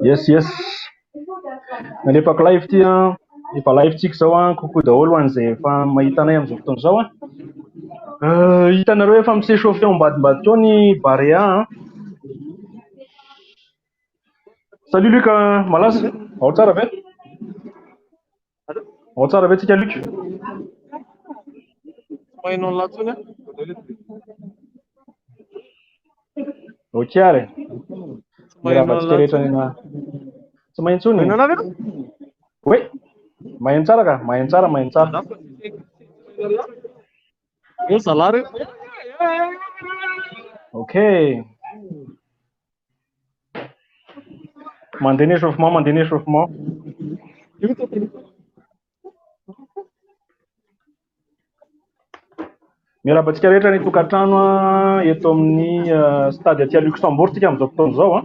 Yes, yes. Nalefako live ity an. Efa live tsika izao an. Coucou daholo ho an'izay efa mahita anay amin'izao fotoana izao an. Hitanareo efa mi-s'échauffer ao ambadimbadika ao ny Barea an. Salut Luc, malaza. Ao tsara ve? Ao tsara ve tsika Luc? Maheno an'lah intsony aho. Ok ary. Miarahaba antsika rehetra any ana. Tsy maheno intsony. Maheno anah ve? Oui. Maheno tsara ka, maheno tsara, maheno tsara. Eo zalahy reo. Ok. Mandeha ny échauffement, mandeha ny échauffement. Miarahaba antsika rehetra ny tokantrano eto amin'ny stade aty Luxembourg tsika amin'izao fotoana izao an.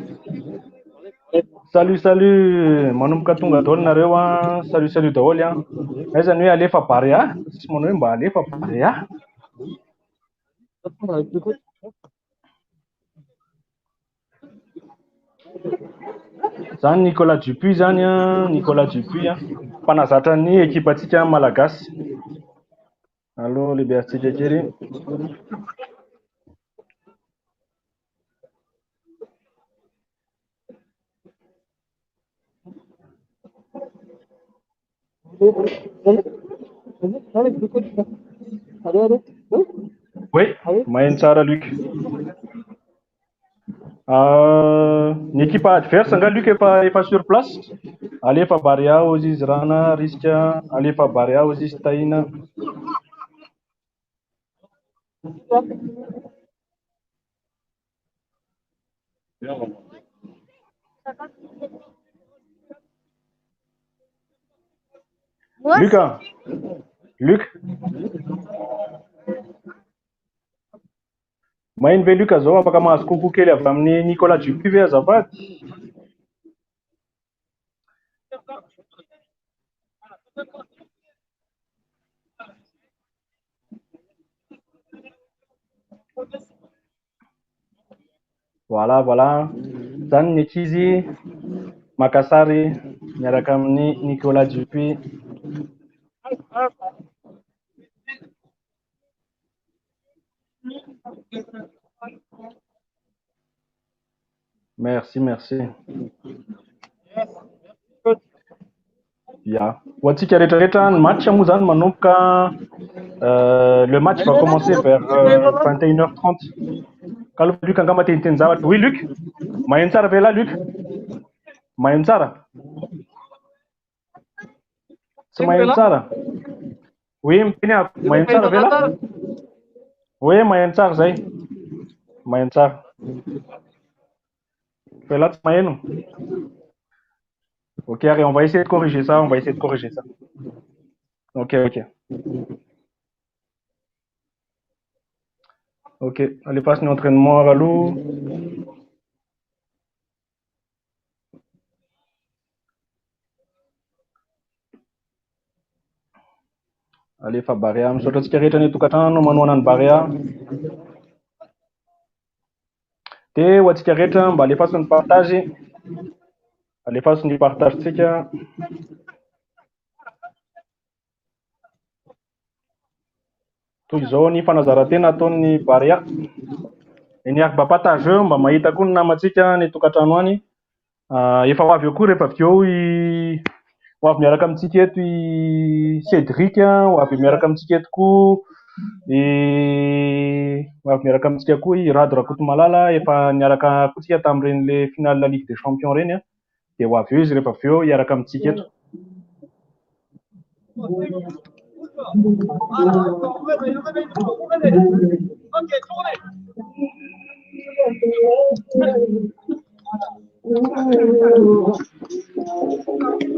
Salut salut, manomboka tonga daholo nareo an. Salut salut daholo an. Aiza ny hoe alefa Barea? Tsy manao hoe mba alefa Barea. Zany Nicolas Dupuis zany an, Nicolas Dupuis an, mpanazatra ny ekipantsika malagasy. Allo lehibeazantsika kely. Oui, maheno tsara Luc. Ny équipe adverse angaha Luc efa efa sur place? Alefa Barea hozy izy Rana, Risika, alefa Barea hozy izy Tahina. Luc, Luc. Maheno ve Luc zao afaka mahazo coucou kely avy amin'ny Nicolas Dupuis ve azafady? Voilà, voilà. Zany ny ankizy maka sary miaraka amin'ny Nicolas Dupuis. Merci, merci. Ya. Ho antsika rehetrarehetra, ny match moa zany manomboka le match va commencer vers 21h30. Ka aloha Luc angamba te hiteny zavatra. Oui Luc, maheno tsara ve lahy Luc? Maheno tsara? Tsy maheno tsara? Oui, miteny aho. Maheno tsara ve lahy? Oui, maheno tsara zay. Maheno tsara. Fa ialahy tsy maheno. Ok, allez, on va essayer de corriger ça, on va essayer de corriger ça. Ok, ok. Ok, allez, passe ny entraînement aloha. Alefa Barea, misaotra antsika rehetra ny tokantrano manohana ny Barea. Dia ho antsika rehetra mba alefaso ny partage. Alefaso ny partage-tsika. Toy izao ny fanazaran-tena ataon'ny Barea. Eny ary mba partage eo mba mahita koa ny namantsika any tokantrano any. Efa ho avy eo koa rehefa avy eo i ho avy miaraka amintsika eto i Cédric, ho avy miaraka amintsika eto koa i ho avy miaraka amintsika koa i Rado Rakotomalala, efa niaraka koa tsika tamin'ireny le finale Ligue des Champions ireny dia ho avy eo izy rehefa avy eo hiaraka amintsika eto.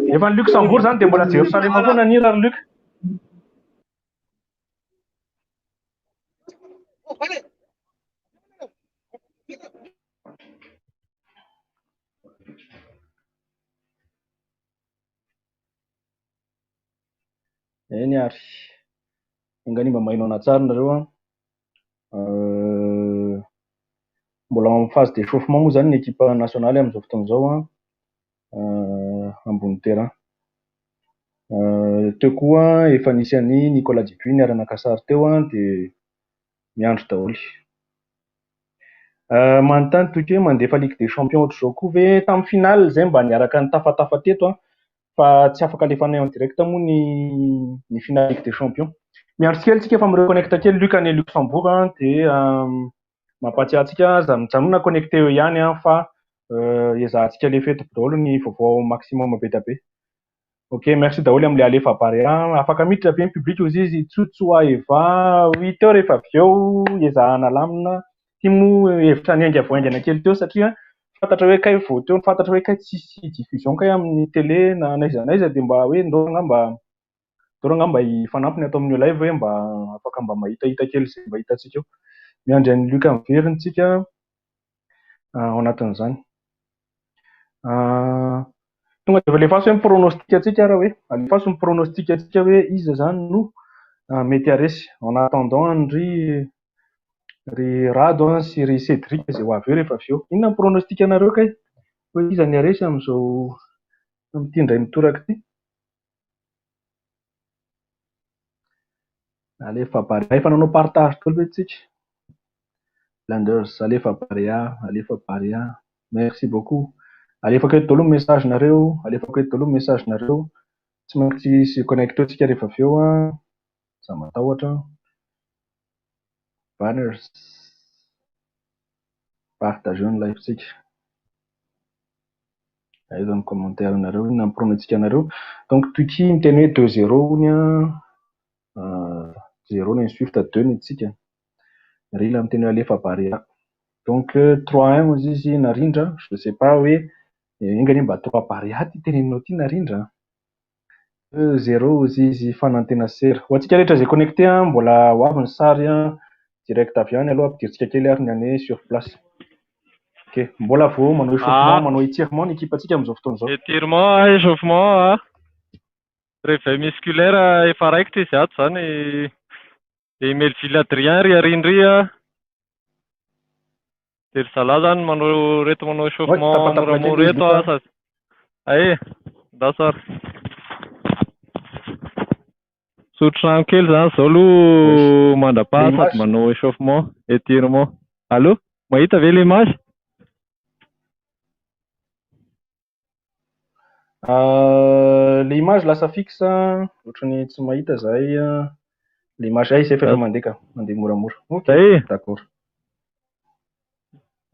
Efa ny Luxembourg zany dia mbola Jerosalema foana ny hira ry Luc. Eny ary. Enga anie mba maheno anah tsara nareo an. Mbola en phase d'échauffement moa zany ny équipe nationale amin'izao fotoana izao an, ambony terrain. Teo koa efa nisy an'i Nicolas Dupuis niara-naka sary teo an, dia miandry daholo. Manontany toy hoe mandefa Ligue des Champions ohatr'izao koa ve? Tamin'ny finale izay mba niaraka nitafatafa teto an, fa tsy afaka alefanay en direct moa ny finale Ligue des Champions. Miandry kely tsika fa mi-reconnecte kely Luc any Luxembourg an, dia mampahatsiahy antsika aza mijanona connecté eo ihany an, fa ezahantsika alefa eto daholo ny vaovao maximum be dia be. Ok, merci daholo amin'ilay alefa Barea. Afaka miditra ve ny public hozy izy? Tsotsoa Eva, 8 heures efa avy eo ezahana lamina. Ity moa hevitra niainga vao haingana kely teo satria fantatra hoe kay vao teo, fantatra hoe kay tsisy diffusion kay amin'ny télé na n'aiza n'aiza, dia mba hoe ndao angamba, ndao angamba hifanampy ny atao amin'io live hoe mba afaka mba mahitahita kely izay mba hitantsika eo. Miandry an'i Luc miverina tsika ao anatin'izany. Tonga dia alefaso hoe ny pronostic antsika ary hoe alefaso ny pronostic antsika hoe iza zany no mety haresy. En attendant an'ry ry Rado sy ry Cédric izay ho avy eo rehefa avy eo. Inona ny pronostic anareo kay? Hoe iza ny haresy amin'izao amin'ity indray mitoraka ity? Alefa Barea. Efa nanao partage daholo ve tsika? Blenders, alefa Barea, alefa Barea. Merci beaucoup. Alefako eto daholo ny message nareo, alefako eto daholo ny message nareo. Tsy maintsy se connecte eo tsika rehefa avy eo an. Za matahotra. Banners. Partageo ny live tsika. Aiza ny commentaire nareo, inona ny pronostic anareo? Donc Tuki miteny hoe 2-0 hono an. 0 ny Swift, 2 ny tsika. Rila miteny hoe alefa Barea. Donc 3-1 hozy izy Narindra, je sais pas hoe enga anie mba 3 Barea ty teneninao ty Narindra. 2-0 hozy izy Fanantena Sera. Ho antsika rehetra izay connecté an, mbola ho avy ny sary an, direct avy any aloha ampidiritsika kely ary ny any sur place. Ok, mbola vao manao échauffement, manao étirement ny équipe antsika amin'izao fotoana izao. Étirement, échauffement, réveil musculaire efa raikitra izy ato zany. De Melville Adrien ry arindry a. De ry zalahy zany manao reto manao échauffement tapatapaka kely moramora izy eto a Luc. Sady. Ae, ndasa ary. Misotro rano kely zany zao aloha mandra-paha Le sady image. manao échauffement, étirement. Allô? Mahita ve l'image? Le image lasa fixe, ohatrany tsy mahita zahay. Le image ay zay fa efa mandeha ka, mandeha moramora. Ok, Zay, d'accord.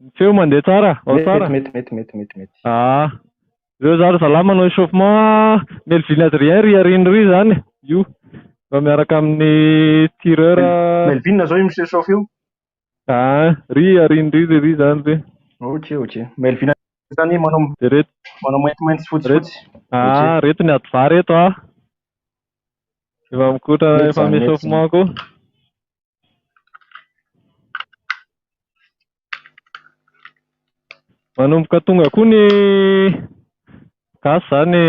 Ny feo mandeha tsara, ao Mety, tsara. mety, mety, mety, mety, mety. Ah, ireo zary zalahy manao échauffement, Melvin Adrien ry arindry zany io. Fa miaraka amin'ny tireur. Melvin zao io mi-s'échauffe io. Ah, ry arindry ry ry zany ry. Ok. Melvin zany manao De reto manao maintimainty sy fotsifotsy. Ah, reto ny adva reto ah. Efa mikotra Mety efa zany, mety mi-échauffement koa. Manomboka tonga koa ny gasy zany,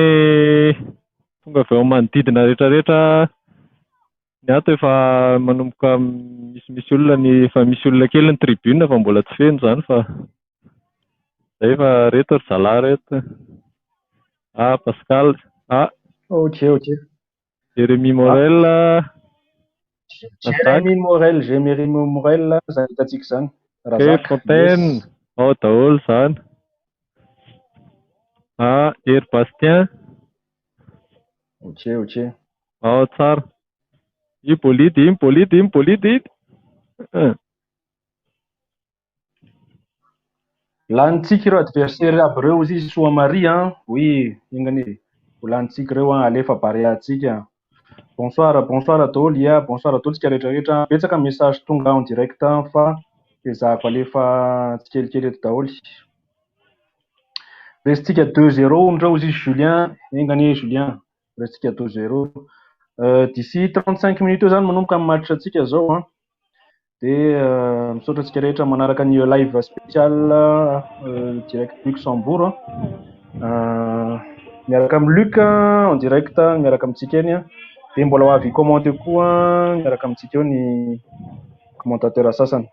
tonga avy eo amin'ny manodidina rehetrarehetra. Ny ato efa manomboka misimisy olona, ny efa misy olona kely ny tribune fa mbola tsy feno zany, fa zay fa reto ry zalahy reto. Ah, Pascal. Ah. Ok. Jérémy Morel. Jérémy Morel, Jérémy Morel, zany hitantsika zany. Razak. Fontaine. Yes. Ao daholo zany. Ah, Hery Bastien. Ok. Ao tsara. Io bolide, iny bolide, iny bolide iny. Lanitsika ireo adversaire aby ireo izy Soamaria an. Oui, ingany ho lanitsika ireo an, alefa Barea antsika. Bonsoir, bonsoir daholo, ia, bonsoir daholo tsika rehetrarehetra. Betsaka message tonga en direct fa ezahako alefa tsikelikely eto daholo. Resitsika 2-0 ndreo izy Julien, engany Julien. Resitsika 2-0. D'ici 35 minutes eo zany manomboka amin'ny match antsika zao an. Dia misaotra antsika rehetra manaraka ny live spécial direct Luxembourg. Miaraka amin'ny Luc en direct miaraka amintsika eny. Dia mbola ho avy commenter koa miaraka amintsika eo ny commentateur sasany.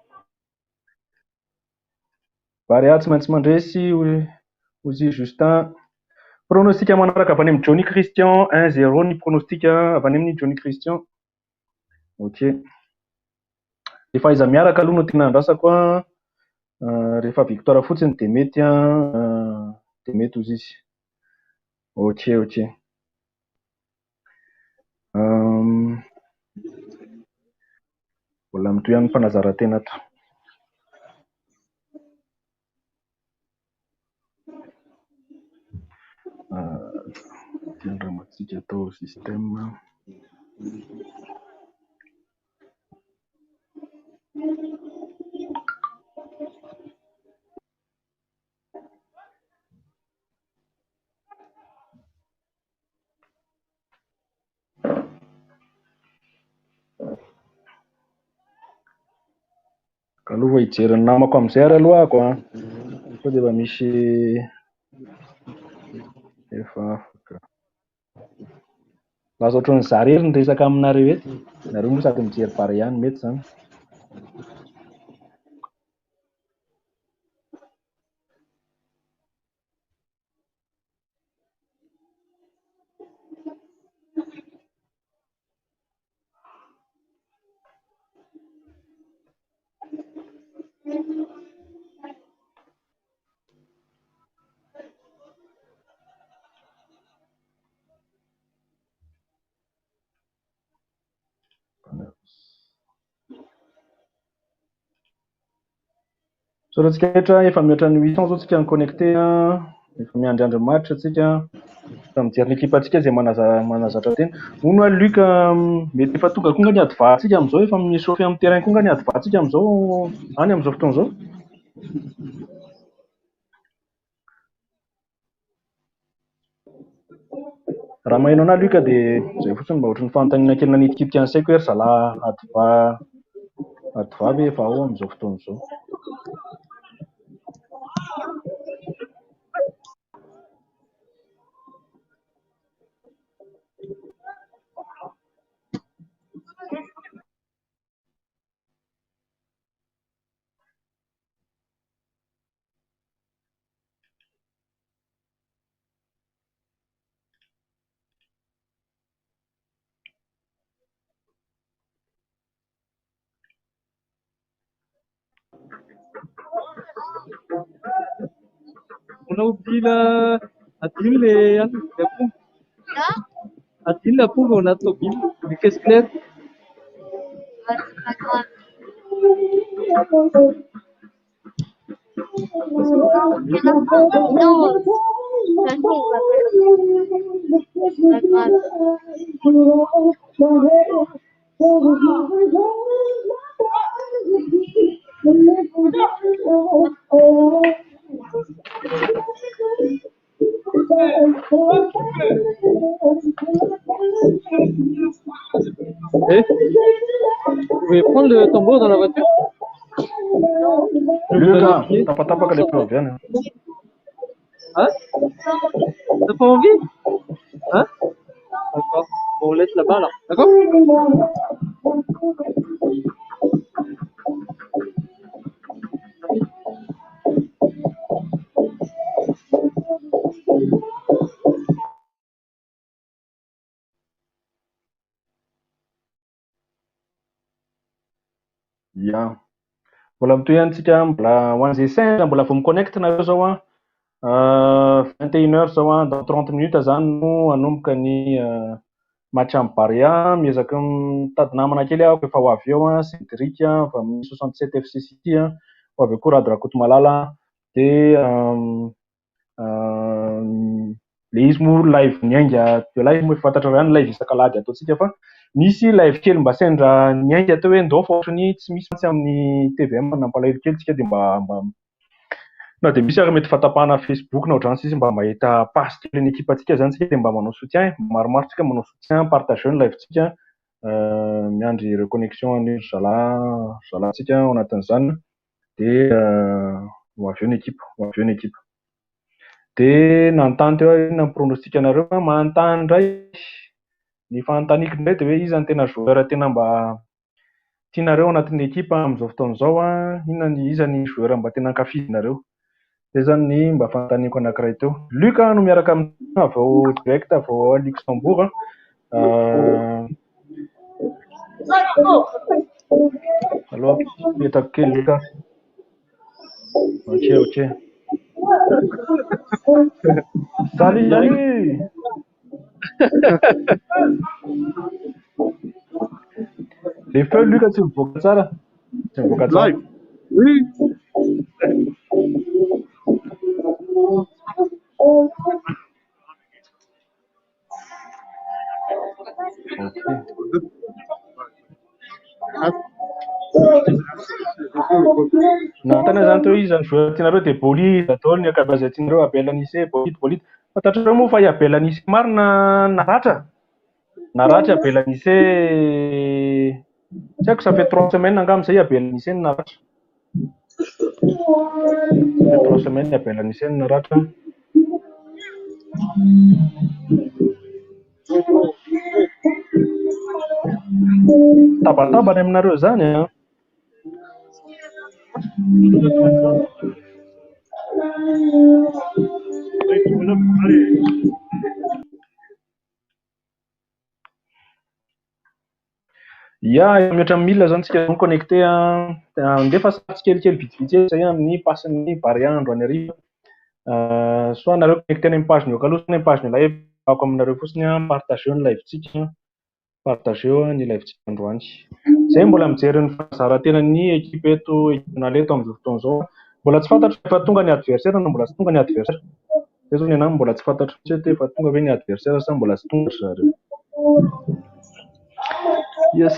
Barea tsy maintsy mandresy, hoy Justin. Pronostic manaraka avy any amin'ny Johnny Christian, 1-0 ny pronostic avy any amin'ny Johnny Christian. Ok. Rehefa aiza miaraka aloha no tena andrasako an. Rehefa victoire fotsiny dia mety an, dia mety hozy izy. Ok, ok. Mbola mitohy amin'ny fanazaran-tena ato. Ty andramantsika atao système. Ka aloha vao hijery ny namako amin'izay ary aloha ako an. Sao dia efa misy efa afaka. Lasa ohatran'ny za irery ny resaka aminareo eto. Nareo moa sady mijery Barea ihany, mety izany. Misaotra antsika rehetra, efa mihoatra ny 800 zao tsika ni-connecté an, efa miandriandry match tsika, efa mijery ny ekipantsika izay manazatra tena. Hono hoa Luc, mety efa tonga koa nga ny adva-ntsika amin'izao, efa mi-échauffer amin'ny terrain koa nga ny adva-ntsika amin'izao, any amin'izao fotoana izao? Raha maheno anà Luc dia izay fotsiny mba ohatran'ny fanontaniana kely nanitikitika ny saiko hoe ry zalahy adva ve efa ao amin'izao fotoana izao? On a oublié la adino le anona le aponga. Adino le aponga ao anaty tômôbila, le caisse claire. Ah, c'est pas grave. Non, de toute façon, on va pas le C'est pas grave. Eh, vous pouvez prendre le tambour dans la voiture? Je vous Luc, donne les clés. tapatapaka le feo avy any. Hein? T'as pas envie? Hein? D'accord. Bon, on laisse là-bas alors. D'accord? Ya. Mbola mitohy ihany tsika, mbola ho an'izay sendra mbola vao mi-connecte nareo zao an. 21 heures zao an, dans 30 minutes zany no hanomboka ny match amin'ny Barea. Miezaka mitady namana kely aho efa ho avy eo an, Cédric avy amin'ny 67 FC City an, ho avy eo koa Rado Rakotomalala. Dia le izy moa live niainga de live moa efa fantatrareo ihany live isak'alahady ataontsika fa nisy live kely mba sendra niainga teo hoe ndao fa ohatrany tsy misy mantsy amin'ny TVM nampalahelo kely tsika dia mba na dia misy ary mety fahatapahana Facebook na ohatrany sisy mba mahita passe kely ny ekipantsika zany tsika dia mba manao soutien, maromaro tsika manao soutien, partager ny live tsika, miandry reconnexion an'io zalahy ao anatin'izany dia ho avy eo ny ekipa, ho avy eo ny ekipa. Dia nanontany teo hoe inona ny pronostic anareo, manontany indray Ny fanontaniako indray dia hoe iza no tena joueur tena mba tianareo anatin'ny ekipa amin'izao fotoana izao an? Inona ny iza ny joueur mba tena ankafizinareo? Izay izany ny mba fanontaniako anankiray teo. Luc no miaraka amintsika avy ao direct avy ao Luxembourg. Aloha apetako kely Luc. Ok, ok. Salut, salut. Le feu Luc tsy mivoaka tsara. Tsy mivoaka tsara. Live. Oui. Ok. Nanontany aho izany teo iza ny joueur tianareo dia Bolida daholo ny ankabeazan'ny tianareo, Abel Anissé, Bolida, Bolida. Fantatrareo moa fa i Abel Anissé marina naratra. Naratra i Abel Anissé, tsy haiko ça fait 3 semaines angamba izay i Abel Anissé no naratra. Ça fait 3 semaines i Abel Anissé no naratra. Tabataba any aminareo izany an. Ya, efa mihoatra amin'ny 1000 izany tsika no connecté an. Andefa sary tsikelikely vitsivitsy eto izay amin'ny pasin'ny Barea androany hariva. Soit nareo connecté any amin'ny page ny Okalo, soit any amin'ny page ny live, ako aminareo fotsiny an, partageo ny live-tsika. Partageo ny live-tsika androany. Izay mbola mijery ny fanazaran-tenan'ny équipe eto, équipe nationale eto amin'izao fotoana izao. Mbola tsy fantatro efa tonga ny adversaire na mbola tsy tonga ny adversaire. Izay izao ny anahy mbola tsy fantatro mihitsy hoe efa tonga ve ny adversaire sa mbola tsy tonga ry zareo. Yes.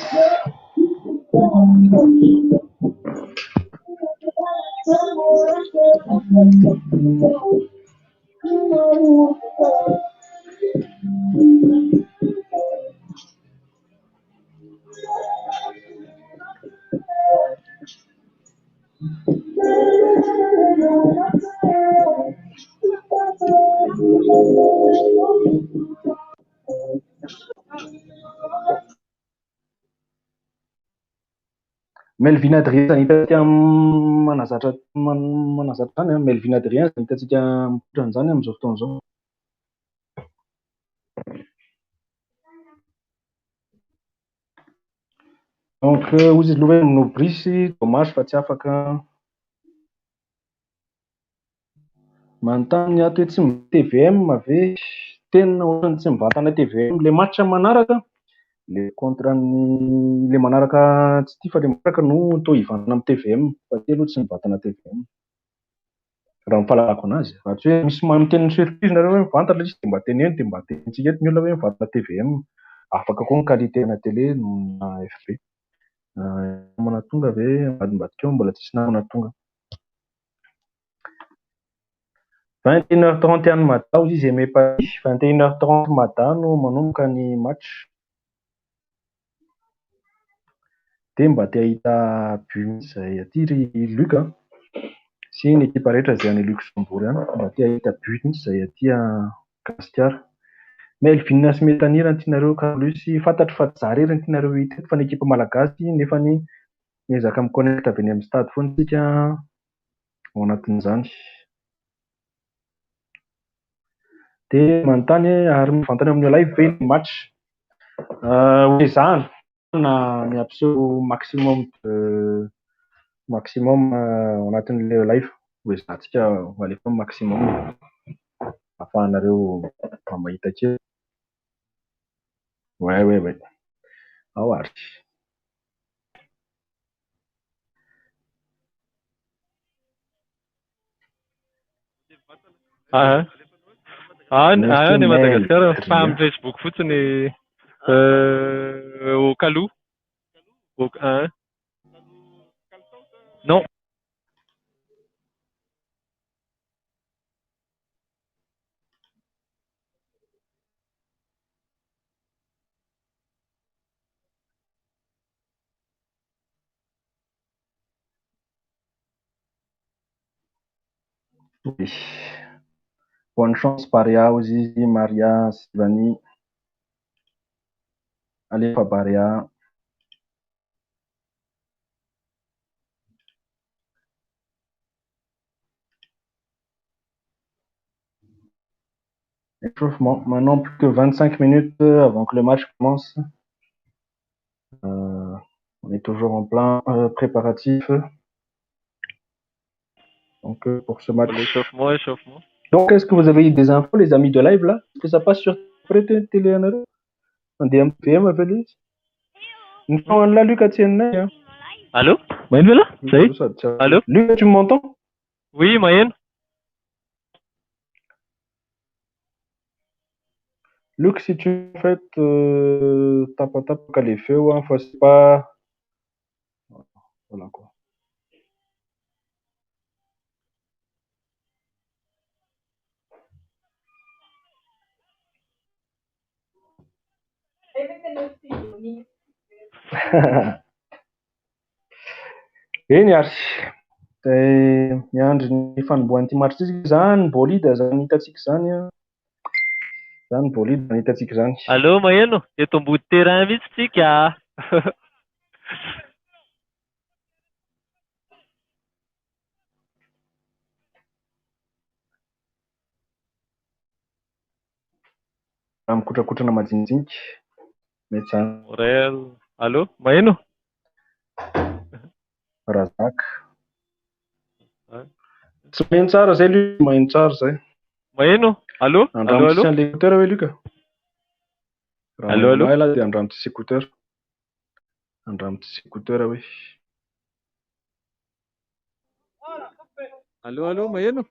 Melvin Adrien izany hitantsika manazatra manazatra izany an, Melvin Adrien izany hitantsika mipoitra an'izany amin'izao fotoana izao. Donc hoy izy aloha hoe Nobrisy, dommage fa tsy afaka. Manontany ny ato hoe tsy TVM ve? Tena ohatran'ny tsy mivantana TVM. Le match manaraka, le contre ny le manaraka tsy ity fa le manaraka no toa hivantana amin'ny TVM. Fa ity aloha tsy mivantana TVM. Raha ny fahalalako anazy. Raha tsy hoe misy miteny surprise nareo hoe mivantana ilay izy dia mba teneno dia mba tenenintsika eto ny olona hoe mivantana TVM. Afaka koa ny qualité ana télé noho ny AFP. Namana tonga ve ambadimbadika eo mbola tsisy namana tonga. 21h30 any Mada hoy izy Aimé Paris. 21h30 Mada no manomboka ny match. Dia mba te hahita but mihitsy izahay aty ry Luc a. Sy ny ekipa rehetra izay any Luxembourg any. Mba te hahita but mihitsy izahay aty Gasikara. Melvin sy Metanira ny tianareo Carlus. Fantatro fa tsy za irery ny tianareo hita eto fa ny ekipa malagasy nefa ny miezaka mi-connecte avy eny amin'ny stade foana isika ao anatin'izany. Dia manontany hoe ary mivantana eo amin'ny live ve ny match? Ho ezahana ny hampiseho maximum de maximum ao anatin'ilay live. Ho ezahantsika ho alefa maximum ahafahanareo mba mahita kely. Ouais, ouais, ouais. Ao ary. Ah, any any Madagasikara fa amin'ny Facebook fotsiny au Kalou. Au, hein. Non. Bonne chance Barea hoy izy Maria Sivani. Alefa Barea. Échauffement. Maintenant, plus que 25 minutes avant que le match commence. On est toujours en plein préparatif. Donc, pour ce match. L'échauffement, échauffement. Donc, est-ce que vous avez eu des infos, les amis de live, là? Est-ce que ça passe sur télé en DMPM, appelé? Nous là, Lucas, tiens, Allô? Maheno ve lah? Zay? Allô? Lucas, tu m'entends? Oui, maheno. Luc, si tu fais tapatapaka les feux, hein, faut pas. Voilà quoi. Eny ary, dia miandry ny fanombohan'ity match ity isika. Zany bolide zany hitantsika izany an. Zany bolide zany hitantsika izany. Allô, maheno? Eto ambody terrain mihitsy tsika. Raha mikotrakotrana majinijinika. Mety zany. Morel. Allô, maheno? Razak. Tsy maheno tsara zay Luc, maheno tsara zay. Maheno? Allô? Allô, Andramo allô? tsisy an'ilay écouteur hoe Luc? Raha Allô, allô? maheno ahy lah dia andramo tsisy écouteur. Andramo tsisy écouteur hoe. Allô, allô, maheno?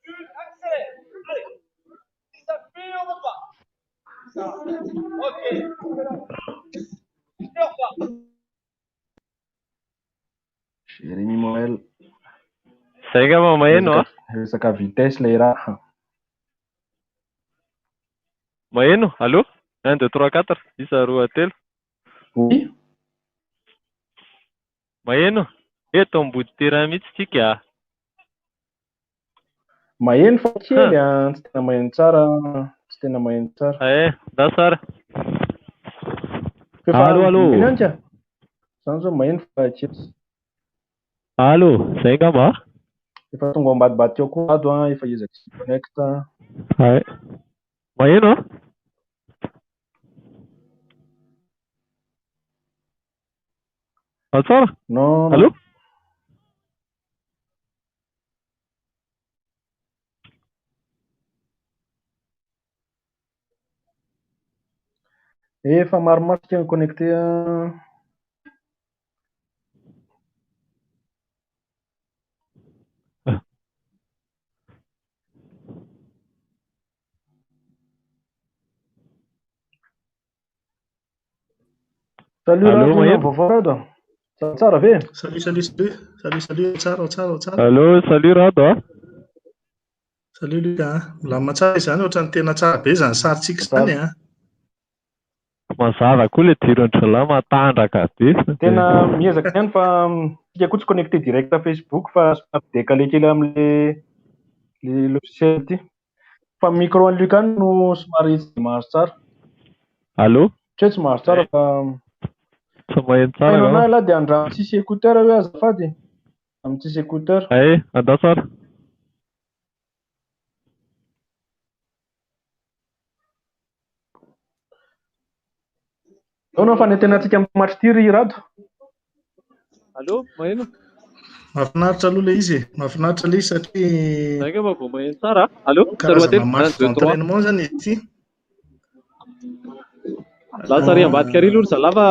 Jérémy Morel. Zay angamba maheno a? Resaka vitesse ilay raha. Maheno? Allô? 1, 2, 3, 4. Isa, roa, telo. Oui. Maheno? Eto ambody terrain mihitsy tsika. Maheno fa kely an, tsy tena maheno tsara, tsy tena maheno tsara. Eh, da tsara. Efa Allô, allô. maheno ihany ka? Zany zao maheno fa kely. Allô, zay angamba? Efa tonga ao ambadibadika ao koa ado an, efa ezaka sy connecte. Ay. Maheno a? Ah, tsara? Non, non. Allô? Efa maromaro tsika ny connecté an. Salut Allô, Rado, maheno? vaovao Rado. Tsara ve? Salut, salut, salut. Salut, salut. Tsara, tsara, tsara. Allô, salut Rado a? Salut Lucas. Milamina tsara izany, ohatran'ny tena tsara be izany sarintsika izany a. Mazava koa ilay jiron'ny zalahy matanjaka be. Tena miezaka ihany fa tsika koa tsy connecté direct Facebook fa somary décalé kely amin'ilay le logiciel ity. Fa micro an'i Lucas no somary tsy dia mahazo tsara. Allô? Tsy hoe tsy mahazo tsara fa Tsy maheno tsara Maheno angamba. anahy lah dia andramo tsisy écouteur hoe azafady. Amin'ny tsisy écouteur. Ay, andao tsara. Ahoana ny fanentenantsika amin'ny match ity ry Rado? Allô, maheno? Mahafinaritra aloha ilay izy e. Mahafinaritra ilay izy satria Zay angamba vao maheno tsara. Allô? Roa karazana telo. match 1, 2, 3. d'entraînement zany izy ity. Lasa ary ambadika ary aloha ry zalahy fa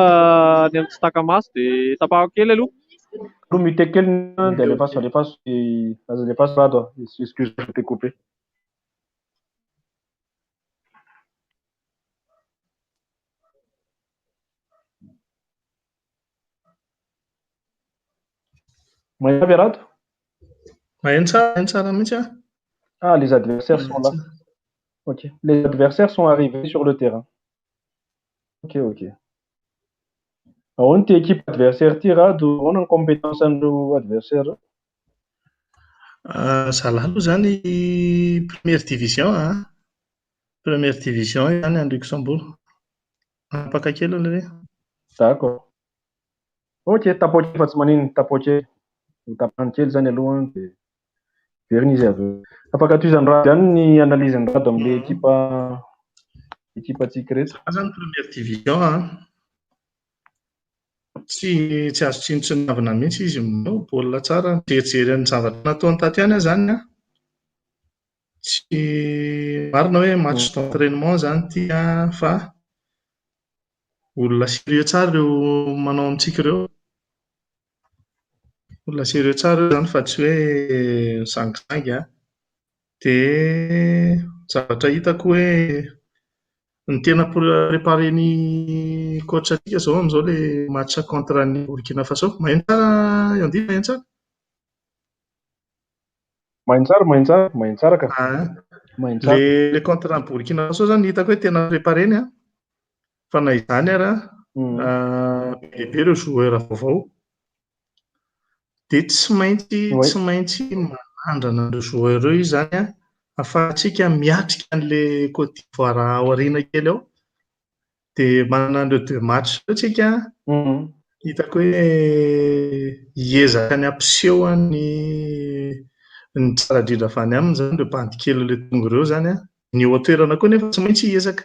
ny amin'ny tsy taka-maso dia tapahako kely aloha. Aloha muté kely dia alefaso, alefaso, aza alefaso Rado. Excuse, je t'ai coupé. Maheno avy Rado? Maheno tsara, maheno tsara mihitsy a. Ah, les adversaires sont là. Ok. Les adversaires sont arrivés sur le terrain. Ok, ok. Ahoana ty équipe adversaire ty Rado? Ahoana ny compétence an'ireo adversaire? Zalahy aloha zany première division a. Première division izany any Luxembourg. Tapaka kely aloha e. D'accord. Ok, tapao kely fa tsy maninona, tapao kely. Tapahany kely zany aloha dia verina izy avy eo. Afaka tohizan'ny Rado ihany ny analyse-n'ny Rado amin'ilay ekipa antsika ireto. Za zany première division an. Tsy azo tsinontsinoavina mihitsy izy, manao baolina tsara, mijerijery ny zavatra nataony tato ihany aho zany an. Tsy marina hoe match d'entraînement zany ity an, fa olona sérieux tsara ireo manao amintsika ireo. Olona sérieux tsara ireo zany fa tsy hoe misangisangy an. Dia zavatra hitako hoe ny tena préparé-n'ny coach antsika izao amin'izao ilay match contre an'i Burkina Faso. Maheno tsara Andy, maheno tsara? Maheno tsara, maheno tsara, maheno tsara ka. Maheno tsara. Ilay contre an'i Burkina Faso izany hitako hoe tena préparé-ny an. Fa na izany ary an, be dia be ireo joueur vaovao. Dia tsy maintsy tsy maintsy manandrana an'ireo joueur ireo izy izany an, ahafahantsika miatrika an'ilay Côte d'Ivoire aoriana kely ao. Dia manana an'ireo deux matchs ireo tsika an, hitako hoe hiezaka ny hampiseho ny tsara indrindra avy any aminy izany ireo bandy kely ilay tonga ireo izany an. Ny eo an-toerana koa nefa tsy maintsy hiezaka.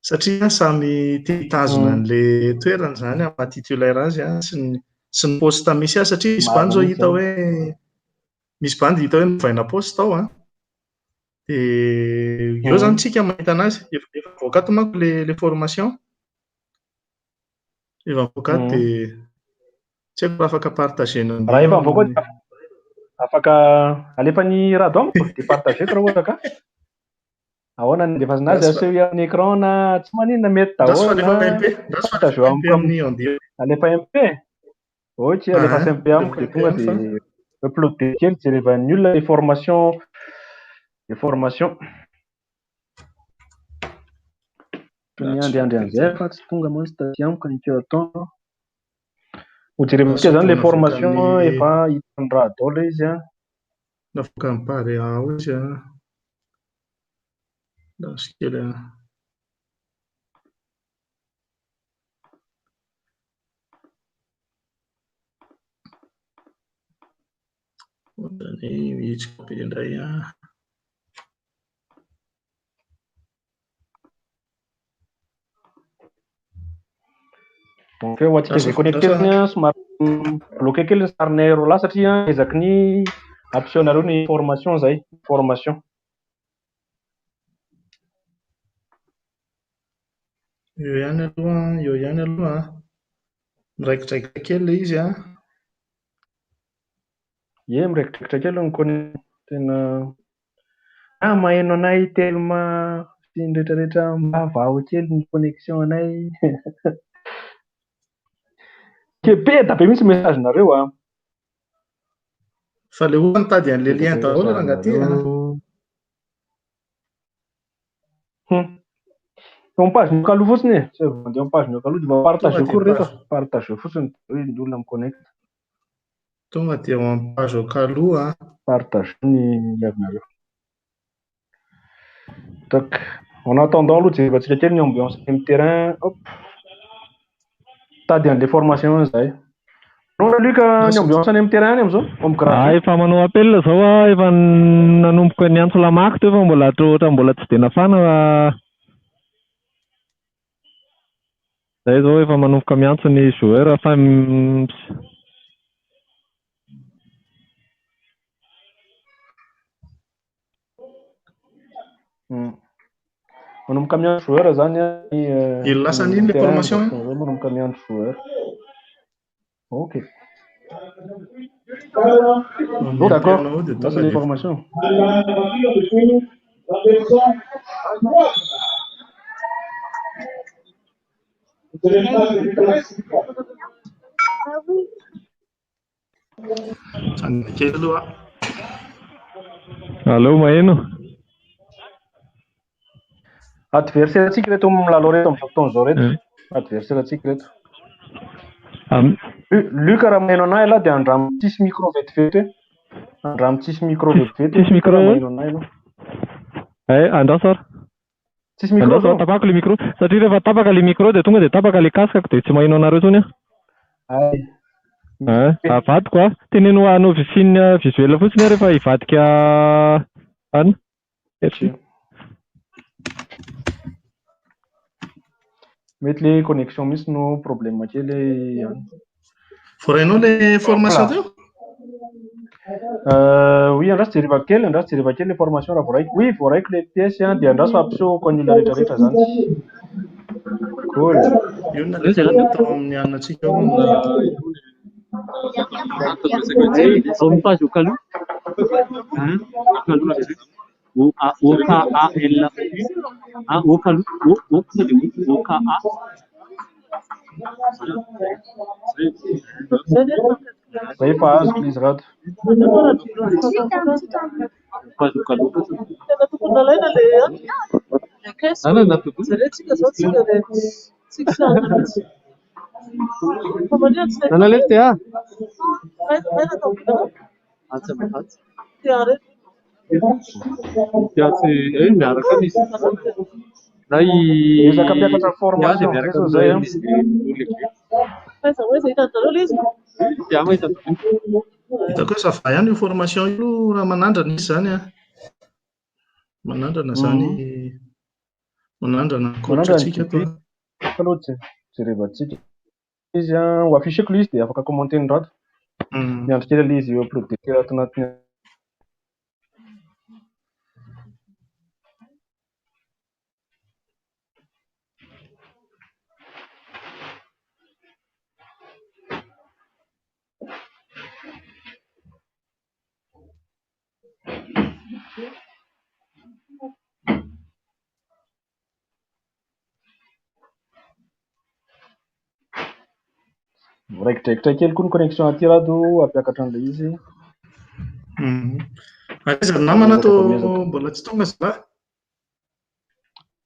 Satria samy te hitazona an'ilay toerana izany amin'ny maha titulaire azy an, sy ny poste misy azy satria misy bandy izao hita hoe misy bandy hita hoe novaina poste ao an. Dia eo izany tsika mahita anazy. Efa mivoaka ato manko ilay formation. Efa mivoaka ato dia tsy haiko raha afaka partager-na Raha efa mivoaka ao dia afaka alefan'ny Rado amiko dia partager-ko raha ohatra ka. Ahoana ny andefasana azy? Aseho amin'ny écran na tsy maninona, mety Andraso daholo fa alefa na MP, andraso fa partageo alefa MP amiko amin'ny Andy. Alefa MP? Ok, alefa MP amiko dia tonga dia upload kely jerevan'ny olona les formations, les formations. Toy ny andry andry an'izay fa tsy tonga mantsy taty amiko ny keo atao. Ho jerevantsika zany les formations efa hitan'ny Rado ilay izy an. Navoakan'ny Barea ao izy an. Lasa kely an. Ohatran'ny mihitsika be indray an. Donc ho antsika izay connecté zany an, somary bloqué kely ny sarinay roa lahy satria ezaky ny ampiseho-nareo ny formation zay, formation. Eo ihany aloha, eo ihany aloha. Miraikidraikitra kely ilay izy an. Ie, miraikidraikitra kely ny connecté. Tena maheno anay Telma sy ny rehetrarehetra, mba vaho kely ny connexion anay. Ke be da be mihitsy message-nareo an. Fa le olona mitady an'ilay lien daholo rangahy ty an. Eo amin'ny page-n'ny Kalo fotsiny e. Tsy mandeha amin'ny page-n'ny Kalo dia mba partage koa ry reto. Partage fotsiny hoe ny olona mi-connecte. Tonga dia eo amin'ny page ao Kalo an. Partage ny avinareo. Tac. En attendant aloha jerevantsika kely ny ambiance amin'ny terrain. Hop. Tady an'ilay formation izay. Non, Luc, ny ambiance any amin'ny terrain any amin'izao? Amin'ny grave. Efa manao appel zao aho, efa nanomboka niantso lamaky teo fa mbola ohatra mbola tsy dia nafana fa zay zao efa manomboka miantso ny joueur fa Manomboka miantso joueur zany an, ny, Elo lasa an'iny le terrain formation, hein? amin'izao manomboka miantso joueur. Ok. Bon, D'accord. MP dia Lasa tonga les dia formations. Tsangana kely aloha. Allo, maheno. Adversaire antsika reto milalao reto amin'izao fotoana izao reto. Adversaire antsika reto. Luc raha maheno anahy aloha dia andramo tsisy micro vetivety hoe. Andramo tsisy micro vetivety. Tsisy micro Raha hoe? maheno anahy aloha. Eh, andraso ary. Tsisy micro Andraso zao. tapahako le micro satria rehefa tapaka le micro dia tonga dia tapaka le casque dia tsy maheno anareo intsony aho. Ay. Ah, avadiko ah. Teneno anaovy signe visuel fotsiny aho rehefa hivadika any. Merci. Mety le connexion mihitsy no problème kely any. Voarainao le formation Hop là. teo? Oui, andraso jereva kely, andraso jereva kely le formation raha voaraiko. Oui, voaraiko le pièce an, dia andraso fa ampisehoko ny olona rehetrarehetra zany. Cool. Io no nalefa tao amin'ny anantsika ao amin'ny Ao amin'ny page Okalou. Hein? Okalou j'ai vu. O A O K A L U. Ah, Okalou. O O tonga dia O O K A. Zay efa azoko izy rato. Page Okalou. Nana lefy ah. Tsy eh miaraka misy. Na i Ezaka mpiakatra Tia dia formation miaraka zay zao zay an. amin'ilay misy lehibe. Tia mahita Hitako hoe ça va ihany io formation io raha manandrana izy izany an. Manandrana izany manandrana Manandrana ny coach-ntsika DP. ato an. Aloha jerevantsika. Izy an, ho afficheko ilay izy dia afaka commenter ny rato. Miandry kely ilay izy uploader ato anatin'ny Miraikidraikitra kely koa ny connexion aty rado hampiakatra an'ilay izy. Aiza ny namana Miezaka to fa miezaka. mbola tsy tonga zalahy?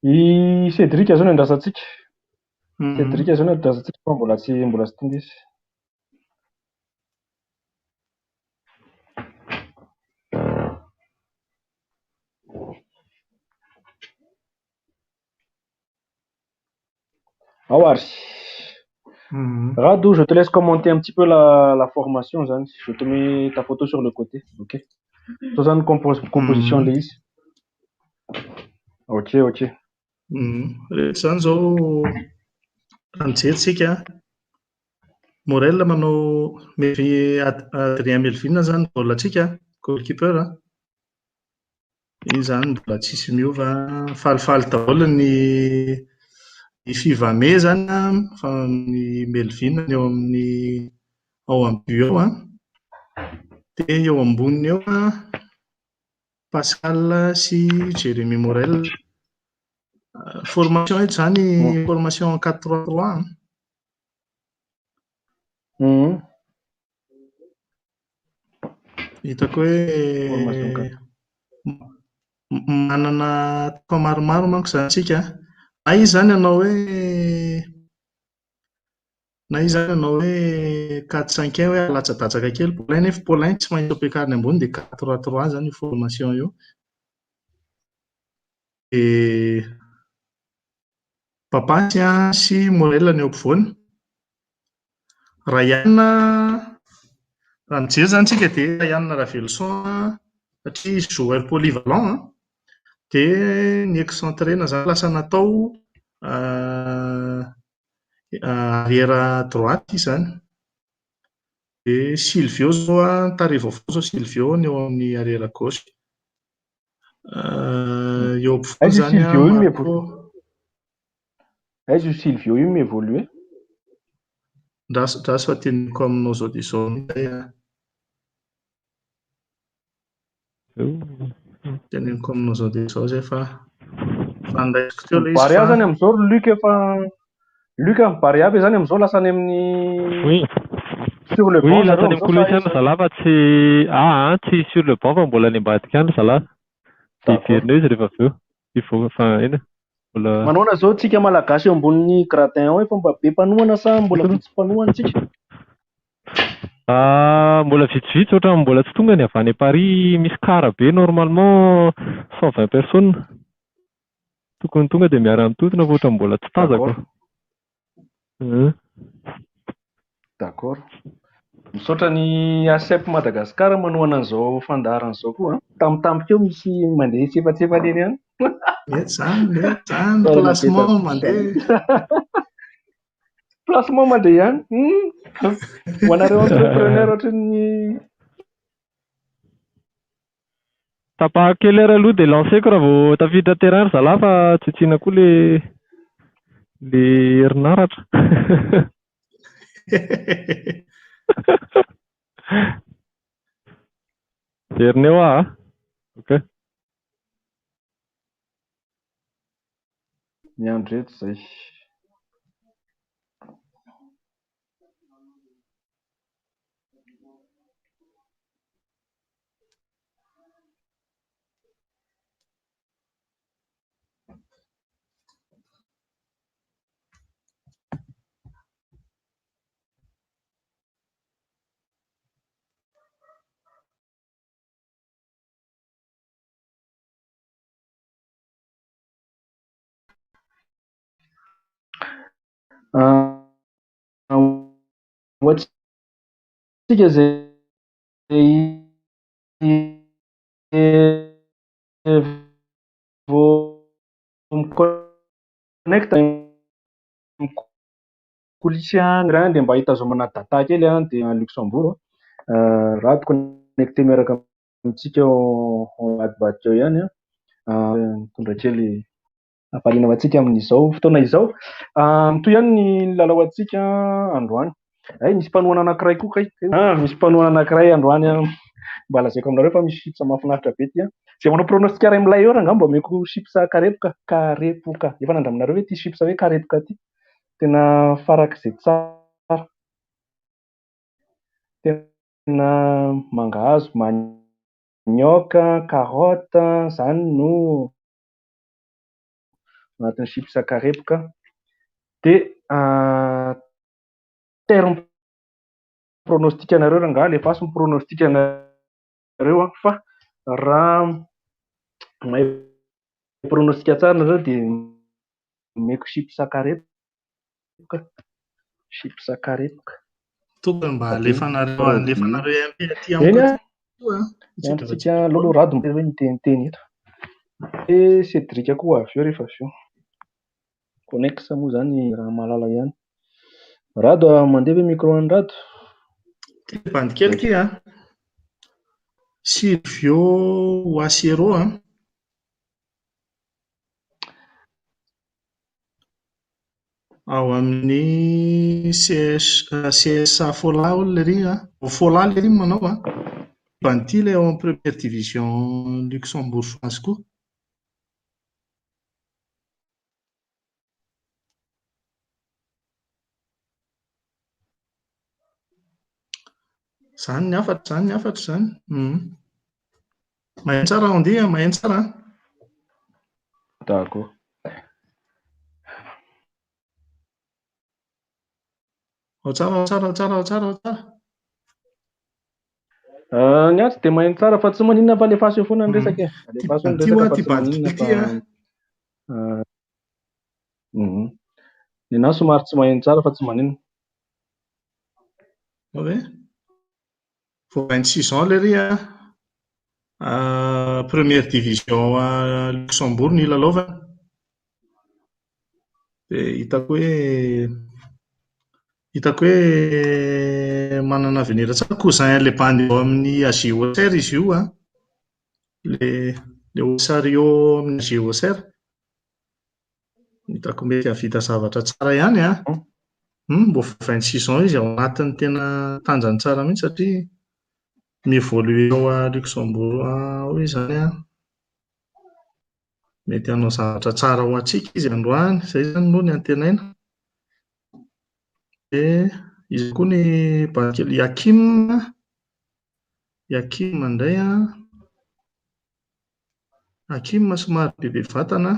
I Cédric zao no andrasantsika. Cédric zao no andrasantsika fa mbola tsy tonga izy. Ao ary. Rado, je te laisse commenter un petit peu la formation, zany. Je te mets ta photo sur le côté, ok? Zao zany composition le izy. Ok, ok. Rehetra zany zao raha mijery tsika. Morel manao Melvin, Adrien Melvin zany baolina-tsika, goalkeeper. Iny zany mbola tsisy miova, falifaly daholo ny Fivame zany an, fa ny Melvin ny eo amin'ny ao amin'ny but ao an. Dia eo amboniny eo an, Pascal sy Jérémy Morel. Formation eto zany, formation 4-3-3. Hitako hoe Formation quatre. manana tafa maromaro manko izany tsika. Na izy zany hanao hoe na izy zany hanao hoe 4-5-1 hoe alatsa-datsaka kely Paulin, nefa Paulin tsy maintsy ampiakariny ambony dia 4-3-3 zany io formation io. Dia Papasy sy Morel ny eo ampovoany. Ryan, raha mijery izany tsika dia Ryan Raveloson satria izy joueur polyvalent an. Dia ny excentré-na izany lasa natao arrière droite izy izany. Dia Silvio izao an, tarehy vaovao izao Silvio ny eo amin'ny arrière gauche. Eo ampovoany Aiza io izany an, Silvio io Marco. miévolue? Aiza io Silvio io miévolue? Ndraso, ndraso fa teneniko aminao izao dia izao mihitsy an. Teneniko aminao izao dia izao izay fa fandraisiko teo ilay izy Barea fa zany amin'izao ry Luc efa Luc amin'ny Barea be zany amin'izao lasa any amin'ny Oui. sur le Oui, banc lasa zareo any amin'ny amin'izao coulisses sa any zalahy fa tsy ah, tsy sur le banc fa mbola any ambadika any zalahy. Dia D'accord. hiverina eo izy rehefa avy eo. Hivoaka fa eny. Mbola Manahoana zao tsika malagasy eo ambonin'ny gradin ao efa mba be mpanohana sa mbola vitsy mpanohana tsika? Ah, mbola vitsivitsy ohatran'ny mbola tsy tonga ny avy any Paris, misy car be normalement 120 personnes. Tokony tonga dia miara-mitontona fa ohatran'ny mbola tsy tazako. D'accord. D'accord. Misaotra ny ACEP Madagascar manohana an'izao fandaharana izao koa. Tampotampoka eo misy mandeha tsefatsefany eny ihany. Mety izany, mety izany. Placement mandeha. Placement mandeha ihany. Ho anareo entrepreneur ohatran'ny Tapahako kely ary aloha dia lanceko raha vao tafiditra terrain ry zalahy fa tsitsiana koa le le herinaratra. Verina eo aho a. Ok. Miandry eto izay. Ho antsika izay vao mi-connecte mi-coulisse any dia mba hitazomana data kely dia any Luxembourg. Rado connecté miaraka amintsika ao ambadibadika ao ihany. Mitondra kely hafaliana ho antsika amin'izao fotoana izao. Mitohy ihany ny lalao antsika androany. Ay, misy mpanohana anankiray koa kay. Misy mpanohana anankiray androany. Mba lazaiko aminareo fa misy chips mahafinaritra be ity. Izay manao pronostic iray milay eo rangahy mba omeko chips karepoka. Karepoka. Efa nandraminareo ve ity chips hoe karepoka ity? Tena farak'izay tsara. Tena mangahazo, manioc, carotte, izany no anatin'ny chips karepoka. Dia terme pronostic anareo rangahy, alefaso ny pronostic anareo fa raha mahay pronostic tsara nareo dia omeko chips karepoka. Chips karepoka. Tokony mba alefanareo alefanareo MP aty Eny amiko a. aty koa. Miandry antsika aloha aloha Rado hoe miteniteny eto. Dia Cédric koa avy eo rehefa avy eo. Connex moa izany raha mahalala ihany. Rado mandeha ve micro an'i Rado? Ty bandy kely ty a. Silvio Oasiero a. Ao amin'ny CS CSA Fola olona ery a. Fola lery no manao a. Bandy ity ilay ao amin'ny première division luxembourgeoise koa. Izany ny hafatra, izany ny hafatra izany. Maheno tsara Andy, maheno tsara. D'accord. Ao tsara, ao tsara, ao tsara, ao tsara, ao tsara. Ny ahy tsy dia maheno tsara fa tsy maninona fa alefaso eo foana ny resaka e. Alefaso ny Ty resaka hoa fa ty tsy bandy maninona kely ty fa a. Ny anahy somary tsy maheno tsara fa tsy maninona. Ao ve? Vao 26 ans lery a. Première division Luxembourg ny lalaovana. Dia hitako hoe hitako hoe manana avenir tsara. Cousin an'ilay bandy ao amin'ny AG Auxerre izy io a. Le le Osario amin'ny AG Auxerre. Hitako mety hahavita zavatra tsara ihany a. Mbo 26 ans izy ao anatin'ny tena tanjany tsara mihitsy satria mi-évolue ao a Luxembourg ao izy izany a. Mety hanao zavatra tsara ho antsika izy androany, izay izany no ny antenaina. Dia izy koa ny bandy kely Hakim. Hakim indray a. Hakim somary bebe vatana.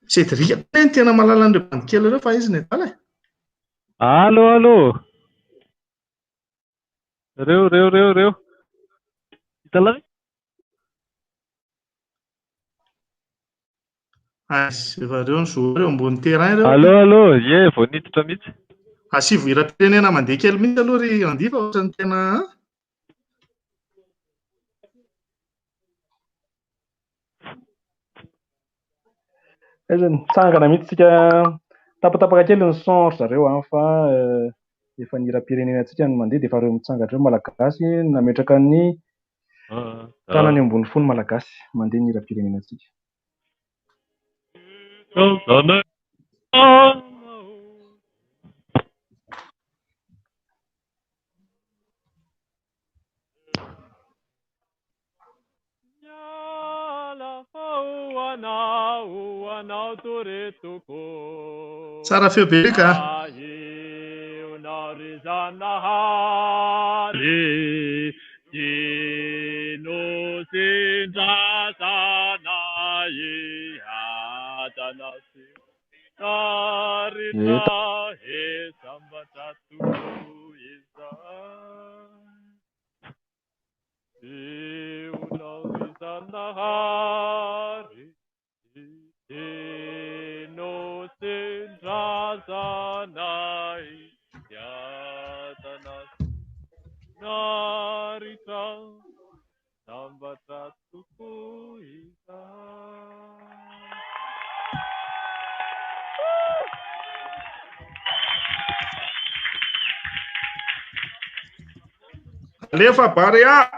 Cédric koa no tena mahalala an'ireo bandy kely ireo fa izy ny adala e. Allô, allô. Reo, reo, reo, reo. Hitanao? Aiza, efa ireo ny joueur eo ambony terrain ireo. Allo allo, ie vao niditra mihitsy. Asivo hiram-pirenena mandeha kely mihitsy aloha ry Andy fa ohatran'ny tena an. Aiza nitsangana mihitsy tsika tapatapaka kely ny son ry zareo an fa efa ny hiram-pirenena antsika no mandeha dia efa ireo mitsangana ireo Malagasy nametraka ny tanany ambony fo ny Malagasy mandeha ny hiram-pirenena antsika. Tsara feo be ka. Alefa Barea!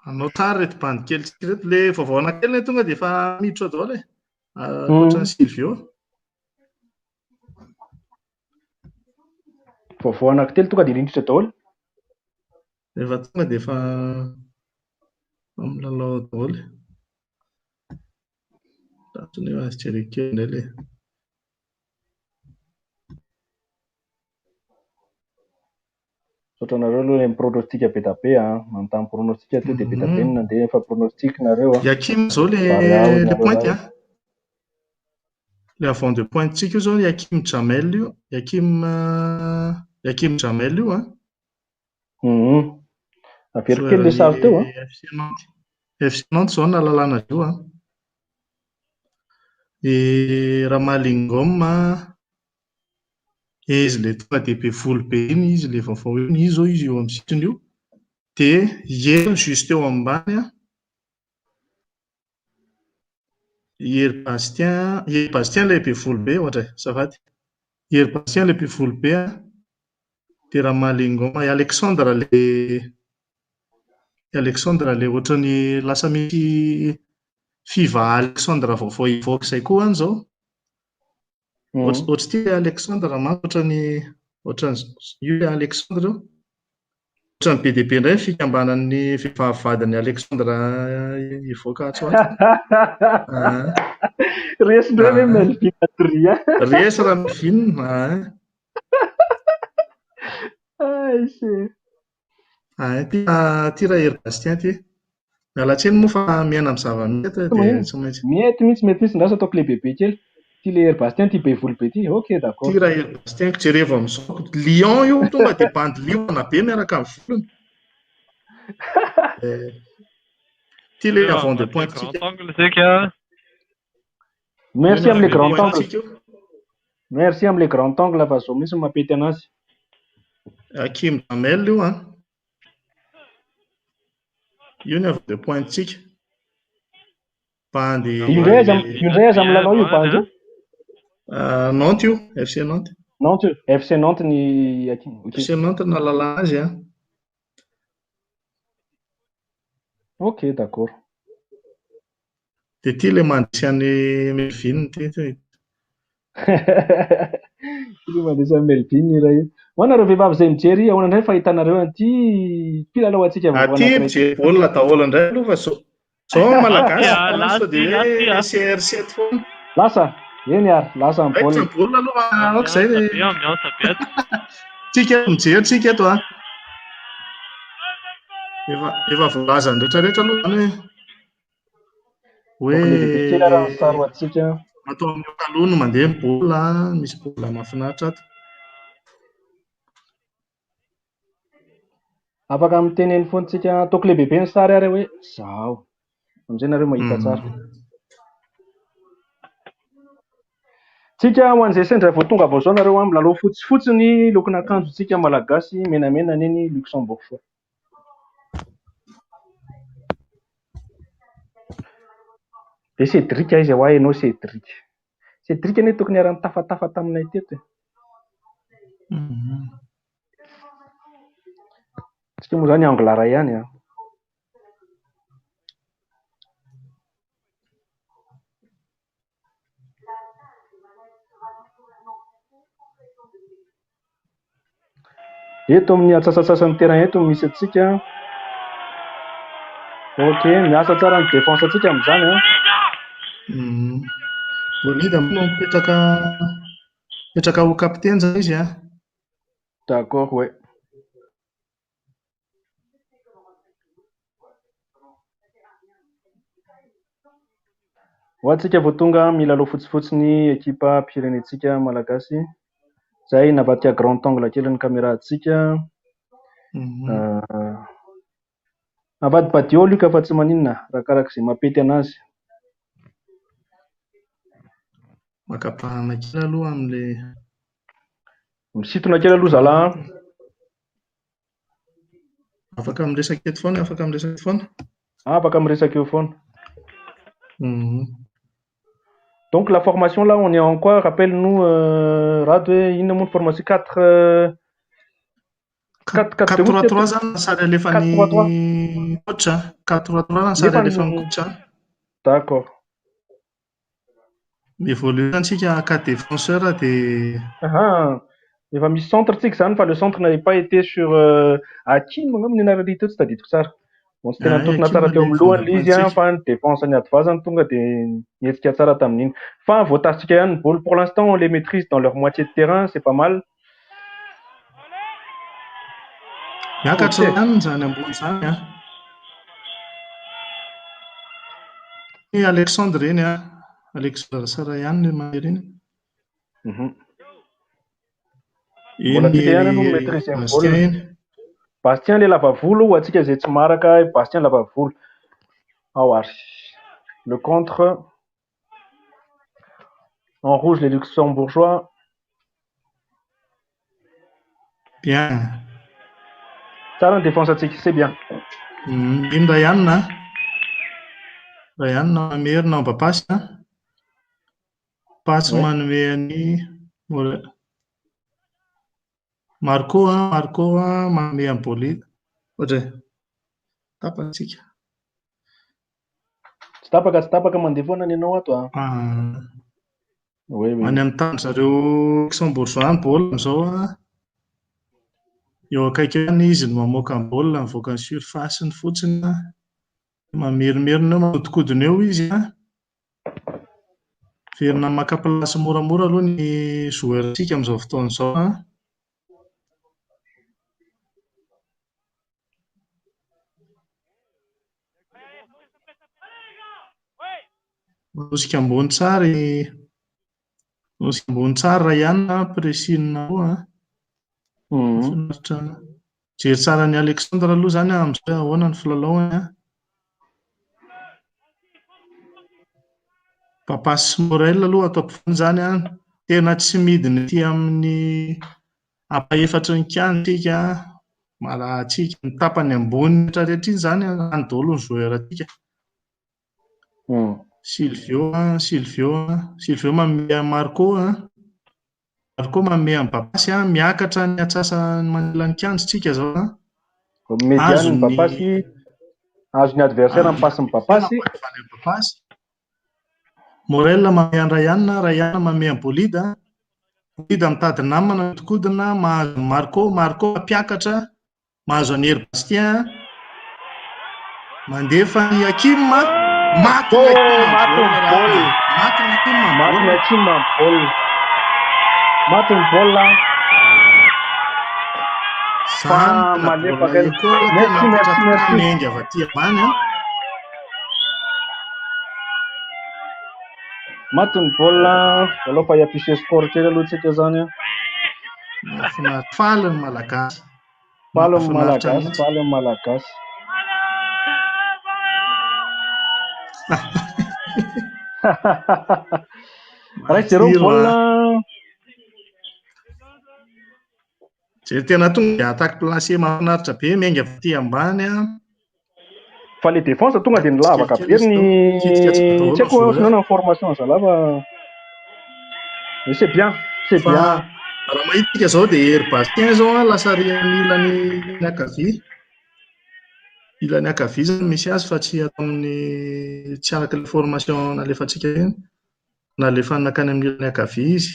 Anao tsara ireto bandy kely tsika ireto. Le vaovao anakely ne tonga dia efa miditra ao daholo e. Ankoatran'i Silvio. Vaovao anankitelo tonga dia niditra daholo. Efa tonga dia efa milalao daholo. Tratry ny azo jereko kely indray le. Misaotra anareo aloha ilay pronostic be dia be an. Manontany pronostic teo dia be dia be ny nandeha efa pronostic nareo an. Yakim zao le Barea hoy le nareo pointe zany. an. Le avant de pointe tsika io zao Yakim Jamel io. Yakim Yakim Jamel io an. Averiko kely le sary teo an. FC Nantes. FC Nantes zao nahalalana azy io an. I Ramalingom izy le tonga dia be volo be iny izy le vaovao iny, izy zao izy eo amin'ny sisiny io. Dia Hery juste eo ambany an. Hery Bastien, Hery Bastien le be volo be ohatra e, azafady. Hery Bastien le be volo be an. Dia Ramalingom, i Alexandre le i Alexandre le ohatran'ny lasa misy Fiva Alexandre vaovao hivoaka izay koa any izao. Ohatry ity le Alexandre manko ohatran'ny ohatran'ny io le Alexandre io. Ohatran'ny be dia be indray ny fikambanan'ny vehivavy vadin'i Alexandre hivoaka atsy ho atsy. Resy indray ve Melvin Adrien? Resy raha Melvin. Ay, Ty ty raha Hery Bastien ty. Miala tsiny moa fa miaina amin'ny zava-misy eto dia tsy maintsy. Mety mihitsy, mety mihitsy. Ndraso ataoko lehibe be kely. Ty le Hery Bastien ty be volo be ty. Ok, d'accord. Ty raha Hery Bastien ko jerevo amin'izao. Lion io tonga dia bandy liona be miaraka amin'ny volony. Ty le avant de pointe tsika. Merci amin'le grand angle. Merci amin'le grand angle fa zao mihitsy no mampety anazy. Hakim Jamel io an. Io ny avant de pointe tsika. Bandy. Io indray aza io indray aza milalao io bandy io. Nantes io, FC Nantes. Nantes io, FC Nantes ny Hakim. Ok. FC Nantes nalalana azy an. Ok, d'accord. Dia ity ilay mandresy an'i Melvin ity. Ity mandresy an'i Melvin iray io. Ho anareo vehivavy izay mijery, ahoana indray fahitanareo an'ity mpilalao antsika vaovao Aty anankiray ity? mijery baolina daholo indray aloha fa zao zao Malagasy Lasa, sao lasa, dia hoe lasa. CR7 foana. Lasa, eny ary, lasa ny Raikitra baolina. ny baolina aloha fa aoka izay Ambiance le. be, ambiance be ato. Tsika mijery tsika eto an. Efa efa voalazan'ny rehetrarehetra aloha izany hoe Ataoko lehibe kely ary ny sary ho antsika. Atao amin'ny Okalo no mandeha ny baolina, misy baolina mahafinaritra ato. Afaka miteny eny foana tsika, ataoko lehibebe ny sary ary hoe zao. Amin'izay nareo mahita tsara. Tsika ho an'izay sendra vao tonga vao zao nareo milalao fotsifotsy ny lokon'akanjontsika malagasy, menamena ny eny luxembourgeois. Dia Cédric aiza ho ahy ianao Cédric? Cédric anie tokony niara-nitafatafa taminay teto e. Tsika moa zany angle iray ihany an. Eto amin'ny antsasatsasan'ny terrain eto no misy antsika. Ok, miasa tsara ny défense antsika amin'izany an. Bolida moa no mipetraka ho capitaine zany izy an. D'accord, ouais. Ho antsika vao tonga milalao fotsifotsy ny ekipa mpirenentsika malagasy. Izay navadika grand angle kely ny caméra antsika. Avadibadio aloha fa tsy maninona arakaraka izay mampety anazy. Maka bahana kely aloha amin'ilay Misintona kely aloha zalahy. Afaka miresaka eto foana, afaka miresaka eto foana. Afaka miresaka eo foana. Donc la formation là, on est en quoi? Rappelle-nous, Rado, hoe inona moa ny formation? 4, 4, 4, 4, 3, 3 zany ny sary alefan'ny 4, 3, 3. coach, hein. 4, 3, 3 ny sary Nefa alefan'ny ny coach, hein. D'accord. Miévolue antsika 4 défenseurs dia Aha. Efa misy centre tsika zany fa le centre n'avait pas été sur Hakim angamba ny anarany teo tsy tadidiko tsara. Bon, tsy tena Ah, nitotona Hakim tsara teo le amin'ny lohany ilay izy an, voalohany fa ny défense ny advazany tonga dia nihetsika tsara tamin'iny. Fa voatasika ihany ny baolina. Pour l'instant, on les maîtrise dans leur moitié de terrain, c'est pas mal. Miakatra Ok. ihany zany ambony zany an. I Alexandre iny an. Alexandre Sara ihany ny mahery iny. Mbola Iny tsika ihany aloha no maîtriser ny Bastien baolina. iny. Bastien le lava volo ho antsika izay tsy maraka Bastien lava volo. Ao ary. Le contre. En rouge les Luxembourgeois. Bien. Tsara ny défense antsika, c'est bien. Iny Ryan. Ryan mamerina mba pasy an. Pasy Ouais. manome an'i Marco an, Marco an manome an'i Bolida. Ohatra hoe tapaka tsika. Tsy tapaka, tsy tapaka mandeha foana ny anao ato an. Oui, oui. Any amin'ny tany zareo Luxembourgeois ny baolina amin'izao an. Eo akaiky ihany izy no mamoaka ny baolina mivoaka ny surface-ny fotsiny an. Mamerimerina eo, manodikodina eo izy an. Verina maka place moramora aloha ny joueur-tsika amin'izao fotoana izao an. Manosika ambony tsara i manosika ambony tsara Ryan, pressing roa an. Mahafinaritra. Jery tsara an'i Alexandre aloha zany amin'izao hoe ahoana ny filalaovany an. Papas Morel aloha atao ampovoany zany an. Tena tsy midina ety amin'ny ampahefatry ny kianja tsika. Malatsika ny tapany ambony rehetrarehetra iny zany an, any daholo ny joueur antsika. Silvio an, Silvio an, Silvio manome an'i Marco an. Marco manome an'i Babasy an, miakatra ny antsasany manelan'ny kianja tsika zao an. Médiane Azony Babasy, azony adversaire ny passe Babasy. Babasy. Morel manome an'i Ryan, Ryan manome an'i Bolida. Bolida mitady namana mihodinkodina, mahazo an'i Marco, Marco mampiakatra, mahazo an'i Hery Bastien. Mandefa ny Hakim, maty ny Oh, Hakim maty ny baolina. Maty ny Hakim Maty ny Hakim amin'ny baolina. Maty ny baolina. Zany Fa tena malefaka baolina iny. école tena Merci, merci, merci. miainga avy aty ambany an. Maty ny baolina, aleo fa hi-afficher score kely aloha tsika zany an. Mahafinaritra. Faly ny Malagasy. Faly ny Mahafinaritra Malagasy, mihitsy. faly ny Malagasy. Ray zéro ny Matsiro baolina. a. Jery tena tonga dia attaque placée mahafinaritra be, miainga avy aty ambany a. Fa le défense tonga dia nilavaka Tsikelikely be izy ny teo. Kitika tsara daholo tsy ny haiko joueur. ohatran'ny ny formation zalahy fa mais c'est bien, c'est Fa bien. raha mahita isika izao dia Hery Bastien izao a, lasa ary amin'ny ilany ankavia. Ilany ankavia izany misy azy fa tsy ato amin'ny tsy araka ilay formation nalefantsika iny. Nalefa nankany amin'ny ilany ankavia izy.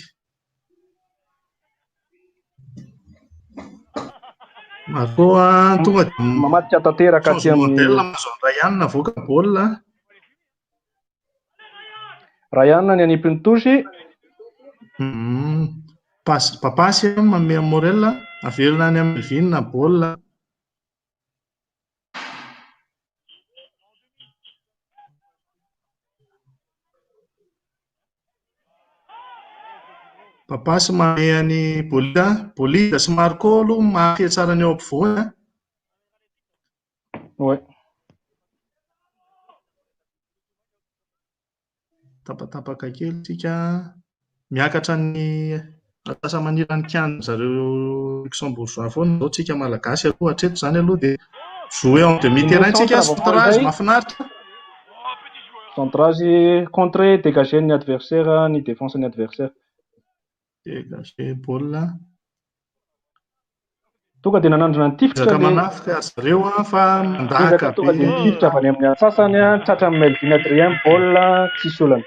Marco a, tonga dia Mamadika tanteraka aty changement amin'ny d'aile mahazo an'i Ryan navoaka baolina. Ryan ny anipy ny tosy. Pasy Papasy manome an'i Morel, averina any amin'ny Melvin baolina. Papasy manome an'i Bolida, Bolida sy Marco aloha mahafehy tsara ny eo ampovoany. Ouais. Tapatapaka kely tsika. Miakatra ny antsasa-manilan'ny kianja zareo Luxembourgeois foana izao tsika Malagasy aloha hatreto izany aloha dia jouer en demi-terrain tsika, centrage mahafinaritra. Centrage contré, dégagé ny adversaire, ny défense ny adversaire. Dégagé baolina. Tonga dia nanandrana ny tifitra Ezaka le manafika zareo a, fa mandaka Ezaka tonga dia be. nitifitra avy any amin'ny antsasany a, tratran'i Melvin Adrien baolina, tsisy olana.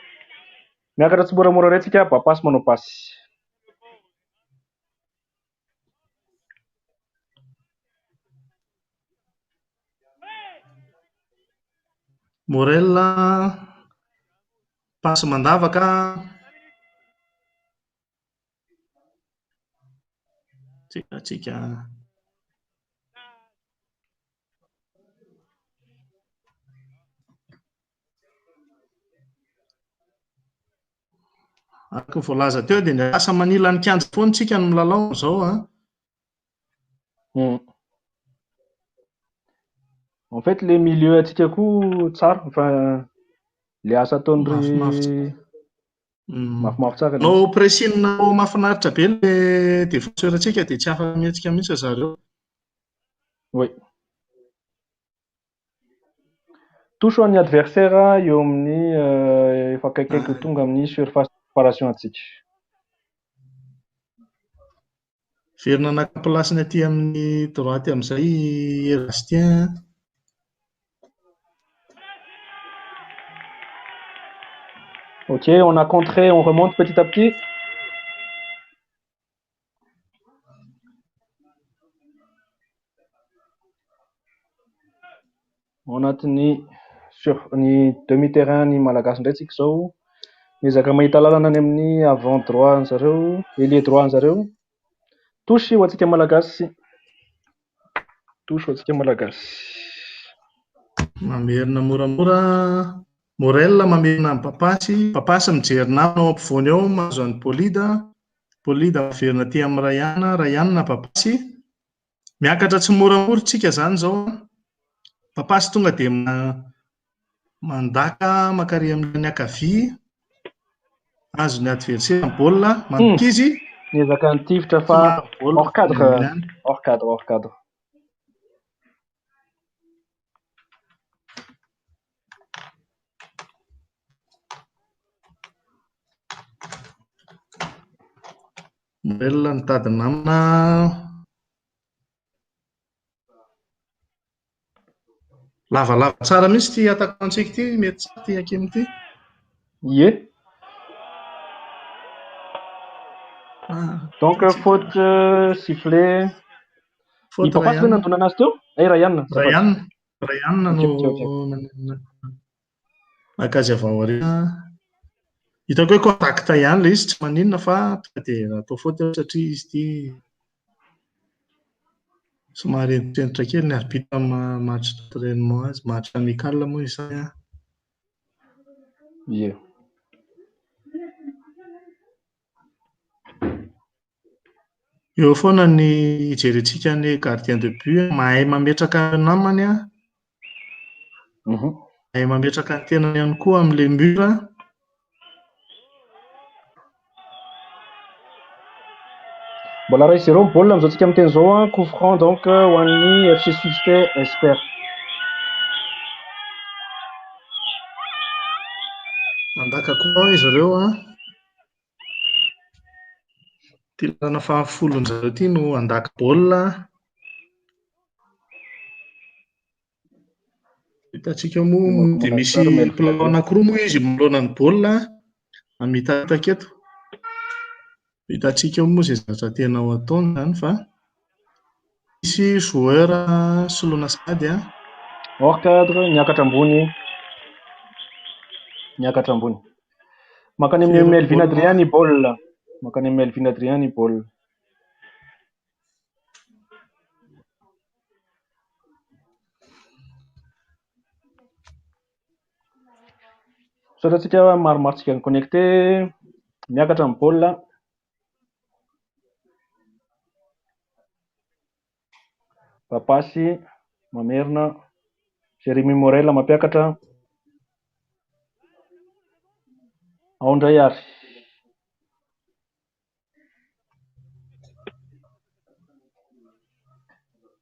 Miakatra tsy moramora indray tsika, Papasy manao pasy. Morel pasy mandavaka. Tsika, tsika. Araka ny voalaza teo dia ny asa manila ny kianja foana tsika no milalao amin'izao a. En fait, le milieu antsika koa tsara, enfin, le asa ataon'ny Mafimafy tsara. Mafimafy tsara le No izy. pressing mahafinaritra be le défenseur antsika dia tsy afaka mihetsika mihitsy zareo. Oui. Touche ho an'ny adversaire eo amin'ny efa akaikaiky ho tonga amin'ny surface de réparation antsika. Verina naka place-ny aty amin'ny droite amin'izay i Bastien. Ok, on a contré, on remonte petit à petit. Ao anatin'ny sur ny demi-terrain ny Malagasy indray tsika izao. Miezaka mahita lalana any amin'ny avant droit an'zareo, ailier droit an'zareo. Touche ho antsika Malagasy. Touche ho antsika Malagasy. Mamerina moramora. Morel mamerina amin'ny Papasy. Papasy mijery namana ao ampovoany ao, mahazo an'i Bolida. Bolida miverina aty amin'ny Ryan, Ryan Papasy. Miakatra tsy moramora tsika izany izao. Papasy tonga dia mandaka mankary amin'ny ankavia. Azon'ny adversaire ny baolina, mandoka izy. Miezaka nitifitra fa Baolina hors cadre, ihany. hors cadre, hors cadre. Morel mitady namana. Lavalava tsara mihitsy ity attaquant-tsika ity, mety tsara ity Hakim ity. Ie. Ah, Donc faute sifflée. Faute Ny Papasy ve Ryan. nandona anazy teo? Eh, Ryan. Ryan. Ryan Ok, no ok, ok. naka azy avy ao aoriana. Hitako hoe contact ihany ilay izy, tsy maninona fa tonga dia natao faute eo satria izy ity somary hentitra kely ny arbitre match d'entraînement azy, match amical moa izany. Ie. Eo foana ny hijerentsika ny gardien de but, mahay mametraka ny namany an. Mahay mametraka ny tenany ihany koa amin'ilay mur. Mbola 1-0 ny baolina amin'izao tsika miteny izao an, coup franc donc ho an'ny FC Swift Esper. Mandaka koa izy ireo an. Ity lalana fahafolon'izareo ity no handaka baolina. Hitantsika moa dia misy mpilalao anankiroa moa izy manoloana ny baolina mitaritaka eto. Hitantsika moa izay zavatra tena ho ataony izany fa misy joueur soloina sahady an. Hors cadre, niakatra ambony. Niakatra ambony. Mankany amin'ny Melvin Adrien ny baolina. Mankany amin'ny Melvin Adrien ny baolina. Misaotra antsika maromaro tsika ni-connecté. Miakatra ny baolina. Papasy mamerina. Jérémy Morel mampiakatra. Ao indray ary.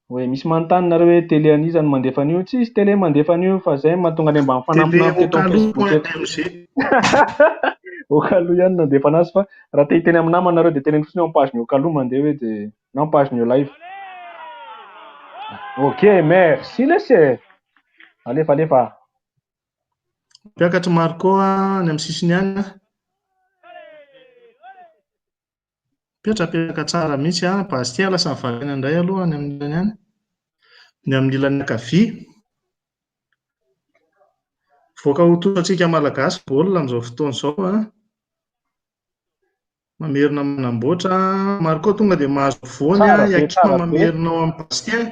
Hoe misy manontany nareo hoe télé an'iza no mandefa an'io? Tsisy télé mandefa an'io fa zay mahatonga any mba mifanampinampy eto amin'ny Facebook eto. Okalo ihany no nandefa anazy fa raha te hiteny amin'ny namana nareo dia teneno fotsiny eo amin'ny page-n'ny Okalo mandeha hoe dia na amin'ny page-n'ny live. Ok, merci lesy. Alefa alefa. Mampiakatra Marco any amin'ny sisiny any. Mipetrapetraka tsara mihitsy an. Bastien lasa mivalena indray aloha any amin'ny ilany any. Ny amin'ny ilany ankavia. Mivoaka ho tototra antsika Malagasy baolina amin'izao fotoana izao an. Mamerina manamboatra. Marco tonga dia mahazo voany Tsara an. be, Yakima tsara be. mamerina ao amin'ny Bastien.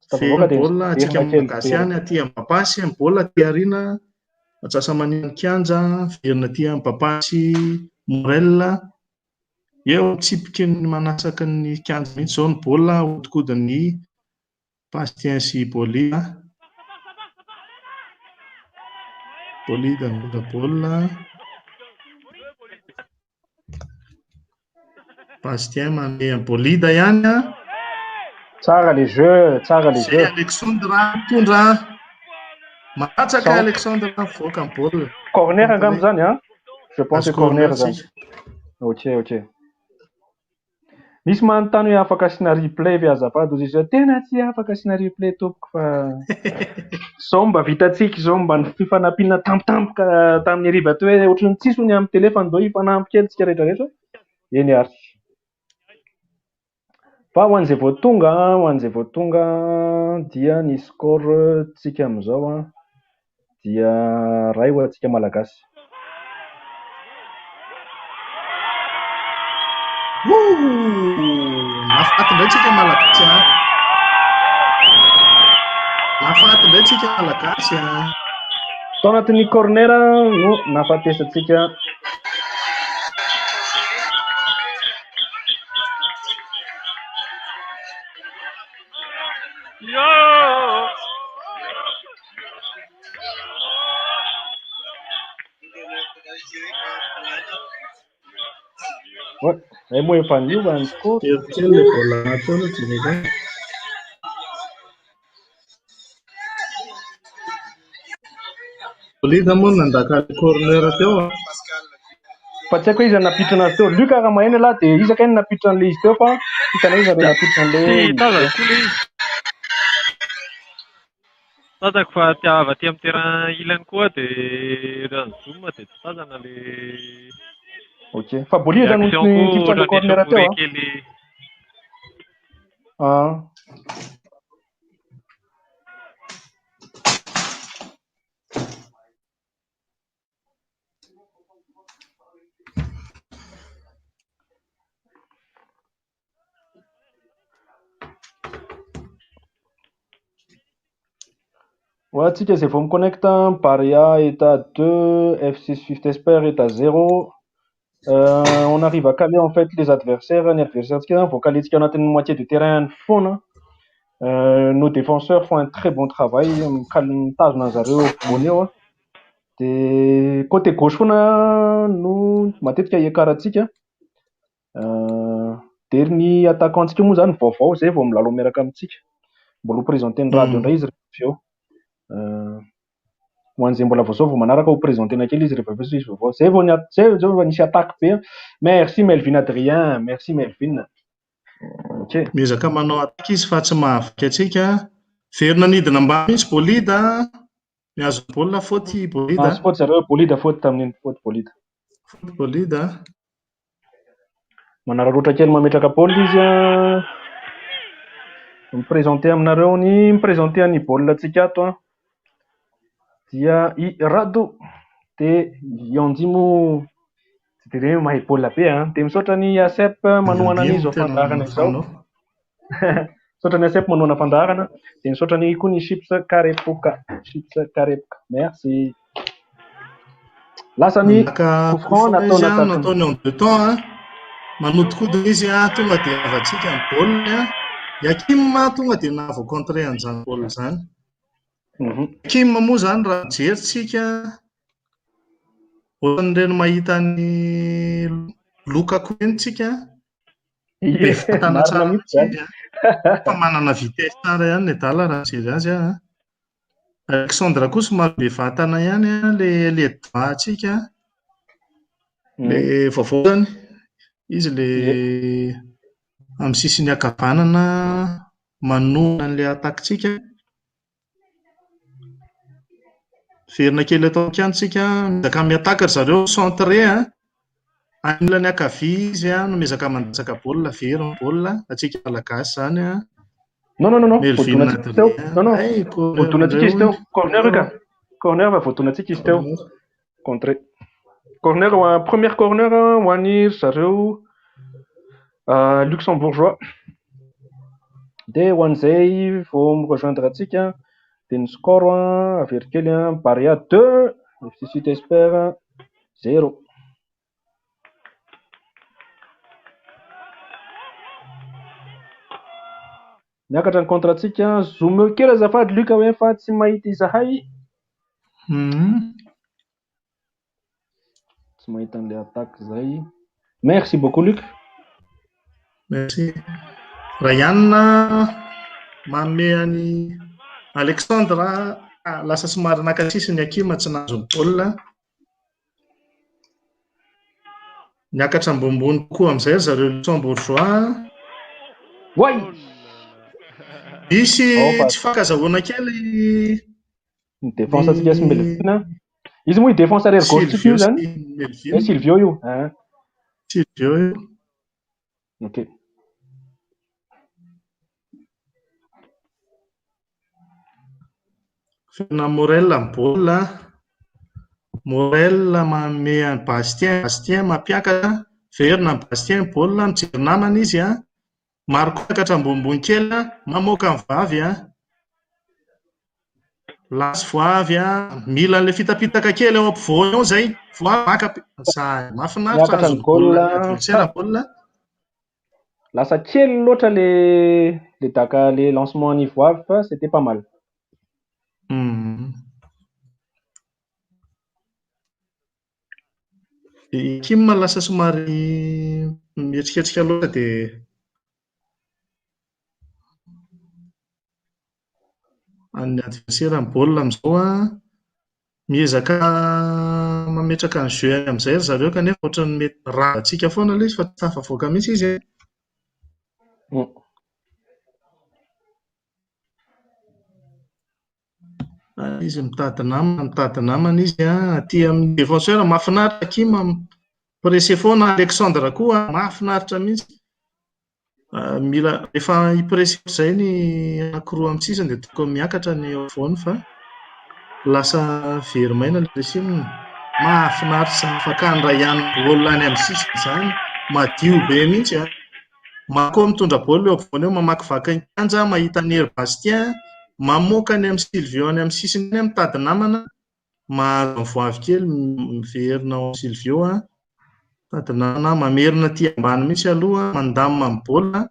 Tsy Very tafavoaka dia baolina antsika miverina kely Malagasy very. ihany aty amin'ny Bapasy, ny baolina aty aoriana. Antsasa-manila ny kianja, miverina aty amin'ny Bapasy Morel. Eo tsipiky ny manasaky ny kianja mihitsy izao ny baolina ahodikodin'ny Bastien sy Bolida. Bolida mitondra baolina. Bastien manome an'i Bolida ihany. Tsara le jeu, tsara le Zay jeu. Alexandre mitondra. Mahatsaka Sao. Alexandre mivoaka ny baolina. Corner angamba zany an? Je pense Azo que corner corner zany. tsika. Ok, ok. Misy manontany hoe afaka asiana replay ve azafady hozy izy. Tena tsy afaka asiana replay tompoko fa izao mba vitantsika izao mba ny fifanampiana tampotampoka tamin'ny hariva teo hoe ohatran'ny tsisy hono amin'ny télé fa ndao hifanampy kely tsika rehetrarehetra. Eny ary. Fa ho an'izay vao tonga, ho an'izay vao tonga dia ny score tsika amin'izao an dia 1 ho antsika Malagasy. Nahafaty indray tsika Malagasy an. Nahafaty indray tsika Malagasy an. Tao anatin'ny corner no nahafatesantsika. Ouais, zay moa efa niova ny score. Very kely ilay baolina anaty ao aloha jereko. Bolida moa no nandaka ilay corner teo. Fa tsy haiko hoe iza nampiditra anazy teo. Luc raha maheno ialahy dia iza kay no nampiditra an'ilay izy teo fa tsy hitanay iza ilay nampiditra an'ilay Tsy izy teo. tazako koa ilay izy. Tazako fa aty avy aty amin'ny terrain ilany koa dia raha ny zoom dia tsy tazana ilay Ok. Fa Bolida no action koa nitifitra an'ilay ohatran'ny corner teo échauffourée an. kely. Ah. Ho antsika izay vao mi-connecte, Barea est à 2, FC Swift Esper est à 0. On arrive à caler en fait les adversaires, ny adversaire-ntsika zany voakalentsika ao anatin'ny moitié de terrain any foana. Nos défenseurs font un très bon travail, mitazona an'zareo afovoany eo a. Dia côté gauche foana no matetika iakarantsika. Dia ny attaquant-ntsika moa zany vaovao zay vao milalao miaraka amintsika. Mbola ho présenter-n'ny radio indray izy rehefa avy eo. Ho an'izay mbola vao zao vao manaraka ho présenter-na kely izy rehefa avy eo satria izy vaovao. Zay vao zay zao vao nisy attaque be. Merci Melvin Adrien, merci Melvin. Ok. Miezaka manao attaque izy fa tsy mahavaky antsika. Verina nidina ambany mihitsy Bolida. Mihazo baolina faute Bolida. Mahazo faute zareo, Bolida faute tamin'iny, faute Bolida. Faute Bolida. Manararaotra kely mametraka baolina izy a. Mi-présenter aminareo ny mi-présenter ny baolina antsika ato a. Dia i Rado. Dia i Andy moa tsy dia hoe mahay baolina be a. Dia misaotra ny ASEP manohana an'izao fandaharana izao. Misaotra ny ASEP manohana fandaharana. Dia misaotra ny koa ny chips Karepoka. Chips Karepoka. Merci. Lasa ny Naka coup franc coup franc izy a, nataona nataony en deux temps a. Manodikodina izy a, tonga dia avantsika ny baolina. I Hakim tonga dia nahavoa contré an'izany baolina izany. Hakim moa izany raha mijery tsika ohatran'ireny mahita ny Lukaku eny tsika. Be vatana Marina tsara mihitsy izany. izy a. Fa manana vitesse tsara ihany ny adala raha mijery azy a. Alexandre koa somary be vatana ihany a, le droit antsika. Le vaovao zany. Izy le amin'ny sisiny ankavanana manohana an'ilay attaque-ntsika. Verina kely atao an-kiantsika, miezaka miattaque ry zareo centré a. Any ilany ankavia izy a no miezaka mandatsaka baolina, very ny baolina, antsika malagasy izany a. Non, non, non, non. Melvin Voadonantsika izy teo. Adrien. Non, non. Ay, corner Voadonantsika izy teo. indray. Corner io ka. Corner fa voadonantsika izy teo. Contré. Corner ho an, première corner ho an'ny ry zareo luxembourgeois. Dia ho an'izay vao mi-rejoindre antsika dia ny score avery kely a, Barea 2, FC Sud Espère 0. Miakatra ny contre antsika, zoom eo kely azafady Luc hoe fa tsy mahita izahay. Tsy mahita an'ilay attaque izay. Merci beaucoup Luc. Merci. Ryan manome an'i Alexandre lasa somary naka sisiny Hakim tsy nahazo ny baolina. Niakatra ambonimbony kokoa amin'izay ry zareo luxembourgeois. Oay! Misy Opa. tsy fankazahoana kely Ny défense antsika sy Melvin. Izy moa i défense arrière gauche tsika io Silvio zany. sy Melvin. Eh, Silvio io. Ah. Silvio io. Ok. Fernand Morel amin'ny baolina. Morel manome an'i Bastien, Bastien mampiakatra, verina amin'i Bastien ny baolina, mijery namana izy a. Marco miakatra ambonimbony kely a, mamoaka ny vavy a. Lasy voavy a, mila an'ilay fitapitaka kely ao ampovoany ao izay. Voavy maka zay, mahafinaritra Miakatra ny azo ny baolina, goal. adversaire baolina. Lasa kely loatra le daka le lancement ny voavy fa c'était pas mal. I Kim lasa somary mihetsiketsika loatra dia an'ny adversaire ny baolina amin'izao a. Miezaka mametraka ny jeu any amin'izay ry zareo kanefa ohatran'ny mety ravantsika foana ilay izy fa tsy tafavoaka mihitsy izy. Izy mitady namana, mitady namana izy a. Aty amin'ny défenseur mahafinaritra Kim pressé foana, Alexandre koa mahafinaritra mihitsy. Mila rehefa hi-pressé izay ny anankiroa amin'ny sisiny dia tokony miakatra ny eo afovoany fa lasa very maina ilay pressing. Mahafinaritra izany fakany Ryan baolina any amin'ny sisiny izany, madio be mihitsy a. Marco mitondra baolina eo afovoany eo, mamakivaky ny kianja, mahita an'i Hery Bastien, mamoaka any amin'ny Silvio any amin'ny sisiny any, mitady namana, mahazo ny voavy kely, miverina ao amin'ny Silvio a. Mitady namana, mamerina aty ambany mihitsy aloha, mandamina ny baolina.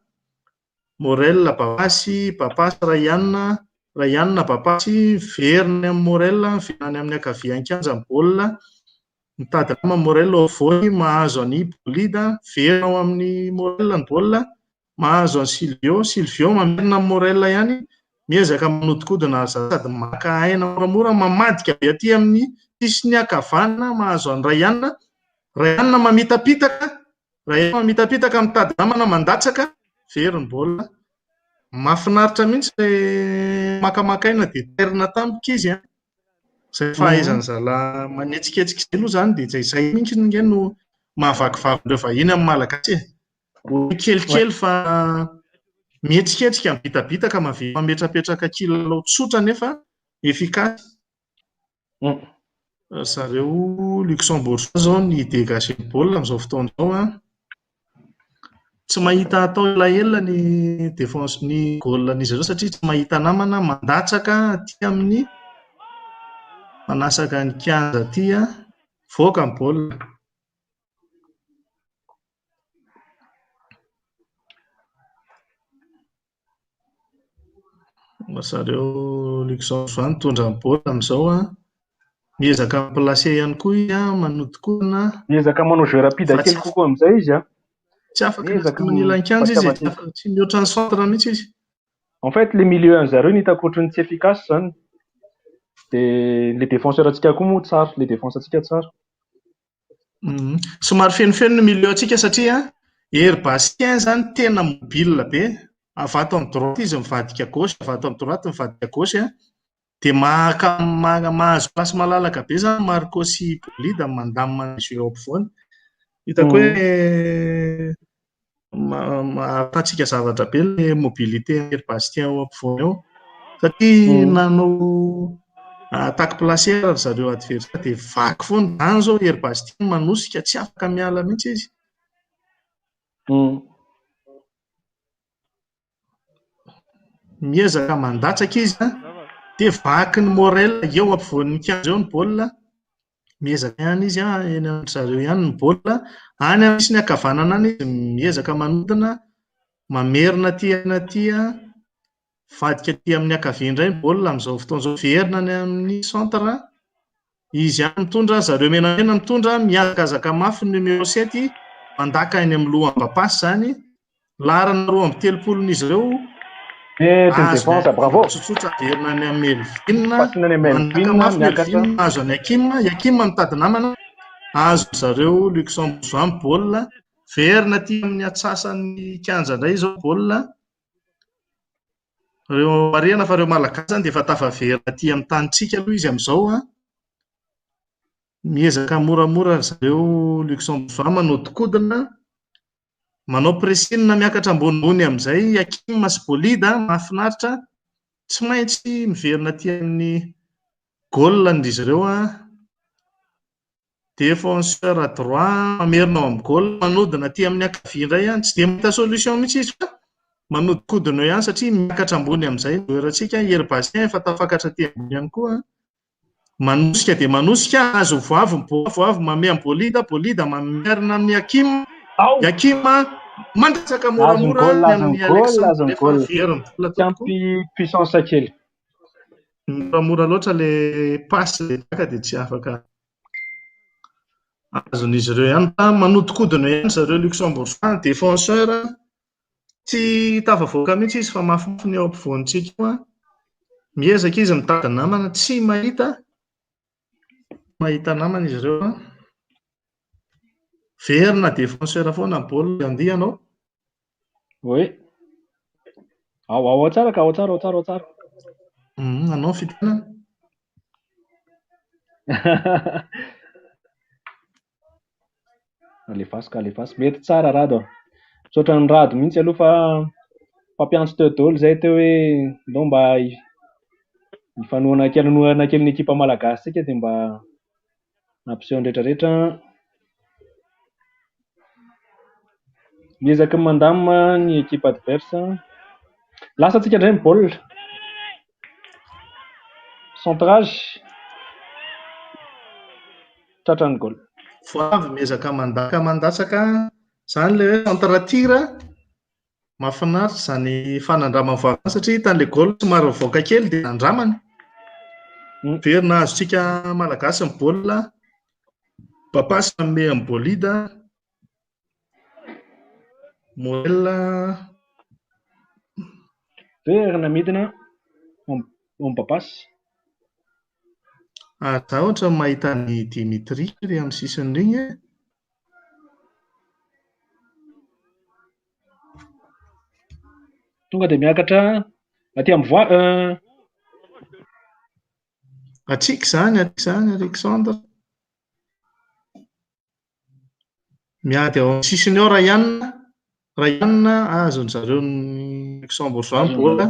Morel, Bapasy, Bapasy, Ryan, Ryan, Bapasy, miverina any amin'ny Morel, miverina any amin'ny ankavian-kianja ny baolina. Mitady namana Morel ao afovoany, mahazo an'i Bolida, miverina ao amin'ny Morel ny baolina, mahazo an'i Silvio, Silvio mamerina amin'ny Morel ihany, miezaka manodikodina ry zareo sady maka aina moramora, mamadika avy aty amin'ny sisiny ankavanana, mahazo an'i Ryan, Ryan mamitapitaka, Ryan mamitapitaka mitady namana mandatsaka, very ny baolina. Mahafinaritra mihitsy ilay makamaka aina dia tairina tampoka izy an. Izay fahaizan'ny zalahy manetsiketsika izay aloha izany dia izay izay mihitsy ange no mahavaky ireo vahiny amin'ny Malagasy e. Hoe kelikely fa mihetsiketsika, mibitabitaka, mametrapetraka kilalao tsotra nefa efficace. Ry zareo Luxembourgeois izao ny dégager baolina amin'izao fotoana izao an. Tsy mahita atao elaela ny défense ny goal-n'izy ireo satria tsy mahita namana, mandatsaka aty amin'ny manasaka ny kianja aty an, mivoaka ny baolina. Ry zareo Luxembourgeois mitondra ny baolina amin'izao an. Miezaka mi-placer ihany koa izy an, manodikodina. Miezaka manao jeu rapide Fa tsy kely kokoa amin'izay izy an. Tsy afaka Miezaka amin'ny ilan-kianja izy e, tsy afaka, tsy mihoatra ny centre mihitsy izy. En fait, le milieu an'zareo no hitako ohatran'ny tsy efficace izany. Dia le défenseur antsika koa moa tsara, le défense antsika tsara. Somary fenofeno ny milieu antsika satria Hery Bastien izany tena mobile be. Avy ato amin'ny droite izy mivadika gauche, avy ato amin'ny droite mivadika gauche. Dia maka mahazo place malalaka be izany Marco sy Bolida mandamina ny jeu ao ampovoany. Hitako hoe ahafahantsika zavatra be ilay mobilité Hery Bastien ao ampovoany ao. Satria nanao attaque placée ry zareo adversaire dia vaky foana. Izany izao Hery Bastien manosika, tsy afaka miala mihitsy izy. Miezaka mandatsaka izy an, dia vaky ny Morel eo ampovoan'ny kianja eo ny baolina. Miezaka ihany izy an, eny amin-dry zareo ihany ny baolina. Any amin'ny sisiny ankavanana any izy miezaka manodina, mamerina aty aoriana aty an, mivadika aty amin'ny ankavia indray ny baolina amin'izao fotoana izao, miverina any amin'ny centre. Izy ihany mitondra, zareo menamena mitondra, mihazakazaka mafy ny numéro 7, mandaka eny amin'ny lohan'ny Bapasy izany. Laharana 32-n'izy ireo. Mety ny Azo défense, bravo. Tsotsotra averina any amin'ny Melvin. Pasina any amin'ny Mandaka Melvin, mafy miakatra. Melvin, mahazo an'i Hakim. I Hakim mitady namana. Azo zareo Luxembourgeois ny baolina. Verina aty amin'ny antsasan'ny kianja indray izao baolina. Ireo marihana fa ireo Malagasy izany dia efa tafaverina aty amin'ny tanintsika aloha izy amin'izao an. Miezaka moramora ry zareo Luxembourgeois manodikodina. Manao pressing miakatra ambonimbony amin'izay Hakim sy Bolida, mahafinaritra. Tsy maintsy miverina aty amin'ny goal izy ireo an. Défenseur droit mamerina ao amin'ny goal, manodina aty amin'ny ankavia indray an. Tsy dia mahita solution mihitsy izy fa manodikodina eo ihany satria miakatra ambony amin'izay ny joueur-ntsika. Hery Bastien efa tafakatra aty ambony ihany koa. Manosika dia manosika, azo voavy ny baolina, voavy manome amin'ny Bolida, Bolida mamerina amin'ny Hakim. Ao! Hakim mandatsaka Azony moramora goal, ny azony amin'ny goal, Alexandre azony nefa goal. very ny baolina Tsy tompoko. ampy puissance kely. Moramora loatra ilay passe ilay daka dia tsy afaka azon'izy ireo ihany. Fa manodikodina eo ihany zareo Luxembourgeois, défenseur. Tsy tafavoaka mihitsy izy fa mafimafy ny eo ampovoantsika eo an. Miezaka izy mitady namana, tsy mahita. Mahita namana izy ireo an. Verina défenseur foana ny baolina andeha ianao. Oui. Ao, ao, ao tsara ka, ao tsara, ao tsara, ao tsara. Anao ny fitana. Alefaso ka, alefaso. Mety tsara Rado. Misaotra ny Rado mihitsy aloha fa mpampiantso teo daholo izay teo hoe ndao mba hifanohana kely, hanohana kely ny ekipa malagasy tsika dia mba nampiseho ny rehetrarehetra. Miezaka mandamina ny ekipa adverse. Lasa tsika indray ny baolina. Centrage. Tratran'ny goal. Voavy miezaka mandaka mandatsaka. Izany ilay hoe centre tir. Mahafinaritra izany fanandraman'ny Voavy izany satria hitan'ilay goal somary mivoaka kely dia nandramany. Miverina azontsika Malagasy ny baolina. Papasy manome an'i Bolida. Morel. Verina midina ao Papasy. Ary za ohatran'ny mahita an'i Dimitri ery amin'ny sisiny iny e. Tonga dia miakatra aty amin'ny voie. Atsika izany, atsika izany Alexandre. Miady ao amin'ny sisiny ao Ryan. Ryan azon-dry zareo ny Luxembourgeois ny baolina.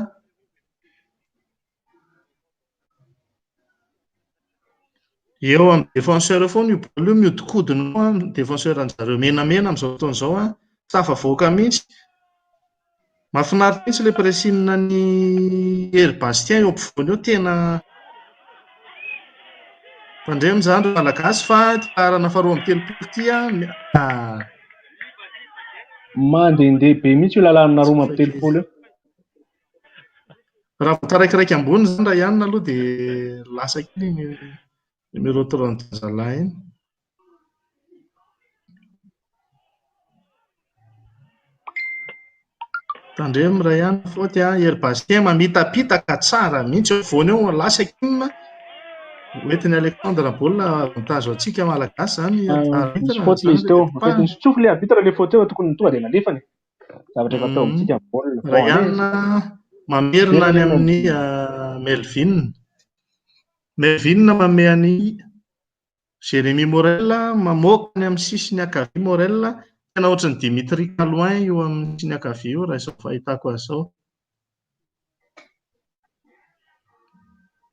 Eo amin'ny défenseur foana io baolina io, mihodinkodina eo an, défenseur an-dry zareo menamena amin'izao fotoana izao an, tsy tafavoaka mihitsy. Mahafinaritra mihitsy ilay pressing an'i Hery Bastien eo ampovoany eo, tena tandremo izany ry Malagasy fa ity laharana faharoa amby telopolo ity an, Mandehandeha be mihitsy io lalàna 32 io. Raha vao taraikiraiky ambony izany raha hianina aloha dia lasa kely iny numéro 32 zalahy iny. Tandremo raha ihany faute a, Hery Bastien mamitapitaka tsara mihitsy eo afovoany eo, lasa Kim. Hoentin'i Alexandre baolina avantage ho antsika Malagasy izany. Nisy faute ilay izy teo. En fait, nisy tsofy ilay arbitre ilay faute teo, tokony tonga dia nalefany. Zavatra efa tao amintsika ny baolina. Bon, Rayan allez. mamerina any amin'ny Melvin. Melvin manome an'i Jérémy Morel, mamoaka any amin'ny sisiny ankavia Morel. Tena ohatran'ny Dimitri Caloin io amin'ny sisiny ankavia io raha izao fahitako azy izao.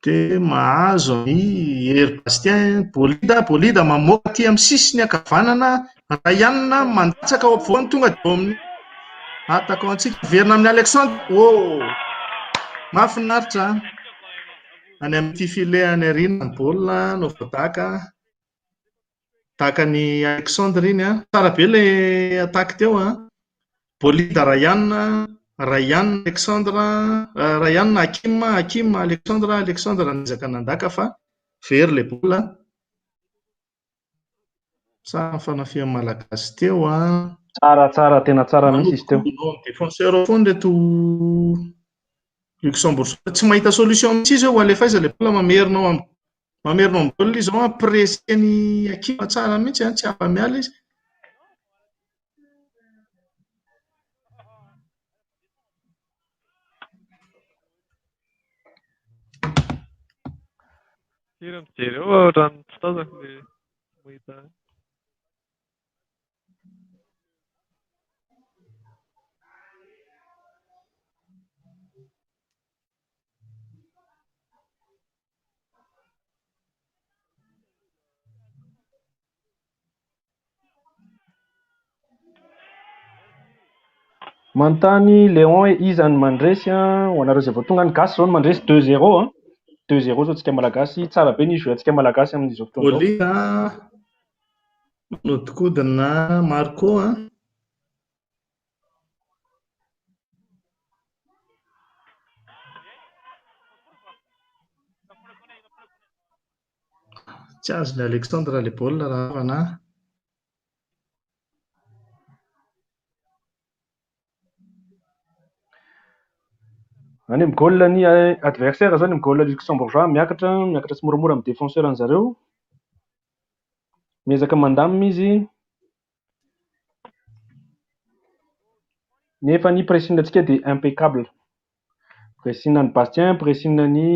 Dia mahazo an'i Hery Bastien, Bolida, Bolida mamoaka aty amin'ny sisiny ankavanana, Ryan mandatsaka ao ampovoany, tonga dia eo amin'ny attaquant antsika, miverina amin'ny Alexandre, oh! Mahafinaritra! Any amin'ity filet any aoriana ny baolina no voadaka. Daka an'i Alexandre iny an. Tsara be ilay attaque teo an. Bolida Ryan, Ryan Alexandre, Ryan Hakim, Hakim Alexandre, Alexandre niezaka nandaka fa very ilay baolina. Tsara ny fanafihan'ny Malagasy teo an. Tsara, tsara, tena tsara mihitsy izy teo. Manodinkodina ao amin'ny défenseur ao foana ireto Luxembourgeois. Tsy mahita solution mihitsy izy hoe ho alefa aiza ilay baolina, mamerina ao amin'ny mamerina ao amin'ny baolina izy ao an, pressé-n'i Hakim tsara mihitsy an, tsy afa-miala izy. Firy mijery eo ohatran'ny tsy tazako ilay mahita azy. Manontany Léon hoe iza no mandresy an? Ho anareo izay vao tonga ny gasy izao no mandresy 2-0 an. 2-0 izao tsika Malagasy. Tsara be ny jouer-ntsika Malagasy amin'izao fotoana izao. Bolida manodikodina Marco an. Tsy azon'i Alexandre ilay baolina raha havana. Any amin'ny goal ny adversaire zao, any amin'ny goal luxembourgeois, miakatra, miakatra tsimoramora amin'ny défenseur an'zareo. Miezaka mandamina izy. Nefa ny pressing antsika dia impeccable. Pressing an'i Bastien, pressing ny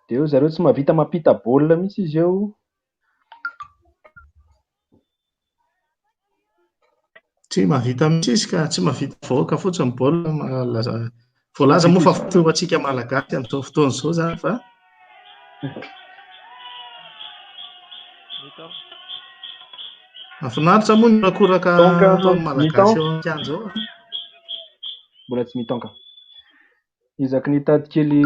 Dia eo zareo tsy mahavita mampita baolina mihitsy izy eo. Tsy mahavita mihitsy izy ka, tsy mahavita vahoaka fotsiny baolina malaza. Voalaza moa fa fotoana ho antsika Malagasy amin'izao fotoana izao izany fa mahafinaritra moa ny horakoraka Donc, ataon'ny Malagasy mi-temps. eo an-kianja ao. Mbola tsy mi-temps ka. Isaky ny hitady kely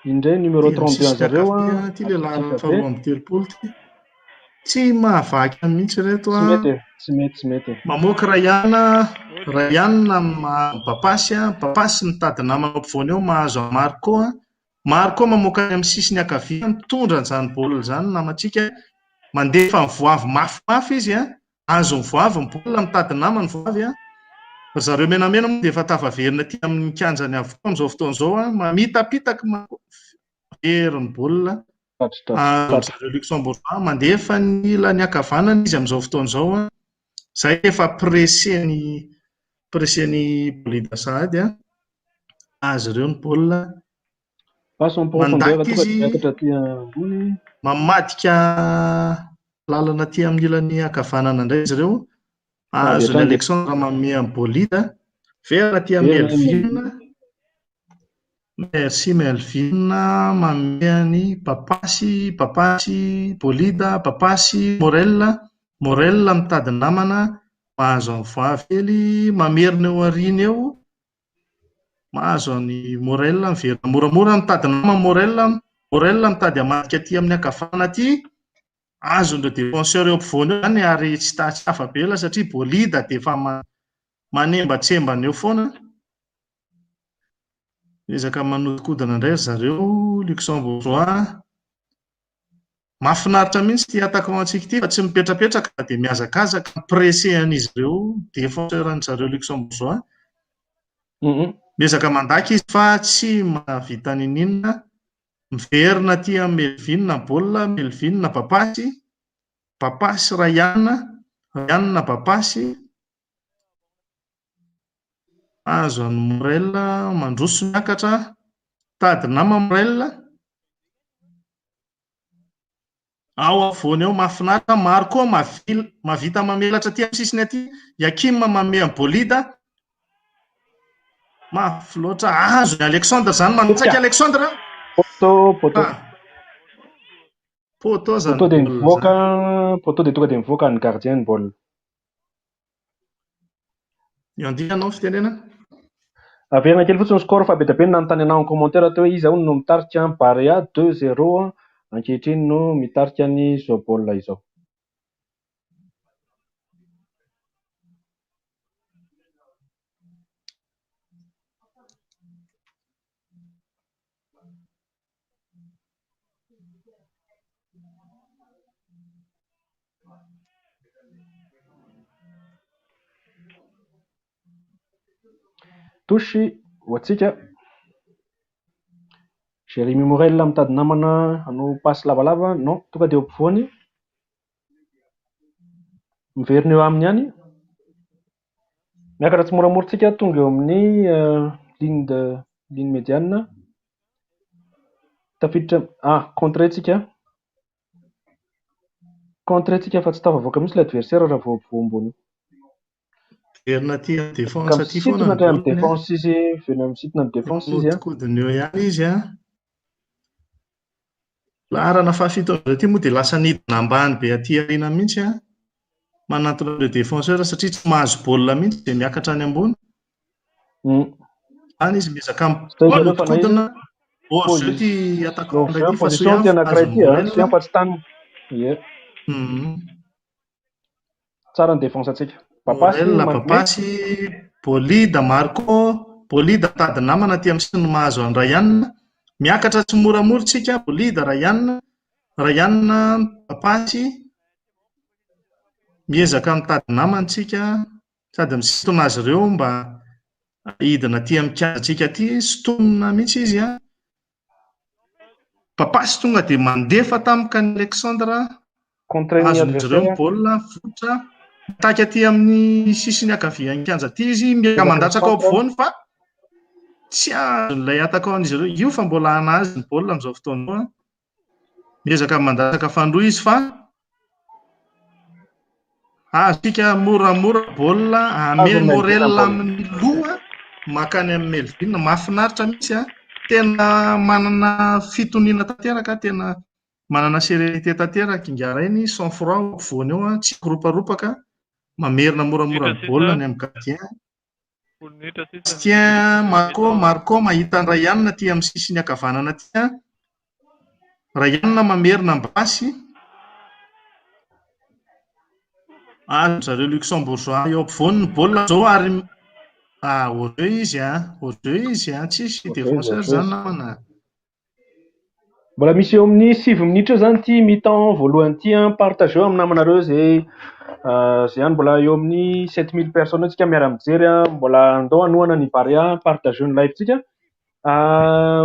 indray numéro Ity amin'ny 32 sisiny zareo ankavia, an. ity ilay laharana Be. faharoa amby telopolo ity. Tsy mahavaky any mihitsy ireto Tsy an. mety e, tsy mety, tsy mety. Mamoaka Rayana, Rayana Bapasy, Bapasy mitady namana ao ampovoany eo, mahazo an'i Marco. Marco mamoaka any amin'ny sisiny ankavia, mitondra an'izany baolina izany ny namantsika. Mandefa ny voavy mafimafy izy, azo ny voavy ny baolina, mitady namany voavy. Ry zareo menamena moa dia efa tafaverina aty amin'ny kianjany avokoa amin'izao fotoana izao. Mamitapitaka Marco, very ny baolina. Tratra, Azo zareo Luxembourgeois mandefa ny ilany ankavanana izy amin'izao fotoana izao. Izay efa pressé-ny pressé-ny Bolida sahady. Azy ireo ny baolina. Passe en profondeur Mandaka tonga dia izy, miakatra aty ambony. mamadika lalana aty amin'ny ilany ankavanana indray izy ireo. Avy Azony hatrany dia Alexandre manome amin'ny Bolida. Verina aty amin'ny verina ny Melvin. Merci Melvin manome an'i Papasy, Papasy, Bolida, Papasy, Morel. Morel mitady namana, mahazo an'i Voavy kely, mamerina eo aoriana eo. Mahazo an'i Morel, miverina moramora, mitady namana Morel. Morel mitady hamadika aty amin'ny ankavanana aty. Azon'ireo défenseur eo ampovoany eo izany ary tsy tsy afa-bela satria Bolida dia efa manembatsembana eo foana. Miezaka manodikodina indray ry zareo Luxembourgeois. Mahafinaritra mihitsy ity attaquant antsika ity fa tsy mipetrapetraka fa dia mihazakazaka mi-pressé an'izy ireo défenseur an-dry zareo Luxembourgeois. Miezaka mandaka izy fa tsy mahavita n'inon'inona. Miverina aty amin'ny Melvin baolina, Melvin Bapasy, Bapasy Rayana, Rayana Bapasy. Azo an'i Morel, mandroso miakatra, mitady nama Morel. Ao afovoany eo mahafinaritra, Marco mahavita mamelatra aty amin'ny sisiny aty. Yakim manome an'i Bolida. Mafy loatra, azo ny Alexandre izany, manotsaika Alexandre. Poteau, poteau. Poteau zany Poteau dia baolina mivoaka, zany. poteau dia tonga dia mivoaka ny gardien ny baolina. Andianao fitenenana. Averina kely fotsiny ny score fa be dia be ny nanontany anao en commentaire teo hoe iza hono no mitarika Barea 2-0 ankehitriny no mitarika ny zao baolina izao. Touche ho antsika. Jérémy Morel mitady namana hanao passe lavalava. Non, tonga dia eo ampovoany. Miverina eo aminy ihany. Miakatra tsimoramora tsika tonga eo amin'ny ligne de ligne médiane. Tafiditra contré tsika. Contré tsika fa tsy tafavoaka mihitsy ilay adversaire raha vao voambony io. Miverina aty amin'ny défense Ka aty foana misintona ny hatrany amin'ny baolina. défense izy, miverina misintona amin'ny défense izy. Mihodinkodina eo ihany izy. Laharana fahafito amin'izao ity moa dia lasa nidina ambany be aty aoriana mihitsy. Manantona ireo défenseur satria tsy mahazo baolina mihitsy dia miakatra any ambony. Any izy miezaka Tsy zareo fa na izy manodikodina. Hors-jeu ity attaquant indray ity fa position ty soa anankiray azon'ny ity Morel. soa fa tsy tany. Ie. Tsara ny défense antsika. Papasy Morel, manome. Papasy, Bolida, Marco, Bolida mitady namana aty amin'ny sisiny mahazo an'i Ryan. Miakatra tsy moramora tsika, Bolida, Ryan, Ryan, Papasy. Miezaka mitady namana tsika sady misintona azy ireo mba hidina aty amin'ny kianjantsika aty. Sintomina mihitsy izy. Papasy tonga dia mandefa tampoka an'i Alexandre. Contre ny Azon'izy ireo ny adversaire. baolina, votra. Mitaky aty amin'ny sisiny ankavian'ny kianja aty izy, miezaka mandatsaka ao ampovoany fa tsy azon'ilay attaquant an'izy ireo. Io fa mbola anazy ny baolina amin'izao fotoana izao. Miezaka mandatsaka fanindroa izy fa azontsika moramora baolina ame Azon'ny Melvin Morel baolina. amin'ny loha makany amin'ny Melvin. Mahafinaritra mihitsy. Tena manana fitoniana tanteraka, tena Manana sérénité tanteraka Ingarainy, sang froid ao ampovoany eo, tsy miroparopaka, mamerina moramora ny baolina any amin'ny gardien. Bastien, Marco, Marco mahita an'i Ryan aty amin'ny sisiny ankavanana aty. Ryan mamerina ny basy. Azon-dry zareo Luxembourgeois eo ampovoany ny baolina izao ary ah, hors-jeu izy an, hors-jeu izy an, tsisy défenseur izany namana. Mbola misy eo amin'ny 9 minitra eo izany ity mi-temps voalohany ity an, partageo amin'ny namanareo izay izay any mbola eo amin'ny 7000 personnes tsika miara-mijery an, mbola andao hanohana ny Barea, partageo ny live-tsika.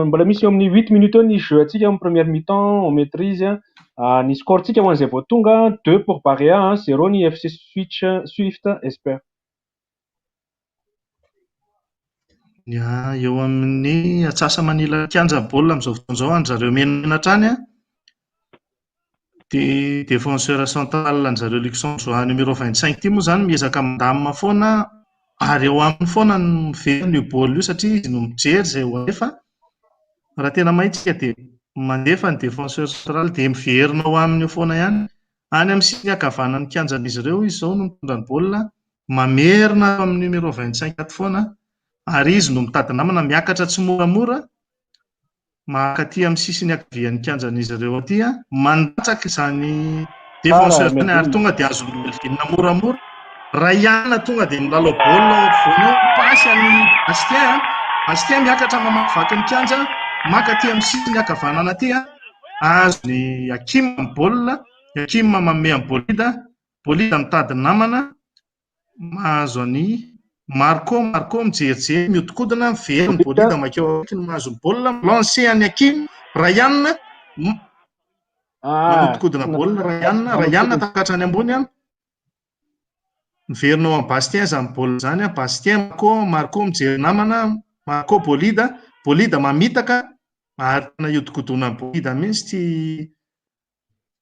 Mbola misy eo amin'ny 8 minutes eo ny jeu antsika amin'ny première mi-temps, on maîtrise. Ny score-tsika ho an'izay vao tonga, 2 pour Barea, 0 ny FC Switch, Swift Esper. Ya, eo amin'ny atsasa-manila kianja ny baolina amin'izao fotoana izao, an-dry zareo menamena hatrany an. Dia défenseur central an-dry zareo Luxembourgeois numéro 25 ity moa izany miezaka mandamina foana ary eo aminy foana no miverina io baolina io satria izy no mijery izay ho alefa. Raha tena mahay tsika dia mandefa ny défenseur central dia miverina ao aminy eo foana ihany. Any amin'ny sisiny ankavanan'ny kianjan'izy ireo izy izao no mitondra ny baolina, mamerina ato amin'ny numéro 25 ato foana ary izy no mitady namana miakatra tsimoramora maka aty amin'ny sisiny ankavian'ny kianjan'izy ireo aty, mandatsaka izany défenseur izany ary tonga dia azon'i Melvin moramora. Ryan tonga dia milalao baolina ao ampovoany ao, pasy an'i Bastien, Bastien miakatra mamakivaky ny kianja, maka aty amin'ny sisiny ankavanana aty, azon'i Hakim ny baolina, Hakim manome an'i Bolida, Bolida mitady namana, mahazo an'i Marco, Marco mijerijery, mihodinkodina, miverina Bolida mankeo akaikiny mahazo ny baolina, mi-lancer an'i Hakim, Ryan, manodinkodina baolina Ryan, Ryan takatra any ambony an. Miverina ao amin'i Bastien izany baolina izany an, Bastien, Marco, Marco mijery namana, Marco Bolida, Bolida mamitaka ary tena hiodikodonan'i Bolida mihitsy ity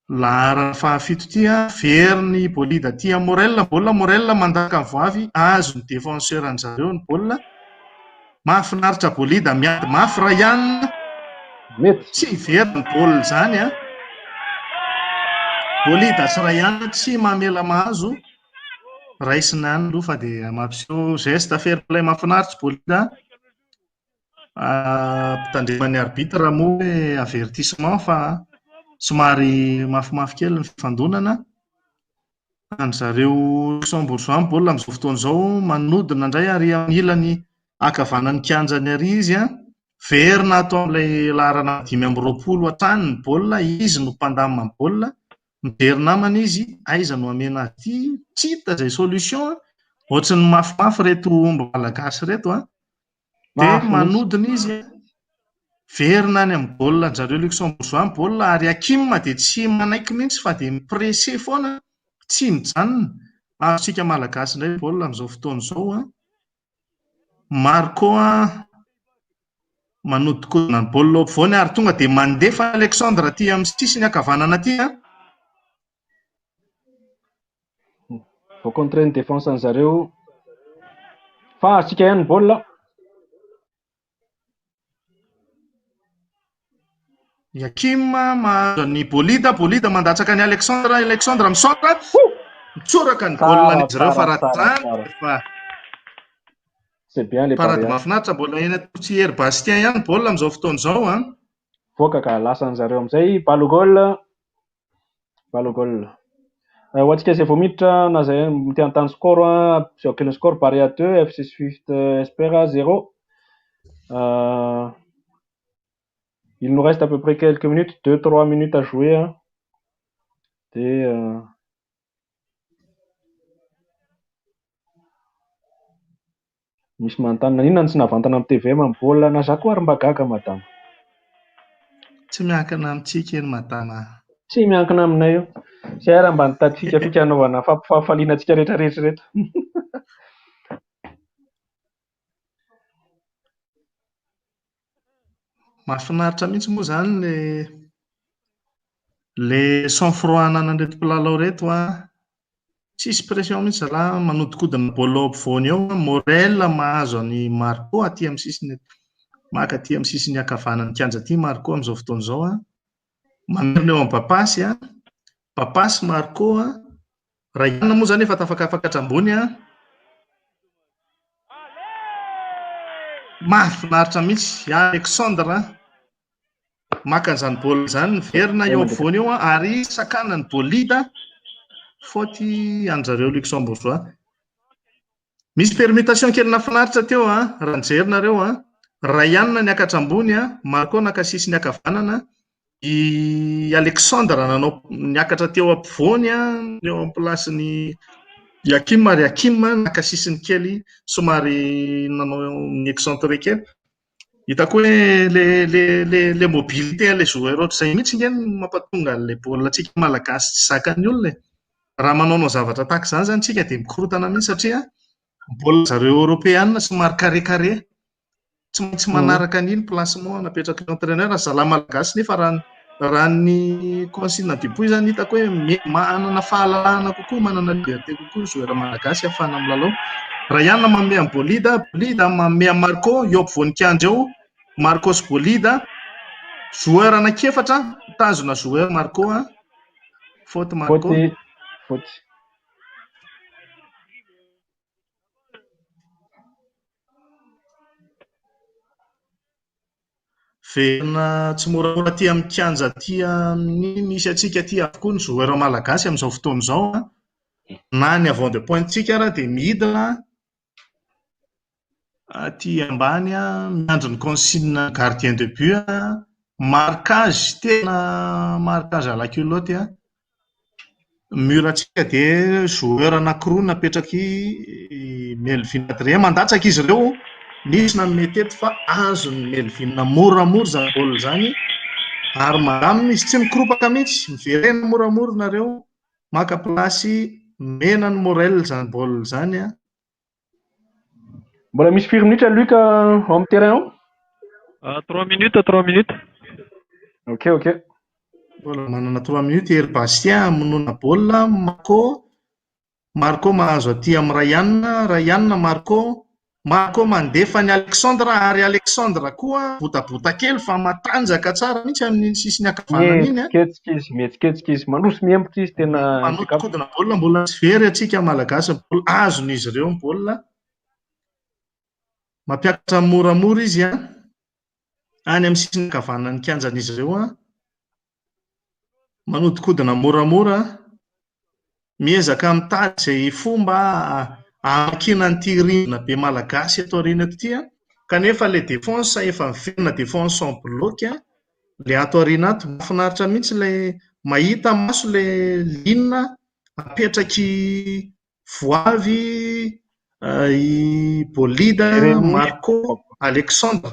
laharana fahafito ity an, verin'i Bolida aty amin'i Morel, baolina Morel mandaka ny voavy, azon'ny défenseur an-dry zareo ny baolina. Mahafinaritra Bolida miady mafy Ryan. Mety. Tsy hiverina ny baolina izany an. Bolida sy Ryan tsy mamela mahazo. Raisina ihany aloha fa dia mampiseho geste fair play mahafinaritra Bolida. Ampitandreman'ny arbitre moa hoe avertissement fa somary mafimafy kely ny fifandonana. An-dry zareo Luxembourgeois ny baolina amin'izao fotoana izao, manodina indray ary amin'ny ilany ankavanan'ny kianjany ary izy. Verina ato amin'ilay laharana 25 hatrany ny baolina, izy no mpandamina ny baolina. Mijery namana izy, aiza no hamena azy ity, tsy hita izay solution. Ohatry ny mafimafy ireto omby malagasy ireto. Dia manodina izy, verina any amin'ny baolina an-dry zareo Luxembourgeois ny baolina ary Hakim dia tsy manaiky mihitsy fa dia mi-presser foana, tsy mijanona. Azontsika Malagasy indray ny baolina amin'izao fotoana izao. Marco manodinkodina ny baolina ao ampovoany ary tonga dia mandefa Alexandre aty amin'ny sisiny ankavanana aty. Vao contrer ny défense an zareo fa azontsika ihany ny baolina. I Hakim mahazo an'i Bolida, Bolida mandatsaka an'i Alexandre, Alexandre misaotra, mitsoraka ny baolina an'izy ireo fa raha izany efa C'est bien les parady Barea. mahafinaritra mbola eny Totsihery Bastien ihany ny baolina amin'izao fotoana izao an. Voaka ka lasan'ny zareo amin'izay balle au goal. Balle au goal. Ho antsika izay vao miditra na izay te hanontany score, ampiseho kely ny score Barea 2, FC Swift Esper 0. Il nous reste à peu près quelques minutes, 2-3 minutes à jouer. Hein. Dia misy manontany naninona no tsy navantana amin'ny TVM ny baolina na za koa ary mba gaga madama. Tsy miankina amintsika eny madama. Tsy miankina aminay io. Zay ary mba nitady fikafika hanaovana fampifaliana antsika rehetra rehetra ireto. Mahafinaritra mihitsy moa izany le sang froid ananan'ireto mpilalao ireto an. Tsisy pression mihitsy zalahy, manodinkodina baolina ao ampovoany eo. Morel mahazo an'i Marco aty amin'ny sisiny, maka aty amin'ny sisiny ankavanan'ny kianja aty Marco amin'izao fotoana izao an. Mamerina eo amin'ny Bapasy an. Bapasy Marco an. Rayan moa izany efa tafakafakatra ambony an. Mahafinaritra mihitsy Alexandre maka an'izany baolina izany, miverina eo ampovoany eo ary sakanan'ny Bolida. Faute an-dry zareo Luxembourgeois. Misy permutation kely nahafinaritra teo an, raha nijery nareo an. Rayan niakatra ambony an, Marco naka sisiny ankavanana, i Alexandre nanao niakatra teo ampovoany an, eo amin'ny place-n'i Hakim ary Hakim naka sisiny kely somary nanao ni-excentré kely. Hitako hoe le le le le mobilité an'ilay joueur ohatr'izay mihitsy ange no mampatonga an'ilay baolina antsika malagasy tsy zakan'ny olona e. Raha manaonao zavatra tahaka izany izany tsika dia mikorontana mihitsy satria baolina zareo eoropeana somary carré carré. Tsy maintsy manaraka an'iny placement napetraky ny entraîneur. Zalahy malagasy nefa raha raha ny consigne Dupuis izany hitako hoe manana fahalalahana kokoa, manana liberté kokoa ny joueur malagasy ahafahana milalao. Rayan manome an'i Bolida, Bolida manome an'i Marco, eo ampovoan'ny kianja eo, Marco sy Bolida, joueur anankiefatra, mitazona joueur Marco, faute Marco. Faute, faute. Velona tsimoramora aty amin'ny kianja aty amin'ny misy antsika aty avokoa ny joueur malagasy amin'izao fotoana izao. Na ny avant de pointe-tsika ara dia midina aty ambany, miandry ny consigne gardien de but. Marquage, tena marquage à la culotte. Mur-ntsika dia joueur anankiroa napetraky Melvin Adrien. Mandatsaka izy ireo, nisy nanome teto fa azon'i Melvin moramora izany baolina izany ary mandamina izy, tsy mikoropaka mihitsy, miverena moramora nareo, maka place mena ny Morel izany baolina izany. Mbola misy firy minitra Luc ao amin'ny terrain ao? 3 minutes, 3 minutes. Ok, ok. Mbola manana 3 minutes Hery Bastien hamonoana baolina, Marco, Marco mahazo aty amin'ny Rayan, Rayan Marco, Marco mandefa an'i Alexandre ary Alexandre koa botabota kely fa matanjaka tsara mihitsy amin'iny sisiny ankavanana iny. Mihetsiketsika izy, mihetsiketsika izy, mandroso mihemotra izy tena Manodikodina baolina, mbola tsy very antsika Malagasy ny baolina, azon'izy ireo ny baolina. Mampiakatra moramora izy an, any amin'ny sisiny ankavanan'ny kianjan'izy ireo an. Manodikodina moramora, miezaka mitady izay fomba hamakiana an'ity rindrina be malagasy eto aoriana eto ity an. Kanefa ilay défense efa miverina défense en bloc an, ilay ato aoriana ato. Mahafinaritra mihitsy ilay mahita maso ilay ligne apetraky Voavy, i Bolida, Marco, Alexandre.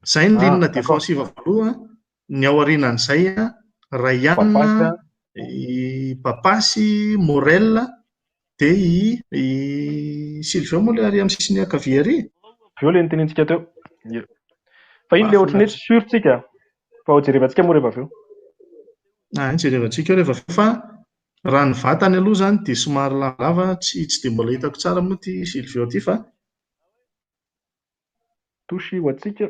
Izay ny ligne défensive voalohany. Ny ao aorianan'izay, Rayan, i Papasy, Morel, dia i Sylvain moa ilay ary amin'ny sisiny ankavia ary. Avy eo ilay notenenintsika teo. Ie. Fa iny ilay ohatran'ny hoe tsy sûr tsika fa ho jerevantsika moa rehefa avy eo. Ah, iny jerevantsika eo rehefa avy eo fa raha ny vatany aloha izany dia somary lavalava, tsy dia mbola hitako tsara moa ity Sylvain ity fa Touche ho antsika.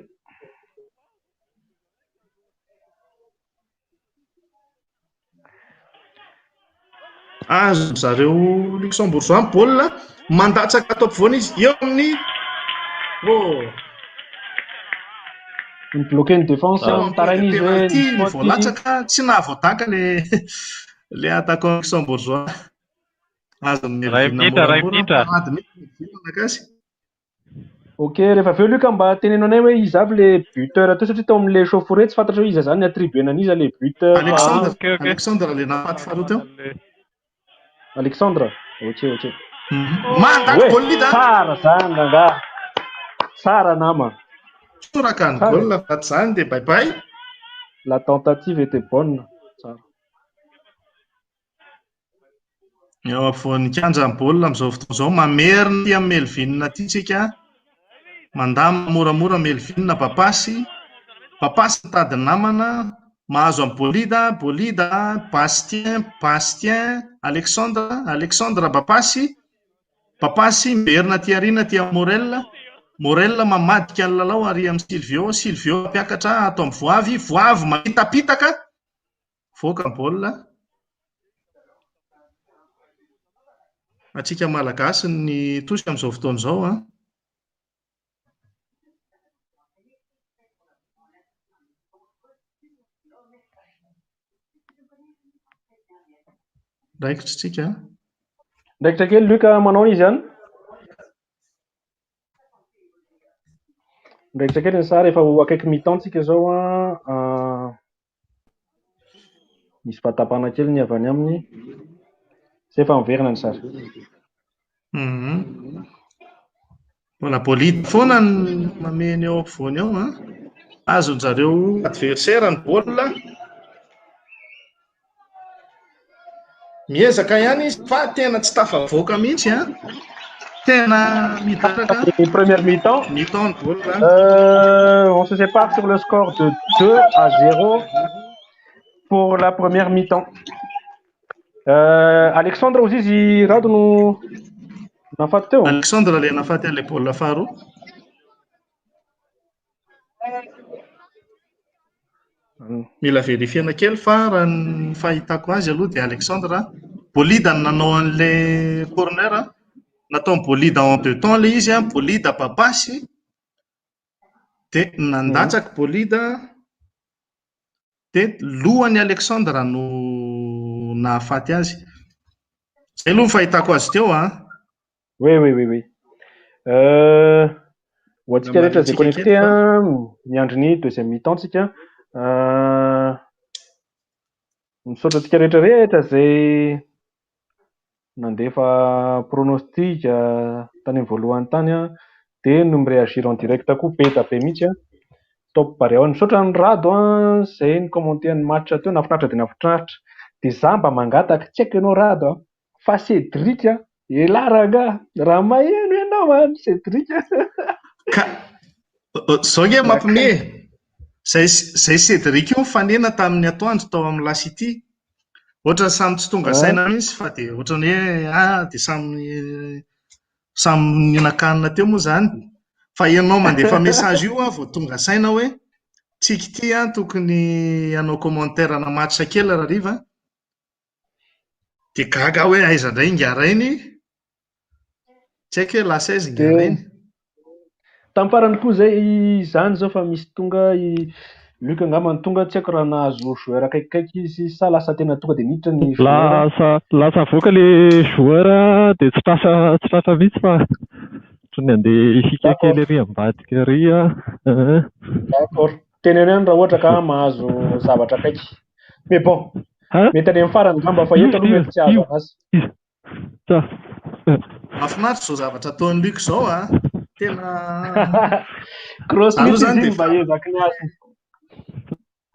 Azon-dry zareo Luxembourgeois ny baolina, mandatsaka ato ampovoany izy, eo amin'ny oh. Ni-bloquer ny défense, Eo amin'ny mitaraina izy hoe penalty nisy faute. voalatsaka, tsy nahavoadaka le le attaquant luxembourgeois. Azon'ny Ray Melvin minitra, ray moramora, minitra. parady mihitsy Melvin Malagasy. Ok, rehefa avy eo Luc mba teneno anay hoe iza avy le buteur teo satria tao amin'ilay échauffourée tsy fantatra hoe iza zany ny attribuer an'iza le but fa Alexandre, Ok, ok. Alexandre le nahafaty faharoa teo. Alexandre. Ok, ok. Mandany Oe, baolina. tsara zany rangahy. Tsara nama. Soraka ny Tsara. goal fa tsy zany dia bye bye. La tentative était bonne. Tsara. Eo afovoan'ny kianja ny baolina amin'izao fotoana izao. Mamerina aty amin'ny Melvin aty tsika. Mandamina moramora Melvin, Bapasy. Bapasy mitady namana. Mahazo an'i Bolida, Bolida, Bastien, Bastien, Alexandre, Alexandre Bapasy. Bapasy miverina aty aoriana aty amin'ny Morel. Morel mamadika ny lalao ary amin'ny Silvio. Silvio mampiakatra ato amin'ny Voavy. Voavy mahitapitaka. Voaka ny baolina. Antsika Malagasy ny tosika amin'izao fotoana izao an. Raikitra tsika. Raikitra kely Luc manao izy any. Raikitra kely ny sary efa ho akaiky mi-temps tsika izao an. Misy fahatapahana kely ny avy any aminy. Izay efa miverina ny sary. Mbola bolide foana ny mameno eo ampovoany eo an. Azon-jareo adversaire ny baolina. Miezaka ihany izy fa tena tsy tafavoaka mihitsy an. Tena mitaraka. Première mi-temps. Mi-temps ny baolina. On se sépare sur le score de 2-0 pour la première mi-temps. Alexandre ozy izy Rado no nafaty teo. Alexandre le nafaty an'ilay baolina faharoa. Mila vérifier-na kely fa raha ny fahitako azy aloha dia Alexandre Bolida no nanao an'ilay corner. Nataon'i Bolida en deux temps ilay izy, Bolida papasy dia nandatsaky Bolida dia lohan'i Alexandre no nahafaty azy. Izay aloha ny fahitako azy teo an. Oui, oui, oui, oui. Ho antsika rehetra izay connecté an, miandry ny deuxième mi-temps tsika. Misaotra antsika rehetra rehetra izay nandefa pronostic tany amin'ny voalohany tany an, dia no mi-réagir en direct koa be dia be mihitsy an. Top Barea. Misaotra ny Rado an, izay ni-commenter ny match teo, nahafinaritra dia nahafinaritra. Dia za mba mangataka, tsy haiko ianao Rado an, fa Cédric an, elah rangahy, raha maheno ianao an, Cédric. Ka zao nge mampime, zay Cédric io nifanena tamin'ny atoandro tao amin'ny La City. Ohatran'ny samy tsy tonga saina mihitsy fa dia ohatran'ny hoe ah dia samy samy nihinan-kanina teo moa izany. Fa ianao mandefa message io aho vao tonga saina hoe tsika ity an tokony hanao commentaire na match kely rahariva. Dia gaga aho hoe aiza indray Ingarainy. Tsy haiko hoe lasa aiza Ingarainy. Tamin'ny farany koa izay izany izao fa misy tonga i Luc angamba no tonga, tsy haiko raha nahazo joueur akaikikaiky izy sa lasa tena tonga dia niditra ny joueur. Lasa lasa avoaka le joueur dia tsy tratra tsy tratra mihitsy fa ohatran'ny handeha hifika kely ery ambadika ery aho. D'accord. Teneno ihany raha ohatra ka mahazo zavatra akaiky. Mais bon, mety any amin'ny farany angamba fa eto aloha mety tsy hahazo anazy. Mahafinaritra izao zavatra ataon'i Luc izao an. Tena Cross Aloha mihitsy izany izy dia iny mba ezaky ny azy.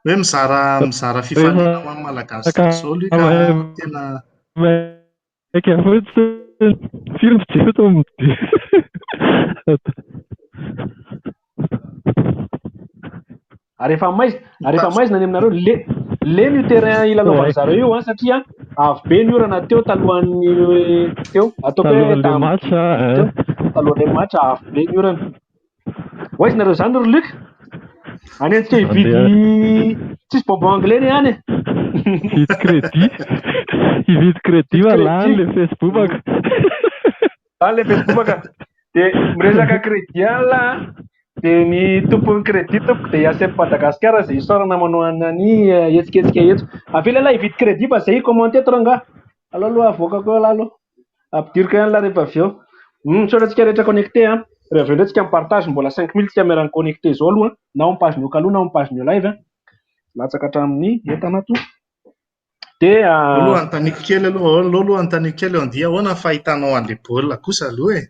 Hoe mizara mizara fifaliana ho an'ny Malagasy izao Luc a, tena Maika fotsiny firy ny mpijery eto amin'ny Ary efa maizina, ary efa maizina any aminareo. Le lena io terrain ilalaovan'ny zareo io an satria avy be ny orana teo talohan'ny teo. Ataoko hoe Talohan'ilay tamin'ny match teo, talohan'ilay match avy be ny orana. Ho aiza nareo izany ry Luc? Any antsika hividy tsisy bonbon anglais ny any. Hividy crédit. Hividy crédit fa lany le Facebook. Lany le Facebook. Dia miresaka crédit any lah. Dia ny tompon'ny crédit tompoko dia ACP Madagascar izay isaorana manohana ny hetsiketsika eto. Avela lah hividy crédit fa zay hi-commenter eto rangahy. Aleo aloha avoakako eo lah aloha. Ampidiriko ihany lah rehefa avy eo. Misaotra antsika rehetra connecté an. Rehefa avy eo indray tsika mi-partage mbola 5000 tsika miaraka connecté zao aloha na ao amin'ny page ny Okalo na ao amin'ny page ny Live. Latsaka hatramin'ny entana ato. Dia Aloha anontaniako kely aloha, aloha aloha anontaniako kely Andy, ahoana ny fahitanao an'ilay baolina kosa aloha e?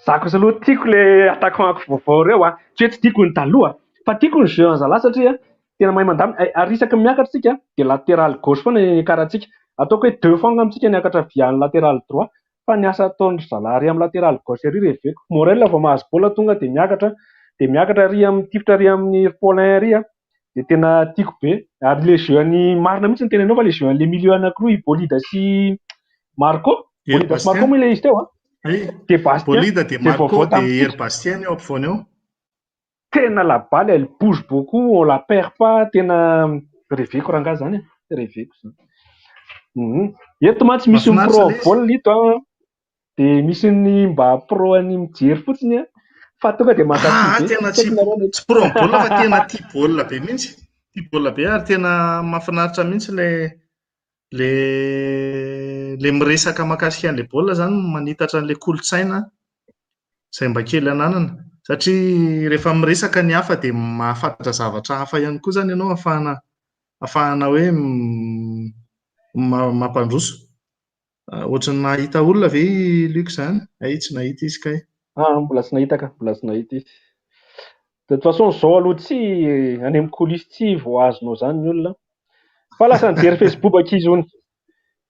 Za kosa aloha tiako le attaquant vaovao ireo a. Tsy hoe tsy tiako ny taloha fa tiako ny jeu an'zalahy satria tena mahay mandamina. Ary isaky ny miakatra tsika dia latéral gauche foana ny niakarantsika. Ataoko hoe deux fois angamba tsika niakatra via ny latéral droit fa ny asa ataon-dry zalahy ary amin'ny latéral gauche ary reveko. Morel vao mahazo baolina tonga dia miakatra, dia miakatra ary amin'ny tifitra ary amin'ny ry Paulin ary a. Dia tena tiako be. Ary le jeu an'ny marina mihitsy ny tenenao fa le jeu an'le milieu anankiroa i Bolida sy Marco. Bolida sy Marco moa ilay izy teo a. Dia Bastien. Bolida dia Dia Marco vaovao dia tamintsika. Hery Bastien eo ampovoany eo. Tena la balle elle bouge beaucoup, on la perd pas, tena reveko rangahy zany e. Reveko zany. Eto mantsy misy ny pro baolina ito an, dia misy ny mba pro an'ny mijery fotsiny an, fa tonga dia mankafy Ah, be. tena Tsy tsy haiko nareo mety. tsy pro baolina fa tena tia baolina be mihitsy. Tia baolina be ary tena mahafinaritra mihitsy ilay ilay ilay miresaka mahakasika an'ilay baolina izany, manitatra an'ilay kolontsaina izay mba kely ananana. Satria rehefa miresaka ny hafa dia mahafantatra zavatra hafa ihany koa izany ianao ahafahana ahafahana hoe mampandroso. Ohatran'ny nahita olona ve i Luc izany? Hay tsy nahita izy kay. Ah, mbola tsy nahita ka, mbola tsy nahita izy. De toute façon zao aloha tsy any amin'ny coulisse tsy vao azonao zany ny olona. Fa lasa nijery Facebook izy hono.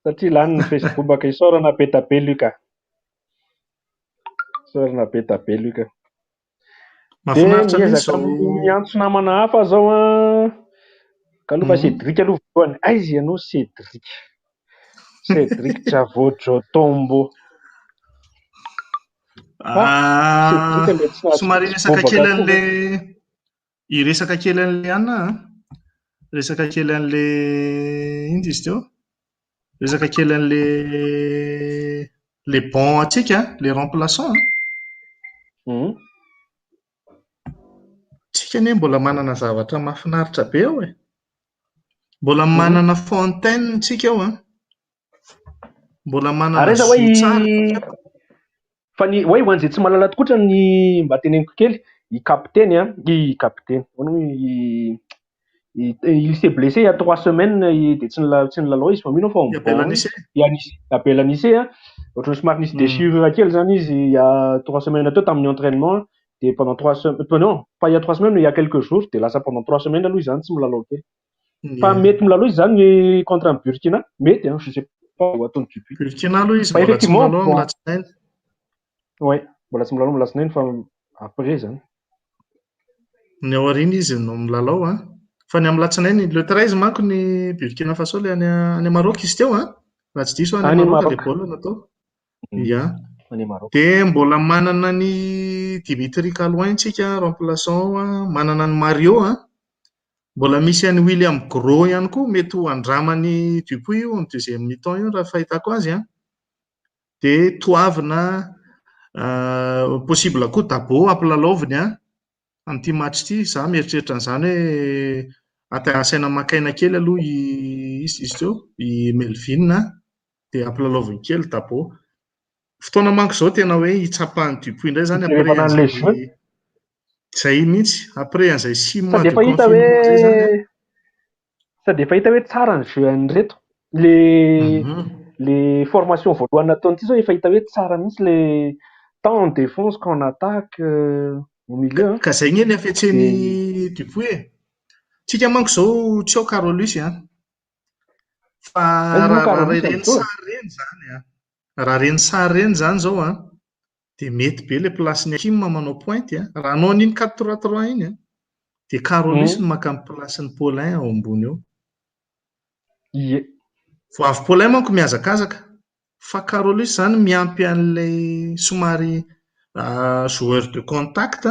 Satria lany ny Facebook. Isaorana be da be Luc. Isaorana be da be Luc. Dia Mahafinaritra mihitsy miezaka izao. miantso namana hafa zao an. Ka aloha fa Cédric aloha voalohany. Aiza ianao Cédric? Cédric Javojotombo. Fa Cédric ilay tsy nahazo Somary tsy resaka bobaka kely koa ve? an'le hiresaka kely an'le anona an. Resaka kely an'le inona izy teo? Resaka kely an'le le banc antsika, le remplaçant. Tsika anie mbola manana zavatra mahafinaritra be ao e. Mbola manana fontaine tsika ao an. Mbola manana Ary aiza hoe zo tsara. Fa ny hoe ho an'izay tsy mahalala tokotra ny mba teneniko kely, i capitaine an, i capitaine, ahoana moa il s'est blessé il y a 3 semaines dia tsy nilalao izy fa mino aho fa I Abel Anissé. I Abel Anissé an, ohatran'ny somary nisy déchirure kely zany izy il y a 3 semaines teo tamin'ny entraînement, dia pendant 3 semaines, non, pas il y a 3 semaines mais il y a quelques jours, dia lasa pendant 3 semaines aloha izy zany tsy milalao kely. Fa mety milalao izy zany contre ny Burkina, mety an, je sais pas ho ataony Dupuis. Burkina aloha izy Fa mbola tsy effectivement, milalao bon. amin'ny alatsinainy. Ouais, mbola tsy milalao amin'ny alatsinainy fa après zany. Ny ao aoriana izy no milalao an. Fa ny amin'ny alatsinainy, le 13 manko ny Burkina Faso le any Maroc izy teo an. Raha tsy diso any Any Maroc Maroc. le baolina natao. Ia. Any Maroc. Dia mbola manana ny Dimitri Caloin tsika remplaçant an, manana ny Mario an. Mbola misy an'i William Gros ihany koa mety ho andramany Dupuis io amin'ny deuxième mi-temps io raha fahitako azy an. Dia toavina possible koa Dabo ampilalaoviny an amin'ity match ity. Izaho mieritreritra an'izany hoe asaina maka aina kely aloha izy teo, i Melvin dia ampilalaoviny kely Dabo. Fotoana manko izao tena hoe hitsapahan'i Dupuis indray izany après Fijerevana an'ilay an'izay jeu. izay mihitsy, après an'izay 6 mois Sady de efa hita confinement izay zany an. hoe sady efa hita hoe tsara ny jeu an'ireto. Le le formation voalohany nataony ity zao efa hita hoe tsara mihitsy le tant en défense qu'en attaque au milieu. Hein. Ka izay anie ny hafetsen'i Dupuis e. Tsika manko izao tsy ao Carolus an. Fa Aiza moa raha Carolus ireny amin'izao? sary ireny izany an. Raha ireny sary ireny izany izao an, dia mety be ilay place-n'i Hakim manao pointe an. Raha hanao an'iny 4-3-3 iny an, dia Carolus no maka ny place-n'i Paulin ao ambony eo. Ie. Vao avy Paulin manko mihazakazaka. Fa Carolus izany miampy an'ilay somary joueur de contact.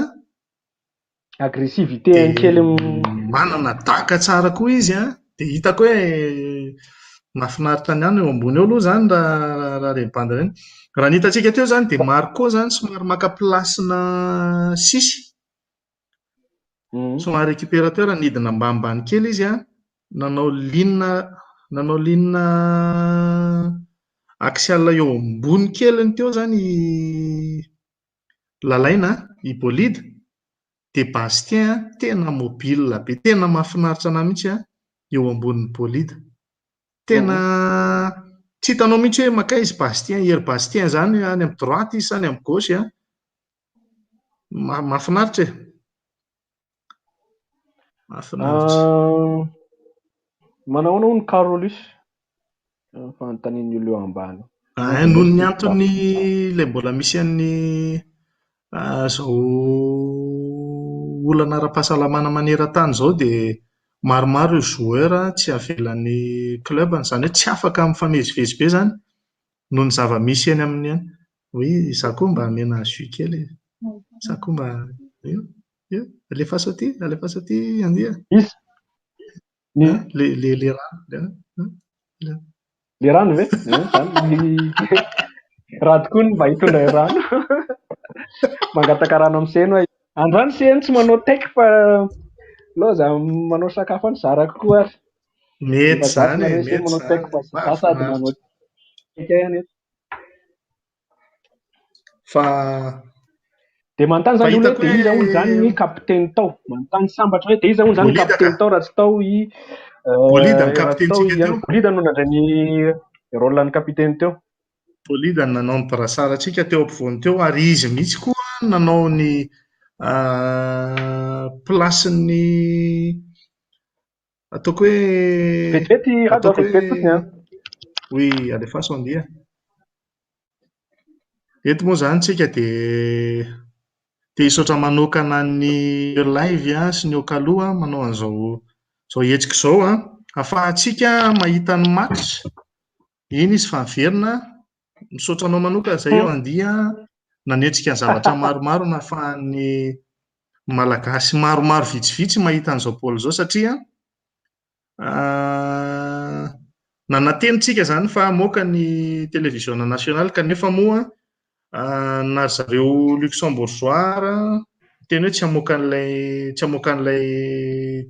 Agressivité Dia kely manana daka tsara koa izy an. Dia hitako hoe mahafinaritra ny any eo ambony eo aloha izany raha ireny bande ireny. Raha ny hitantsika teo izany dia Marco izany somary maka place-na sisy. Somary récupérateur nidina ambanimbany kely izy an. Nanao ligne axiale eo ambony keliny teo izany i Lalaina, i Bolida. Dia Bastien tena mobile be, tena mahafinaritra anahy mihitsy an eo ambonin'ny Bolida. Tena tsy hitanao mihitsy hoe makaiza izy Bastien, hery Bastien izany any amin'ny droite izy sa any amin'ny gauche an. Mahafinaritra e. Mahafinaritra. Manao ahoana hono Carolus? Fanontanian'ny olona eo ambany. Noho ny antony ilay mbola misy an'ny izao olana ara-pahasalamana maneran-tany izao dia maromaro ireo joueur tsy avelan'ny club, izany hoe tsy afaka mifamezivezy be izany noho ny zava-misy eny amin'ny any. Oui, izaho koa mba omena jus kely. Izaho koa mba io, io, alefaso aty, alefaso aty andia. Iza? Le rano. Le rano ve? Zany. Raha tokoa ny mba hitondra rano. Mangataka rano amin'ny Seno aho. Androany Seno tsy manao tech fa loza manao sakafo any zarako koa ary. Mety Efa izany zatra e, nareo Seno mety manao tech izany. fa za sady manao Mahafinaritra. tech ihany eto. Fa Dia manontany fa zany olona hitako hoe dia iza hono zany hoe ny kapiteny tao? Manontany sambatra hoe dia iza hono zany ny Bolida kapiteny ka. tao raha tsy tao i Bolida ny raha tsy tao kapitenintsika i teo. Bolida no nandray ny rôle ny kapiteny teo. Bolida no nanao ny brassard-ntsika teo ampovoany teo ary izy mihitsy koa nanao ny place-n'ny ataoko hoe Vetivety Rado, ataoko vetivety fotsiny hoe an. oui, alefaso andia. Eto moa izany tsika dia te hisaotra manokana ny live sy ny Okalo manao an'izao izao hetsika izao an, ahafahantsika mahita ny match. Iny izy fa miverina. Misaotra anao manokana izay eo andia nanetsika ny zavatra maromaro nahafahan'ny Malagasy maromaro vitsivitsy mahita an'izao baolina izao satria nanantena tsika izany fa hamoaka ny télévision nationale kanefa moa na ry zareo luxembourgeois teny hoe tsy hamoaka an'ilay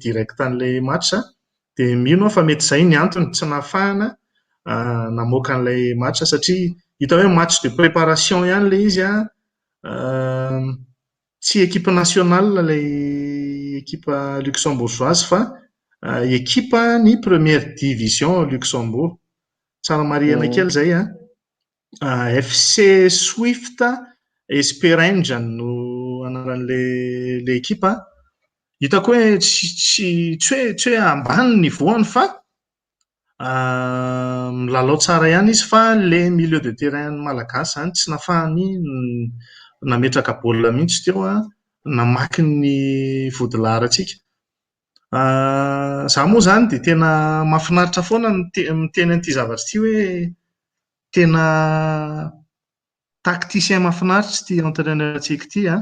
direct an'ilay match dia mino aho fa mety izay ny antony tsy nahafahana namoaka an'ilay match satria hita hoe match de préparation ihany ilay izy an, tsy équipe nationale ilay équipe luxembourgeoise fa équipe ny première division Luxembourg. Tsara marihana kely izay an. FC Swift Hesperange no anaran'ilay ilay équipe. Hitako hoe tsy hoe ambany ny niveau-ny fa milalao tsara ihany izy fa ilay milieu de terrain malagasy izany tsy nahafahany nametraka baolina mihitsy teo an, namaky ny vodilaharantsika. Izaho moa izany dia tena mahafinaritra foana miteny an'ity zavatra ity hoe tena tacticien mahafinaritra ity entraîneur-ntsika ity an,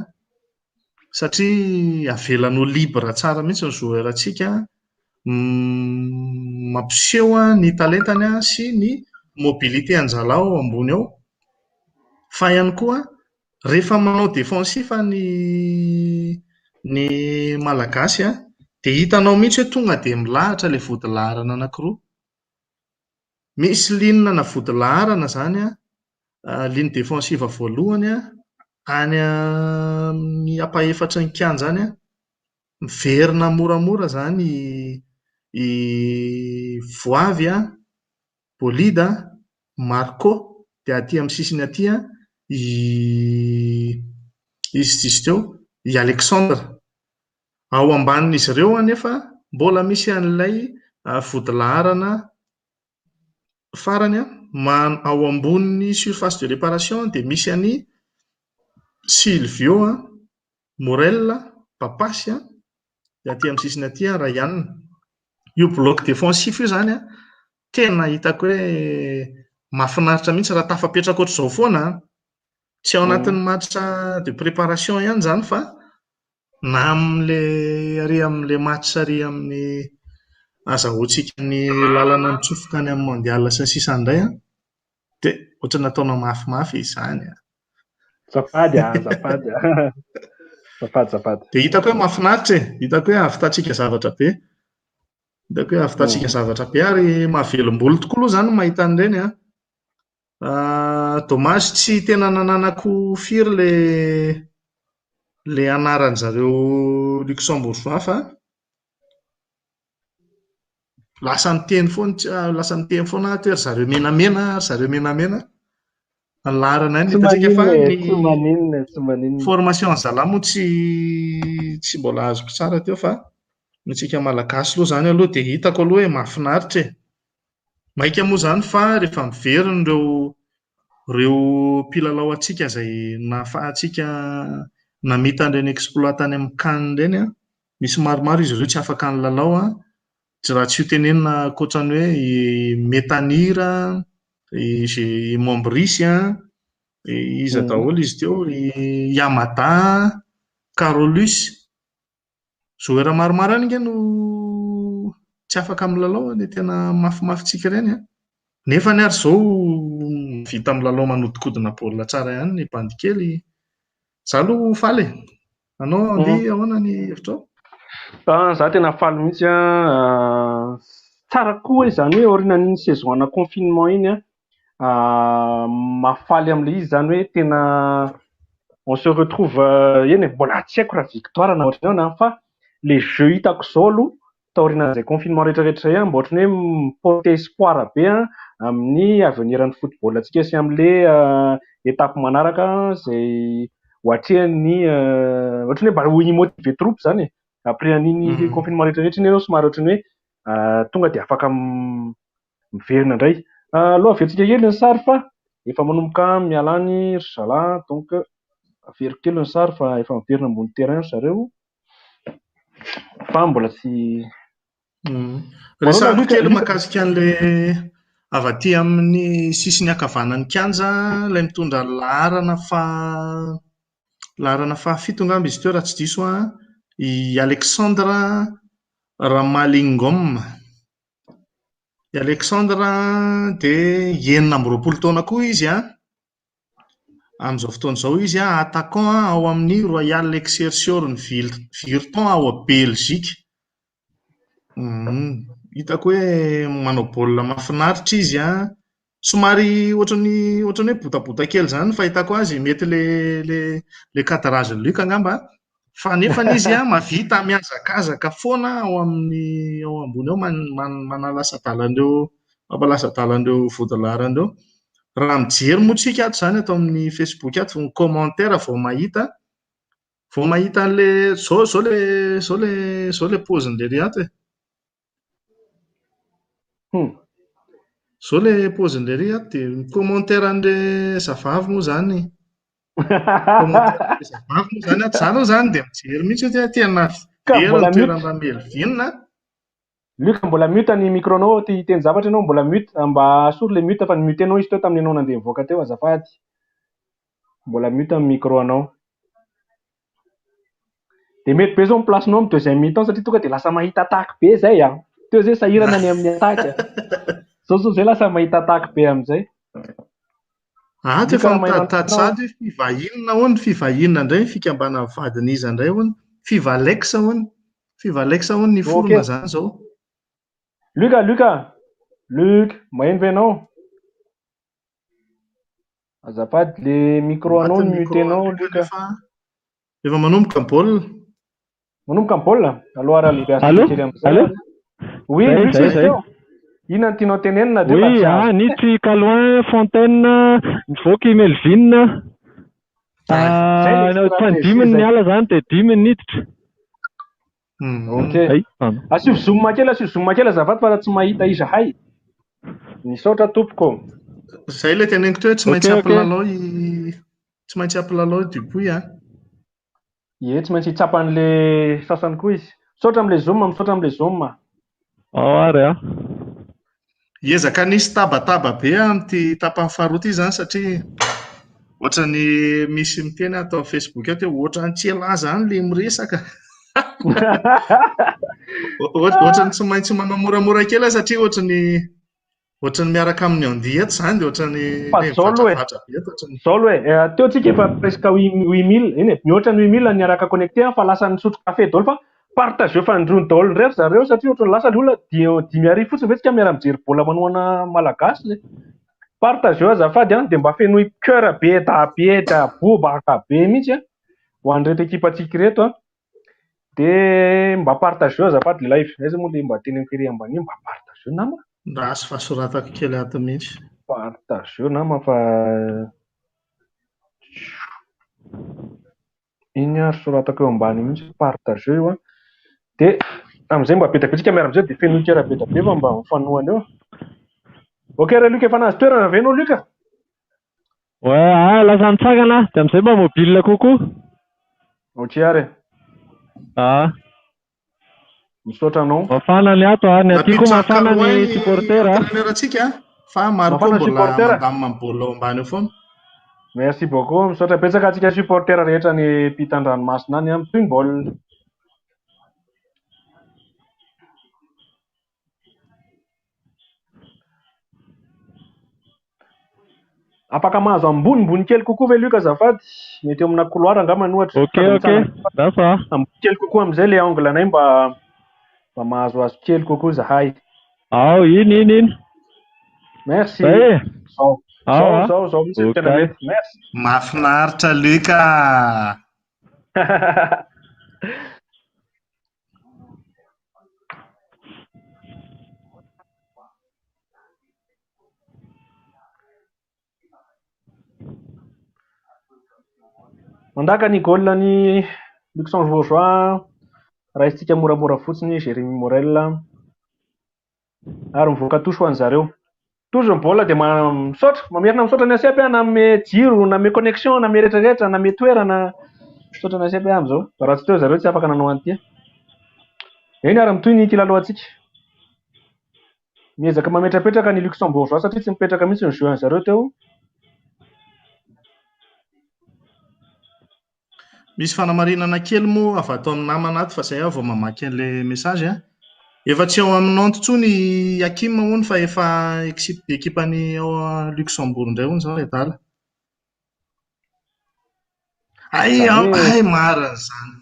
satria avelany ho libre tsara mihitsy ny joueur-ntsika, mampiseho ny talentany sy ny mobilité an-jalao ao ambony ao. Fa ihany koa rehefa manao défensif ny Malagasy an, dia hitanao mihitsy hoe tonga dia milahatra ilay vodilaharana anankiroa. Misy ligne na vodilaharana izany an, ligne défensive voalohany an, any amin'ny ampahefatry ny kianja any an, miverina moramora izany i Voavy an, Bolida, Marco, dia aty amin'ny sisiny aty an, i izy diso teo, i Alexandre. Ao ambanin'izy ireo anefa mbola misy an'ilay vodilaharana farany an, ao ambonin'ny surface de réparation dia misy an'i Silvio an, Morel, Papasy an, dia aty amin'ny sisiny aty an, Ryan. Io bloc défensif io izany an, tena hitako hoe mahafinaritra mihitsy raha tafapetraka ohatr'izao foana an. Tsy ao anatin'ny match de préparation ihany izany fa na amin'ilay ary amin'ilay match ary amin'ny azahoantsika ny lalana mitsofoka any amin'ny mondial sy ny sisa indray an, dia ohatran'ny nataonao mafimafy izany an. Azafady ah, azafady ah. Azafady, azafady. Dia hitako hoe mahafinaritra e, hitako hoe ahavitantsika zavatra be. Hitako hoe ahavitantsika zavatra be ary mahavelom-bolo tokoa aloha izany mahita an'ireny an. Dommage tsy tena nananako firy ilay anaran-jareo luxembourgeois fa lasa miteny foana lasa miteny foana aho hoe ry zareo menamena, ry zareo menamena. Ny laharana ihany Tsy hitantsika fa maninona e, ny tsy maninona e, tsy maninona. formation an'zalahy moa tsy mbola azoko tsara teo fa ny antsika Malagasy aloha izany aloha dia hitako aloha hoe mahafinaritra e. Maika moa izany fa rehefa miverina ireo mpilalao antsika izay nahafahantsika namita an'ireny exploit tany amin'ny CAN ireny an, misy maromaro izy ireo tsy afaka nilalao an, tsy raha tsy ho tenenina ankoatran'ny hoe i Metanira, i Mombrisy an, iza daholo izy teo, i Yamada, Carolus. Joueur maromaro ihany ange no tsy Tsy afaka milalao ilay tena mafimafintsika ireny an. Nefany ary izao vita milalao manodikodina baolina tsara ihany ny bandy kely. Izaho aloha faly e. Anao Andy, ahoana ny hevitrao? Izaho tena faly mihitsy an. Tsara koa izany hoe aorianan'iny saison ana confinement iny an, mahafaly amin'ilay izy izany hoe tena on se retrouve eny e, mbola tsy haiko raha victoire na ohatran'ny ahoana fa le jeu hitako izao aloha taorianan'izay confinement rehetrarehetra izay an, mba ohatran'ny hoe mi-porter espoir be an amin'ny avenir an'ny football antsika sy amin'ilay étape manaraka izay ho atrehan'ny ohatran'ny hoe mba ho hi-motiver troupe izany e. Après an'iny confinement rehetrarehetra iny ianao somary ohatran'ny hoe tonga dia afaka miverina indray. Aloha averitsika kely ny sary fa efa manomboka miala any ry zalahy donc averiko kely ny sary fa efa miverina ambony terrain ry zareo fa mbola tsy Resahako kely mahakasika an'ilay avy aty amin'ny sisiny ankavanan'ny kianja ilay mitondra ny laharana fa laharana fahafito angamba izy teo raha tsy diso an, i Alexandre Ramalingom. I Alexandre dia 26 taona koa izy an. Amin'izao fotoana izao izy an, attaquant ao amin'ny Royal Excelsior ny Virton ao Belgique. Hitako hoe manao baolina mahafinaritra izy an. Somary ohatran'ny ohatran'ny hoe botabota kely izany ny fahitako azy, mety le cadrage Luc angamba. Fa nefany izy an mahavita mihazakazaka foana ao amin'ny ao ambony ao manala sadala an'ireo mampalasa adala an'ireo vodilaharana ireo. Raha mijery moa tsika ato izany ato amin'ny Facebook ato, ny commentaire vao mahita vao mahita an'ilay izao izao le izao le izao le paozin'ilay ry ato e. Izao le paozin'ilay ry ato dia ny commentaire an'ilay zavavy moa izany. Commentaire an'ilay zavavy moa izany ato. Izaho aloha izany dia mijery mihitsy hoe tena Ka very mbola ny mute. toerana Melvin. Luc mbola mute ny micro-nao te hiteny zavatra ianao mbola mute mba asory le mute fa ny mute anao izy teo tamin'ny ianao nandeha nivoaka teo azafady. Mbola mute ny micro anao. Dia mety be izao ny place-nao amin'ny deuxième mi-temps satria tonga dia lasa mahita attaque be izay an. Teo izay sahirana ny amin'ny attaque. Izao izao izay lasa mahita attaque be amin'izay. Ato Luc efa raha maheno mitaditady anao. sady hoe Fiva inona hono, Fiva inona indray ny fikambanan'ny vadin'iza indray hono, Fivalex hono, Fivalex hono ny Ok. forona izany izao. Luc, Luc, Luc, maheno ve ianao? Azafady, le micro Maty anao ny ny micro mute anao an'i Luc Luc. nefa efa manomboka ny baolina. Manomboka ny baolina? Aloha ary alebiazina Allô? kely amin'izay. Allô? Oui, Zay, Luc, zay, izy zay. teo. Inona no tianao tenenina de fa Oui, tsy ah, azo. niditra Calouin, Fontaine, nivoaka i Melvin. Zay Ah, le fa stratégie dimy ny zay. niala zany dia dimy ny niditra. Ok. Ay, pardon. Asio zoom kely, asio zoom kely azafady fa tsy mahita izahay. Misaotra tompoko. Izay ilay teneniko teo hoe tsy Ok, maintsy ok. hampilalao i tsy maintsy hampilalao i Dupuis an. Ie, tsy maintsy hitsapan'le sasany koa izy. Misaotra amin'le zoom, misaotra amin'le zoom. Ao ary ah. Hiezaka nisy tabataba be amin'ity tapany faharoa ity izany satria ohatran'ny misy miteny ato amin'ny Facebook ato hoe ohatran'ny tsy elahy izany ilay miresaka. Ohatran'ny tsy maintsy manao moramora kely aho satria ohatran'ny ohatran'ny miaraka amin'ny Andy eto izany dia ohatran'ny Fa hoe zao aloha e. mivatravatra be eto ohatran'ny Zao aloha e, teo tsika efa presque 8000, eny e, mihoatra ny 8000 niaraka connecté fa lasa nisotro kafe daholo fa partage fandroany daholo indray ry zareo satria ohatran'ny lasa ny olona 5000 fotsiny ve tsika miara-mijery baolina manohana malagasy le. Partage azafady an, dia mba fenoy cœur be da be da bobaka be mihitsy an, ho an'ireto ekipantsika ireto an. Dia mba partage azafady le live. Aiza moa le mba teneniko ery ambany io, mba partage nama. Raha fa soratako kely ato mihitsy. Partage nama fa iny ary soratako eo ambany mihitsy partage io an. Dia amin'izay mba be dia be tsika miara-mijery dia fenoy cœur be dia be fa mba mifanohana eo. Ok ry Luc, efa nahazo toerana ve ianao Luc? Ouais, ah, lasa nitsangana dia amin'izay mba mobile kokoa. Ok ary. Ah, Misaotra anao. mafana ny ato ah, ny aty koa Nampiditra mafana Calouin ny ny supporter ah. entraîneur antsika fa maro koa Mafana ny mbola supporter. mandamina ny baolina ao ambany eo foana. Merci beaucoup. Misaotra betsaka antsika supporter rehetra ny mpitan-dranomasina any amin'ny toy ny baolina. Afaka mahazo ambonimbony kely kokoa ve Luc azafady? Mety eo amina couloir angamba ohatra. Ok, ok. Lasa. Ambony kely kokoa amin'izay le angle anay mba mba mahazoazo kely kokoa zahay. Ao, iny, iny, iny. Merci. Zay e. Zao, Ao, zao, ah. zao, zao mihitsy no tena Ok. mety. Merci. Mahafinaritra Luc ah. Mandaka ny goal ny Luxembourgeois. Raisintsika moramora fotsiny Jérémy Morel. Ary mivoaka touche ho an'zareo. Touche ny baolina dia misaotra, mamerina misaotra ny ASEP nanome jiro, nanome connexion, nanome rehetrarehetra, nanome toerana. Misaotra ny ASEP amin'izao. Fa raha tsy teo zareo tsy afaka nanao an'ity. Eny ary mitohy ny kilalao antsika. Miezaka mametrapetraka ny Luxembourgeois satria tsy mipetraka mihitsy ny jeu an'zareo teo. Misy fanamarinana kely moa avy ato amin'ny namana ato fa izay aho vao mamaky an'ilay message a. Efa tsy ao amin'ny Nantes intsony i Hakim hono fa efa ekipany ao Luxembourg indray hono izao Redala. Ay, Izany hoe ay, marina izany.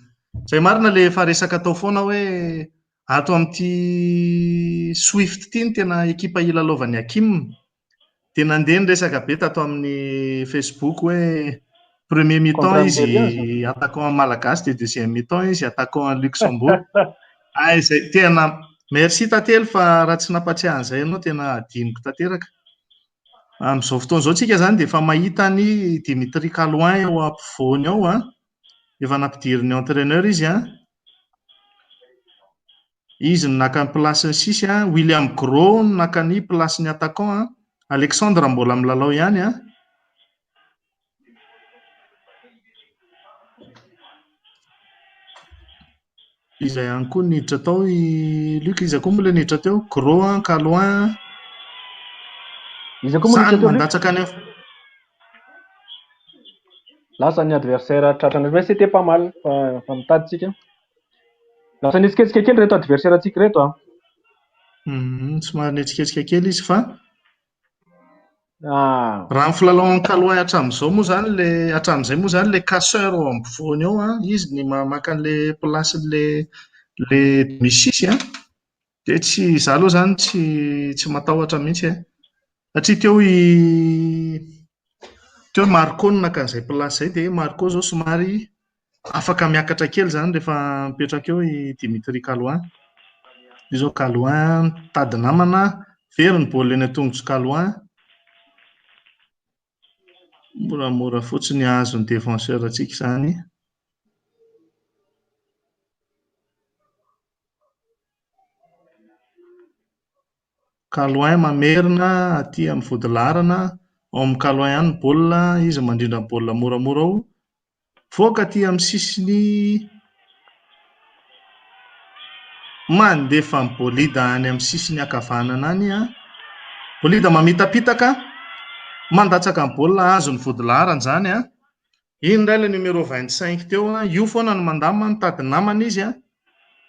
Izay marina ilay efa resaka atao foana hoe ato amin'ity Swift ity no tena ekipa hilalaovan'i Hakim. Dia nandeha ny resaka be tato amin'ny Facebook hoe premier mi-temps Contrat izy Nigerian zany. attaquant malagasy dia deuxième mi-temps izy attaquant Luxembourg. Ay, izay tena merci Tantely fa raha tsy nampatsiahy an'izay ianao tena adinoko tanteraka. Amin'izao fotoana izao tsika izany dia efa mahita ny Dimitri Caloin eo ampovoany ao a. Efa nampidirin'ny entraîneur izy a. Izy no naka ny place-ny sisy a. William Gros no naka ny place-ny attaquant a. Alexandre mbola milalao ihany a. Iza ihany koa niditra tao i Luc, iza koa moa ilay niditra teo? Gros a, Caloin. Iza koa moa Zany niditra teo Luc? mandatsaka ny Lasa ny adversaire tratrany mais c'était pas mal fa fa mitady tsika. Lasa nihetsiketsika kely reto adversaire antsika reto a. Somary nihetsiketsika kely izy fa Ah. raha ny filalaon'ny Caloin hatramin'izao moa zany le hatramin'izay moa zany le casseur ao ampovoany ao a, izy ny maka an'le place-n'le le demi-six a. Dia tsy izaho aloha zany tsy tsy matahotra mihitsy a. Satria teo i teo Marco no naka an'izay place izay dia Marco izao somary afaka miakatra kely izany rehefa mipetraka eo i Dimitri Caloin. Io izao Caloin mitady namana, very ny baolina eny an-tongotr'i Caloin. Moramora fotsiny azon'ny défenseur antsika izany. Caloin mamerina aty amin'ny vodilaharana, ao amin'ny Caloin ihany ny baolina, izy mandrindra ny baolina moramora ao. Voaka aty amin'ny sisiny mandefa ny bolida any amin'ny sisiny ankavanana any a. Bolida mamitapitaka, mandatsaka ny baolina azon'ny vodilaharana izany a. Iny indray ilay numéro 25 teo a, io foana no mandamina, mitady namana izy a.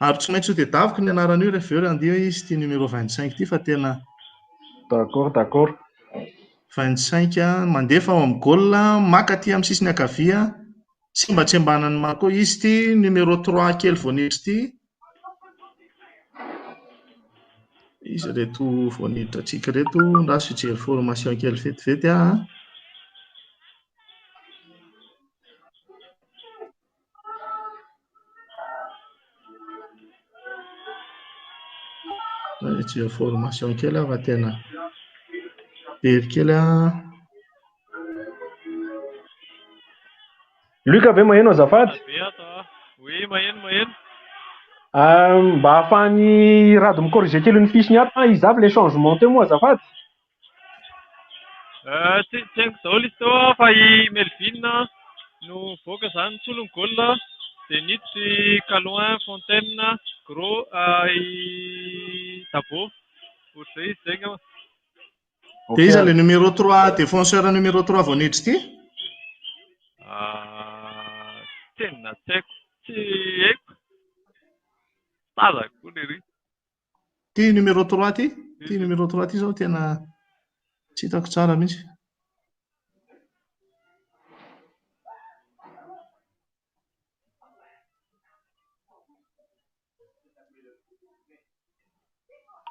Ary tsy maintsy ho tedaviko ny anaran'io rehefa avy eo andeha izy ity numéro 25 ity fa tena D'accord, d'accord. 25 a, mandefa ao amin'ny goal, maka aty amin'ny sisiny ankavia, tsembatsembanan'i Marco izy ity numéro 3 kely vao niditra ity. Izy reto vao niditra antsika reto, andraso hijery formation kely vetivety aho. Hijery formation kely aho fa tena very kely aho. Luc ve maheno azafady? Be ato a. Oui, maheno, maheno. Mba ahafahany Rado mi-corriger kely ny fiche-ny ato, iza avy le changement teo moa azafady? Tsy tsy haiko daholo izy teo a, fa i Melvin no voaka izany nisolo ny goal dia niditra i Caloin, Fontaine, Gros, i Dabo. Ohatr'izay izy izay angamba. Dia iza le numéro 3 défenseur numéro 3 vao niditra ity? Tena tsy haiko, tsy haiko. Tazako koa le ry. Ty numéro 3 ty? Ty numéro 3 ty zao tena tsy hitako tsara mihitsy.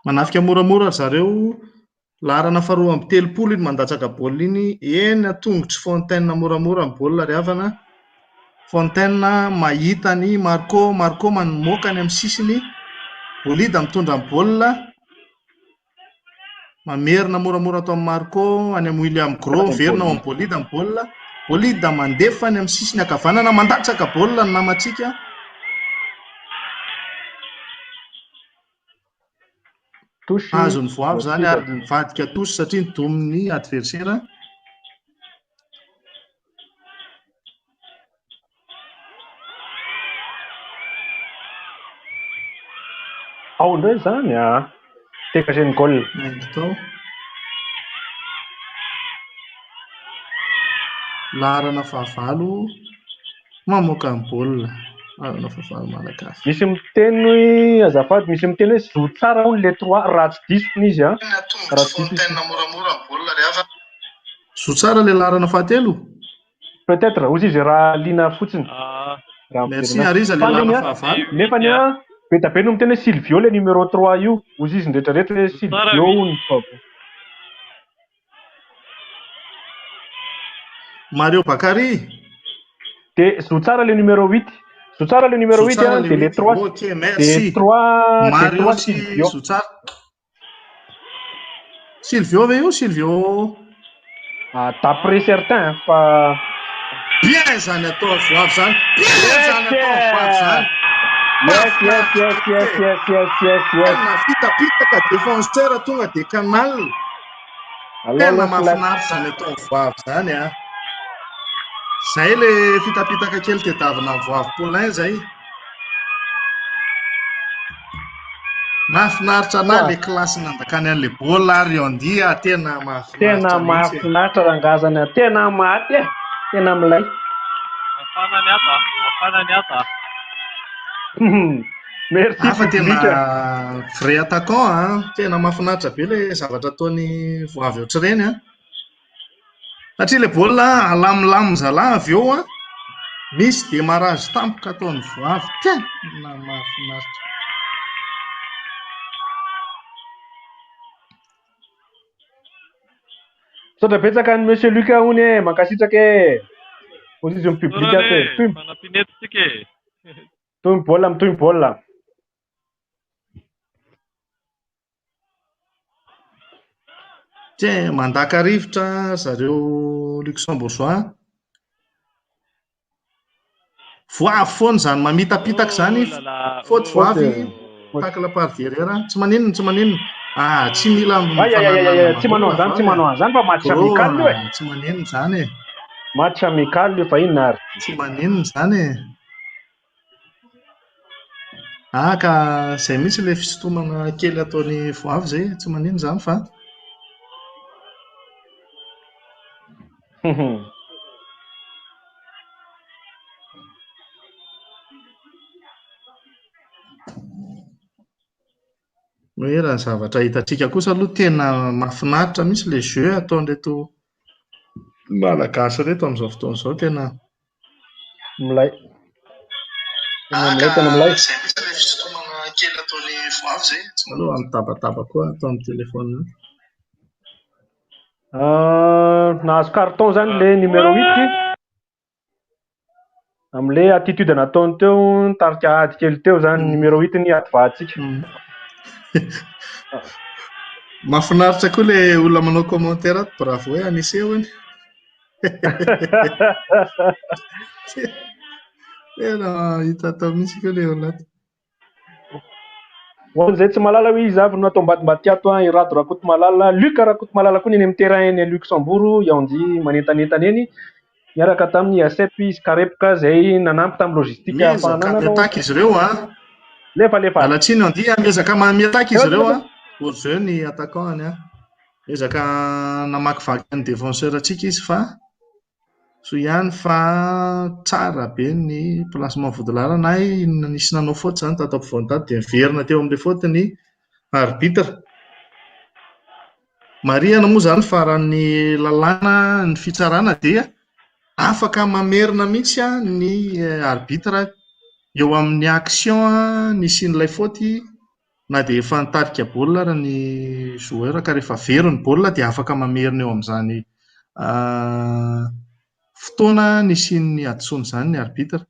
Manafika moramora ry zareo. Laharana faharoa amby telopolo iny mandatsaka baolina iny. Eny an-tongotr'i Fontaine moramora ny baolina ry havana. Fontaine mahita an'i Marco. Marco mamoaka any amin'ny sisiny. Bolida mitondra ny baolina. Mamerina moramora ato amin'i Marco, any amin'i William Gros, miverina ao amin'ny Bolida ny baolina. Bolida mandefa any amin'ny sisiny ankavanana, mandatsaka baolina ny namantsika. Touche. Azon'ny Voavy izany ary nivadika touche satria nidomin'ny adversaire. Ao indray izany ah. Dégagé ny goal. Naingo tao. Laharana fahavalo mamoaka ny baolina. Laharana fahavalo malagasy. Misy miteny hoe azafady, misy miteny hoe zo tsara hono le trois raha tsy diso hono izy ah. Raha tsy diso izy. Zo tsara le laharana fahatelo. Peut-être, hozy izy raha liana fotsiny. Raha Merci miverina. ary iza le Fa laharana neny a, fahavalo? nefa ny a, be dia be no miteny hoe Silvio le numéro 3 io. Hozy izy ny rehetrarehetra hoe Tsara Silvio huit. hono fa Mario Bakary. Dia zo tsara le numéro 8. Zo tsara le numéro Zo 8 tsara a, le dia le 8. 3 Ok, dia merci. 3 dia Mario 3 sy Silvio. Zo tsara. Silvio ve io? Silvio. Ah, d'après certains fa Bien zany atao voavy zany. Bien zany atao voavy zany. Yes, yes, yes, yes, yes, yes, yes, yes. Tena fitapitaka défenseur tonga dia canal. Alao Tena aloha flash. mahafinaritra zany atao voavy zany a. Zay le fitapitaka kely tedavina amin'ny voavy Paulin zay. Mahafinaritra anahy le classe nandakany an'le baolina ary Andy a, tena mahafinaritra Tena mihitsy e. mahafinaritra rangazana, tena maty e. Tena milay. Mafana ny ato ah. Mafana ny ato ah. Merci Hafa tena public. vrai attaquant a, tena mahafinaritra be le zavatra ataony voavy ohatr'ireny a. Satria le baolina alamilamin zalahy avy eo a, misy démarrage tampoka ataon'ny voavy, tena mahafinaritra. Misaotra betsaka an'i Monsieur Lucas hono e, mankasitraka e. Hoy izy ny public Misaotra ato e. e, Toy fanampiana eto tsika e. toy ny baolina, mitohy ny baolina. Tiens, mandaka rivotra zareo luxembourgeois. Voavy foana izany mamitapitaka izany. Oh là là, Faute voavy, oh. tacle par derrière. Tsy maninona, tsy maninona. Ah, tsy mila Ay, ay, ay, ay, ay, tsy manao an'izany, tsy manao an'izany fa match Gros, amical io e. tsy maninona izany e. Match amical io fa inona ary. Tsy maninona izany e. Ah, ka izay mihitsy ilay fisintomana kely ataon'ny voavy izay, tsy maninona izany fa. Hoe raha ny zavatra hitantsika kosa aloha tena mahafinaritra mihitsy ilay jeu ataon'ireto Malagasy ireto amin'izao fotoana izao tena milay. Tena milay, tena milay. Izay mihitsy ilay fisintomana kely ataon'ny voavy izay. Aloha mitabataba koa atao amin'ny téléphone. Ah, nahazo carton zany le numéro 8. Amin'ilay attitude nataony teo, nitarika ady kely teo zany numéro 8 ny ady vahantsika. Mahafinaritra koa ilay olona manao commentaire ato, bravo e Anise hono. Tena hita tao mihitsy koa ilay olona ato. Ho an'izay tsy mahalala hoe iza avy no atao ambadimbadika ato an, i Rado Rakotomalala, Luc Rakotomalala koa ny eny amin'ny terrain eny Luxembourg, i Andy manentanentana eny, niaraka tamin'ny ASEP sy Karepoka izay nanampy tamin'ny logistique Miezaka ahafahana nanao. miataka izy ireo an. Lefa lefa. Miala tsiny Andy, miezaka miataka izy ireo an. Lefa. Hors jeu ny attaquant any an. Miezaka namakivaky ny défenseur antsika izy fa soa ihany fa tsara be ny placement vodilaharana. Ay, nisy nanao faute izany tato ampovoany tato dia niverina teo amin'ilay faute ny arbitre. Marihana moa izany fa raha ny lalàna ny fitsarana dia afaka mamerina mihitsy ny arbitre eo amin'ny action nisian'ilay faute. Na dia efa nitarika baolina ary ny joueur ka rehefa very ny baolina dia afaka mamerina eo amin'izany fotoana nisian'ny hadisoana izany ny arbitre.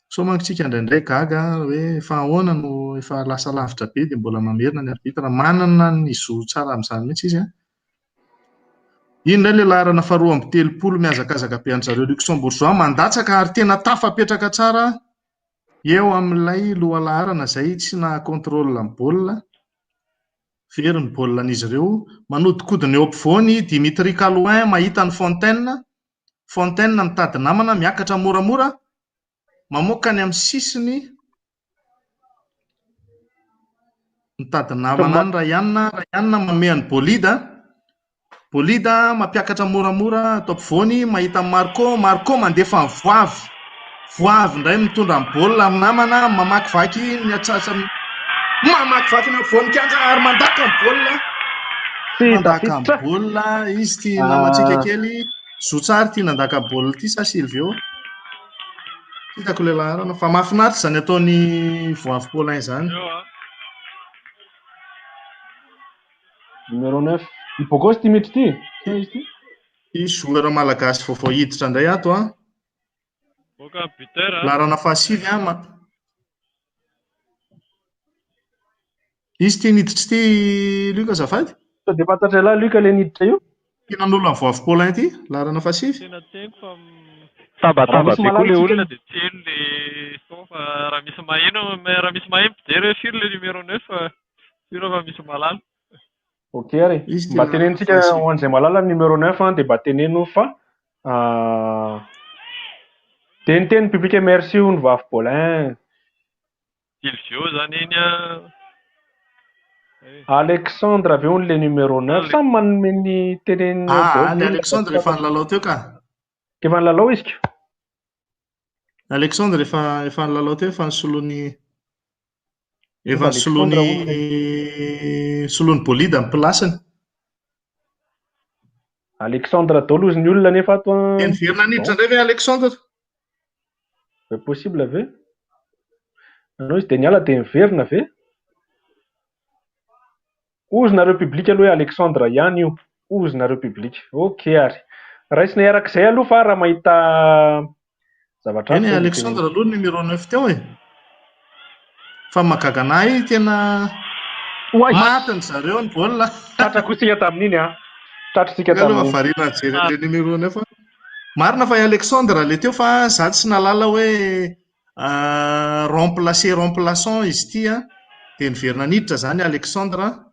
Sao manko tsika indraindray gaga hoe fa ahoana no efa lasa lavitra be dia mbola mamerina ny arbitre. Manana ny zo tsara amin'izany mihitsy izy. Iny indray ilay laharana faharoa amby telopolo mihazakazaka be an-dry zareo Luxembourgeois mandatsaka ary tena tafapetraka tsara eo amin'ilay lohalaharana izay tsy naha-contrôle ny baolina. Very ny baolina an'izy ireo. Manodinkodina eo ampovoany Dimitri Calouin mahita an'i Fontaine. Fontaine mitady namana, miakatra moramora, mamoaka any amin'ny sisiny. Mitady namana any Ryan, Ryan manome an'i Bolida. Bolida mampiakatra moramora ato ampovoany, mahita an'i Marco, Marco mandefa an'i Voavy. Voavy indray mitondra ny baolina amin'ny namana, mamakivaky ny atsasa, mamakivaky ny ampovoan'ny kianja ary mandaka ny baolina. Tsy Mandaka ny tafiditra. baolina izy ity namantsika kely. Zotsary ity nandaka baolina ity sa Silvio? Tsy hitako ilay laharana fa mahafinaritra izany ataon'i Voavy Paulin izany. Numéro 9. I Bogos ity miditra ity? Sa izy ity? Ity joueur malagasy vaovao hiditra indray ato an. Boka buteur an. Laharana fahasivy an. Izy ity niditra ity Luc azafady? Sao dia fantatr'ialahy lahy Luc ilay niditra io? Tena an'olona voavy Paulin ity, laharana fahasivy. Tena tsy haiko fa mitabataba Raha misy be koa mahalala ilay tsika olona dia tsy heno ilay son fa raha misy maheno raha misy maheno mpijery hoe firy ilay numéro 9 fa sûr fa misy mahalala. Ok ary. Izy ity Mba laharana tenenintsika fahasivy. ho an'izay mahalala ny numéro 9 an dia mba teneno fa dia niteny ny public merci hono voavy Paulin. Silvio zany iny an. Alexandre avy eo le numéro 9. Samy manome ny teneniny eo Ah, daholo le ny olona. Alexandre efa nilalao teo ka. Efa nilalao izy ko. Alexandre efa efa nilalao teo efa nisoloany efa Alexandre nisoloany hono. soloany Bolida ny place-ny. Alexandre daholo izy ny olona nefa ato an. Dia niverina niditra indray ve Alexandre? Ve possible ve? Nanao izy dia niala dia niverina ve? Ozy nareo public aloha hoe Alexandre ihany io. Ozy nareo public. Ok ary. Raisina arak'izay aloha fa raha mahita zavatra Eny hafa dia Alexandre aloha numéro 9 teo e. Fa mahagaga anahy tena Oay! maty ny zareo ny baolina. Tratra koa tsika tamin'iny an. Tratra tsika Aloha tamin'iny. variana nijery an'ilay numéro 9 aho. Marina fa i Alexandre le teo fa za tsy nahalala hoe remplacer remplaçant izy ity an. Dia niverina niditra izany Alexandre.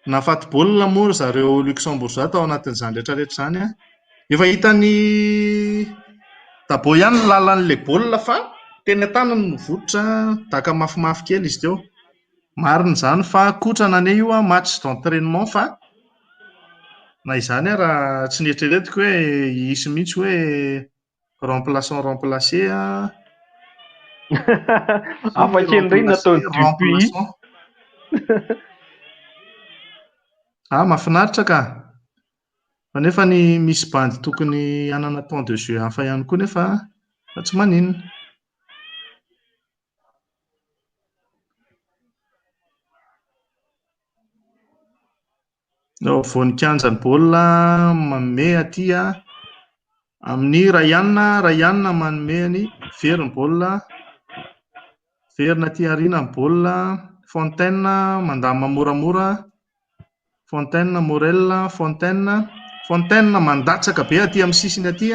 Nahafaty baolina moa ry zareo Luxembourgeois tao anatin'izany rehetrarehetra izany an. Efa hitan'i Dabo ihany ny lalan'ilay baolina fa teny an-tanany no vototra, daka mafimafy kely izy teo. Marina izany fa kotrana anie io an, match d'entraînement fa na izany ara tsy nieritreretiko hoe hisy mihitsy hoe remplaçant remplacé an. Hafa kely indray ny nataon'i Dupuis. Remplaçant. Ah, mahafinaritra ka. Fa nefa ny misy bandy tokony hanana temps de jeu hafa ihany koa nefa fa tsy maninona. Eo afovoan'ny kianja ny baolina manome aty amin'ny Ryan, Ryan manome ny very ny baolina. Verina aty aoriana ny baolina. Fontaine mandamina moramora. Fontaine, Morel, Fontaine. Fontaine mandatsaka be aty amin'ny sisiny aty.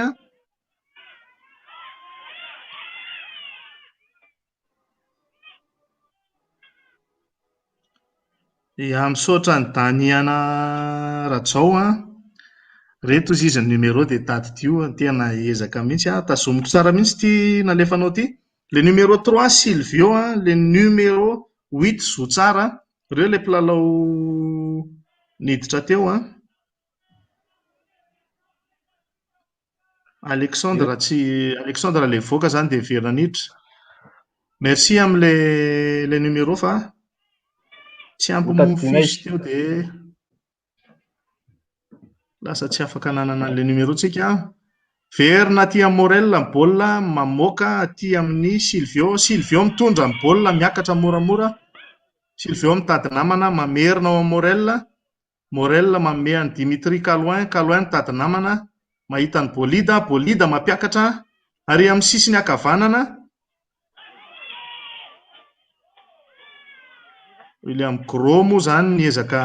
Ia, misaotra an'i Daniana Rajao an. Reto izy izy ny numéro dia tadidio, tena ezaka mihitsy an. Tazomiko tsara mihitsy ity nalefanao ity. Le numéro 3 Silvio an, le numéro 8 Zotsara. Ireo ilay mpilalao niditra teo an. Alexandre tsy Alexandre le voaka zany dia miverina niditra. Merci amin'ilay le numéro fa tsy ampy moa Notadidinay. fiche teo dia lasa tsy afaka nanana an'ilay numéro tsika. Verina aty amin'ny Morel ny baolina mamoaka aty amin'ny Silvio. Silvio mitondra ny baolina miakatra moramora. Silvio mitady namana, mamerina ao amin'i Morel. Morel manome an'i Dimitri Caloin, Caloin mitady namana, mahita an'i Bolida, Bolida mampiakatra ary amin'ny sisiny ankavanana. William Gros moa izany niezaka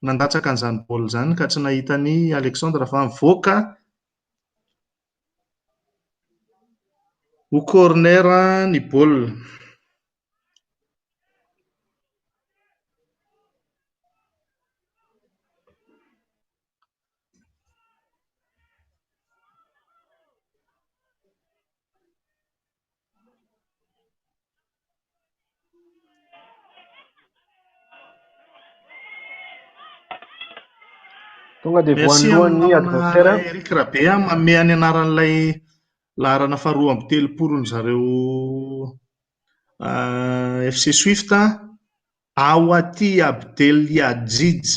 nandatsaka an'izany baolina izany ka tsy nahita an'i Alexandre fa nivoaka ho corner ny baolina. Tonga dia Merci voalohany amin'ny adversaire. namana Eric Rabe manome ny anaran'ilay laharana faharoa amby telopolo ny zareo FC Swift, Awati Abdeliadjidj.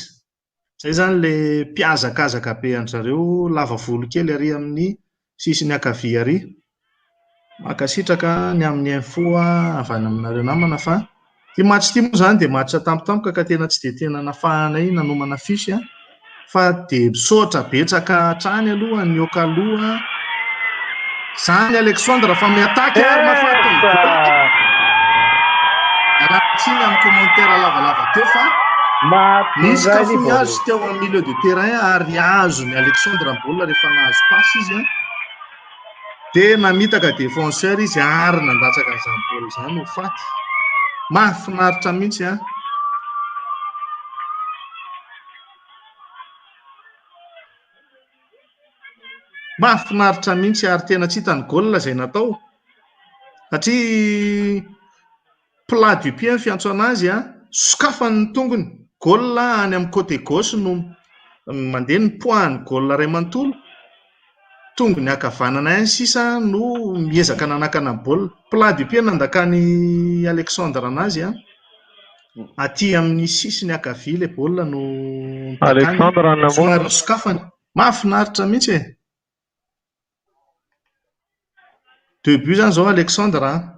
Izay izany ilay mpihazakazaka be an-dry zareo, lava volo kely ary amin'ny sisiny ankavia ary. Mankasitraka ny amin'ny info avy any aminareo namana fa ity match ity moa izany dia match tampotampoka ka tena tsy dia tena nafahanay nanomana fiche fa dia misaotra betsaka hatrany aloha ny Okaloa. Izany Alexandre fa miataky ary mahafaty ny goal. Miala tsiny amin'ny commentaire lavalava teo fa nisy cafouillage teo amin'ny milieu de terrain ary azon'i Alexandre ny baolina rehefa nahazo passe izy. Dia namitaka défenseur izy ary nandatsaka an'izany baolina izany ho faty. Mahafinaritra mihitsy an. Mahafinaritra mihitsy ary tena tsy hita ny goal izay natao. Satria plat du pied ny fiantso anazy an, sokafany ny tongony, goal any amin'ny côté gauche no mandeha ny poids ny goal iray manontolo. Tongony ankavanana ihany sisa no miezaka nanakana ny baolina. Plat du pied nandakan'i Alexandre anazy an. Aty amin'ny sisiny ankavia ilay baolina no nidakany. Alexandre namono. Somary nosokafany. Mahafinaritra mihitsy e. Deux buts izany izao Alexandre an.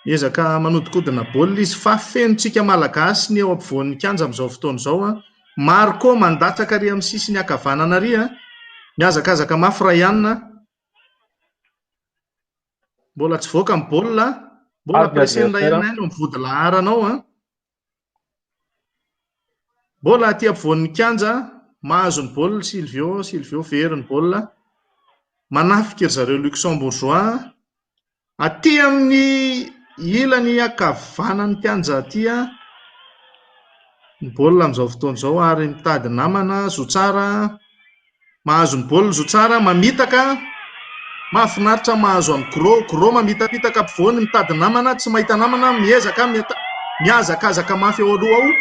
Miezaka manodikodina baolina izy fa fenontsika Malagasy ny eo ampovoan'ny kianja amin'izao fotoana izao. Marco mandatsaka ary amin'ny sisiny ankavanana ary. Mihazakazaka mafy Ryan. Mbola tsy voaka ny baolina. Mbola Avy ny pressen'i adversaire. Ryan eo amin'ny vody laharana ao. Mbola aty ampovoan'ny kianja, mahazo ny baolina Silvio, Silvio very ny baolina. Manafika ry zareo Luxembourgeois. Aty amin'ny ilany ankavanan'ny kianja aty ny baolina amin'izao fotoana izao ary mitady namana Zotsara. Mahazo ny baolina Zotsara, mamitaka. Mahafinaritra mahazo an'i Gros. Gros mamitapitaka ampovoany, mitady namana, tsy mahita namana, miezaka, mihazakazaka mafy eo aloha ao.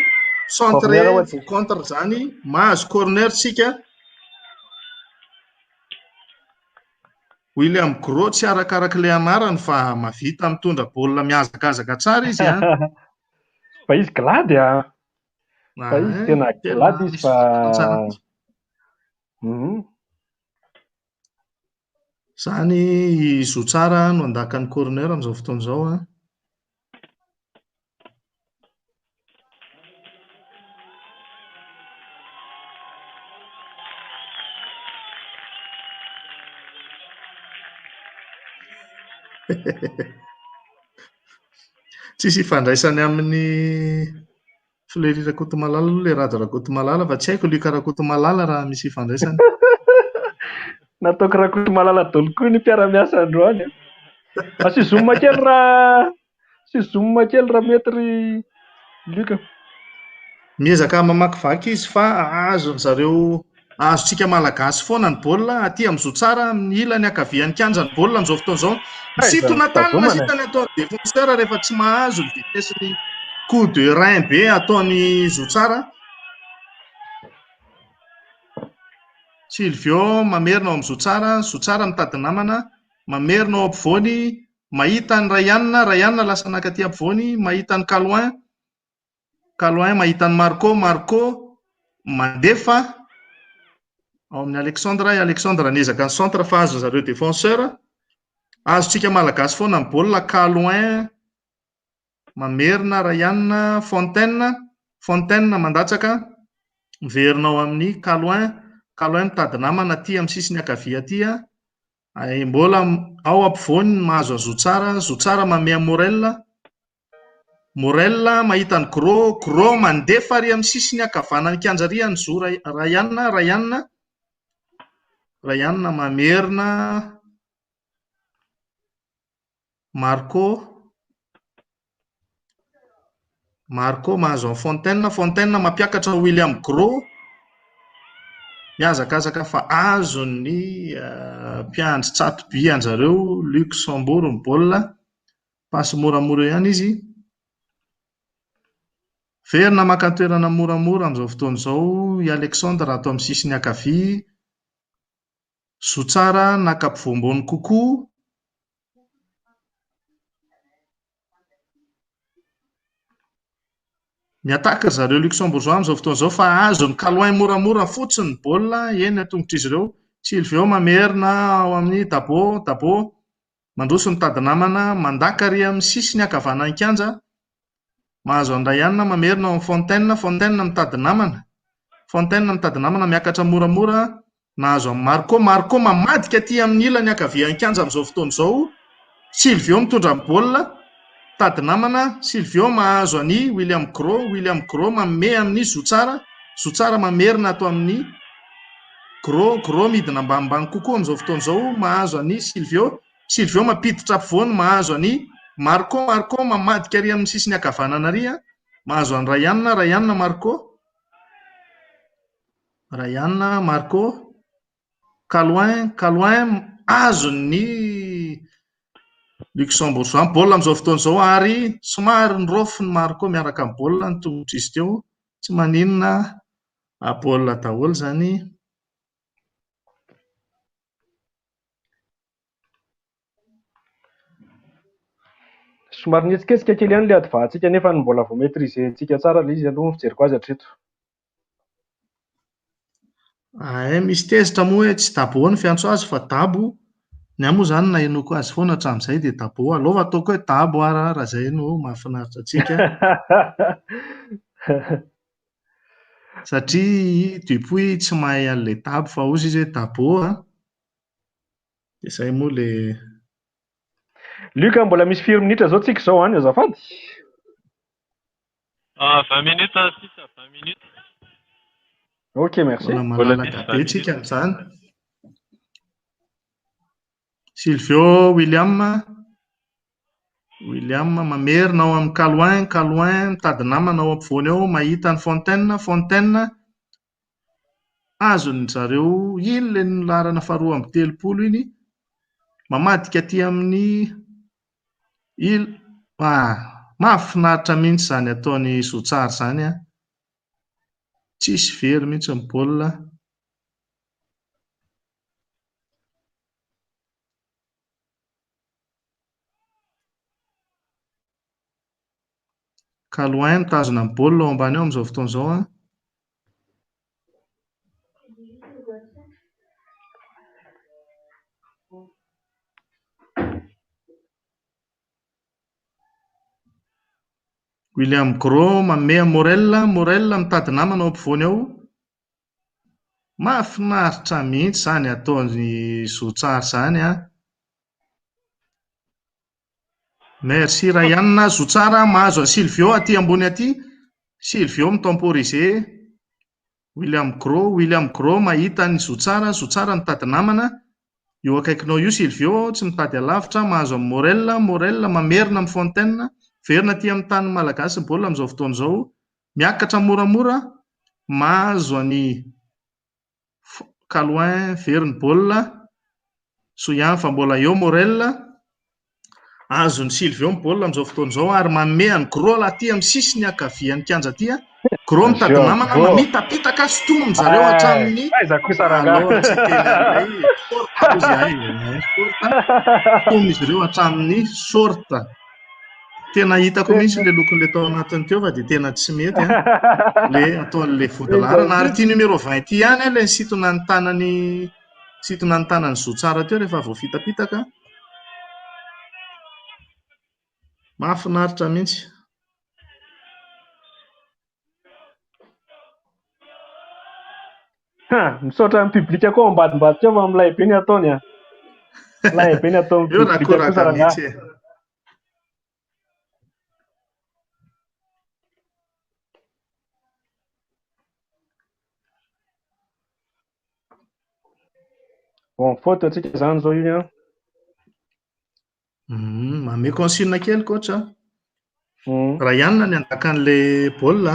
Centre, Corner ho antsika. contre izany, mahazo corner tsika. William Gros tsy arakarak'ilay anarany fa mahavita mitondra baolina mihazakazaka tsara izy an. Fa izy glady a. Fa izy tena Tena glady izy misy fa fotoana tsara mihitsy. Izany i Zotsara no handaka ny corner amin'izao fotoana izao an. Tsisy ifandraisany amin'ny Fleury Rakotomalala aloha ilay Rado Rakotomalala fa tsy haiko Luc Rakotomalala raha misy ifandraisany. Nataoko Rakotomalala daholo koa ny mpiara-miasa androany. Asio zoom kely raha asio zoom kely raha mety ry Luc. Miezaka mamakivaky izy fa azony zareo, azontsika Malagasy foana ny baolina aty amin'ny zo tsara amin'ny ilany ankavian'ny kianja ny baolina amin'izao fotoana izao. Misintona tanana sisa ny ataon'ny défenseur rehefa tsy mahazo ny vitesse-ny coup de rein be ataon'ny zo tsara. Silvio mamerina ao amin'ny Zotsara, Zotsara mitady namana, mamerina ao ampovoany, mahita an'i Ryan, Ryan lasa naka aty ampovoany, mahita an'i Kaloin, Kaloin mahita an'i Marco, Marco mandefa ao amin'ny Alexandre, i Alexandre niezaka ny centre fa azony zareo défenseur. Azontsika Malagasy foana ny baolina, Kaloin mamerina Ryan, Fontaine, Fontaine mandatsaka, miverina ao amin'ny Kaloin, Kaloin mitady namana aty amin'ny sisiny ankavia aty, mbola ao ampovoany ny mahazo an'i Zotsara, Zotsara manome an'i Morel, Morel mahita an'i Gros, Gros mandefa ary amin'ny sisiny ankavanan'ny kianja ary an'i Zo Ryan, Ryan, Ryan mamerina Marco, Marco mahazo an'i Fontaine, Fontaine mampiakatra William Gros, mihazakazaka fa azon'ny mpiandry tsato-by an-jareo Luxembourg ny baolina, pasy moramora eo ihany izy. Verina maka toerana moramora amin'izao fotoana izao i Alexandre ato amin'ny sisiny ankavia. Zotsara naka ampovoam-bony kokoa. Miataka ry zareo Luxembourgeois amin'izao fotoana izao fa azon'ny Kaloin moramora fotsiny ny baolina eny an-tongotr'izy ireo. Silvio mamerina ao amin'ny Dabo, Dabo mandroso mitady namana, mandaka ary amin'ny sisiny ankavanan'ny kianja. Mahazo an'i Ryan mamerina ao amin'ny Fontaine, Fontaine mitady namana. Fontaine mitady namana miakatra moramora, nahazo an'i Marco, Marco mamadika aty amin'ny ilany ankavian'ny kianja amin'izao fotoana izao. Silvio mitondra ny baolina, mitady namana, Silvio mahazo an'i William Gros, William Gros manome amin'ny Zotsara, Zotsara mamerina ato amin'ny Gros, Gros midina ambanimbany kokoa amin'izao fotoana izao, mahazo an'i Silvio, Silvio mampiditra ampovoany mahazo an'i Marco, Marco mamadika ary amin'ny sisiny ankavanana ary, mahazo an'i Ryan, Ryan Marco, Ryan Marco, Kaloin, Kaloin azon'ny Luxembourgeois ny baolina amin'izao fotoana izao ary somary niraofy ny Marco miaraka amin'ny baolina ny tongotr'izy teo, tsy maninona baolina daholo izany. Somary nihetsiketsika kely ihany ilay ady vahantsika nefa mbola vao maîtriser-ntsika tsara ilay izy aloha ny fijeriko azy hatreto. Ay, misy tezitra moa hoe tsy Dabo ny fiantso azy fa Dabo. Ny ahy moa izany nahenoako azy foana hatramin'izay dia Dabo. Aleo fa ataoko hoe Dabo ary raha izay no mahafinaritra antsika. Satria Dupuis tsy mahay an'ilay Dabo fa hozy izy hoe Dabo a. Dia izay moa ilay... Luc, mbola misy firy minitra izao tsika izao any azafady? 20 minutes sisa, 20 minutes. Ok, merci. Mbola malalaka be tsika amin'izany. Silvio William. William mamerina ao amin'ny Kaloin, Kaloin mitady namana ao ampovoany ao, mahita an'i Fontaine, Fontaine azony zareo iny ilay laharana faharoa amby telopolo iny, mamadika aty amin'ny il, ah, mahafinaritra mihitsy izany ataony Zotsara izany a. Tsisy very mihitsy ny baolina. Kaloin mitazona ny baolina ao ambany ao amin'izao fotoana izao a. William Gros manome an'i Morel, Morel mitady namana ao ampovoany ao. Mahafinaritra mihitsy izany ataon'i Zotsara izany a. Merci Ryan, Zotsara mahazo an'i Silvio aty ambony aty. Silvio mi-temporiser. William Gros, William Gros mahita an'i Zotsara, Zotsara mitady namana. Eo akaikinao io Silvio, tsy mitady alavitra, mahazo an'i Morel, Morel mamerina amin'i Fontaine, miverina aty amin'ny tany malagasy ny baolina amin'izao fotoana izao. Miakatra moramora, mahazo an'i Kaloin, very ny baolina. Soa ihany fa mbola eo Morel. Azon'i Silvio ny baolina amin'izao fotoana izao ary manome an'i Gros aty amin'ny sisiny ankavian'ny kianja aty. Gros mitady namana mamitapitaka sintominy zareo hatramin'ny Aiza kosa rangahy. Alors tsy hiteny an'ilay short hozy ahy e. Short sintominy izy ireo hatramin'ny short. Tena hitako mihitsy ilay lokon'ilay tao anatiny teo fa dia tena tsy mety an. Ilay ataon'ilay vodilaharana ary ity numéro 20 ity ihany ilay nisintona ny tanany nisintona ny tanany zo tsara teo rehefa voafitapitaka. Mahafinaritra mihitsy. Ha, misaotra ny public koa ao ambadimbadika ao fa milay be ny ataony a. Milay be ny ataon'ny Eo public kosa rakoraka rangahy. mihitsy e. Bon, faute antsika izany izao io an. Manome consigne kely coach a. Raha ihany ny handaka an'ilay baolina.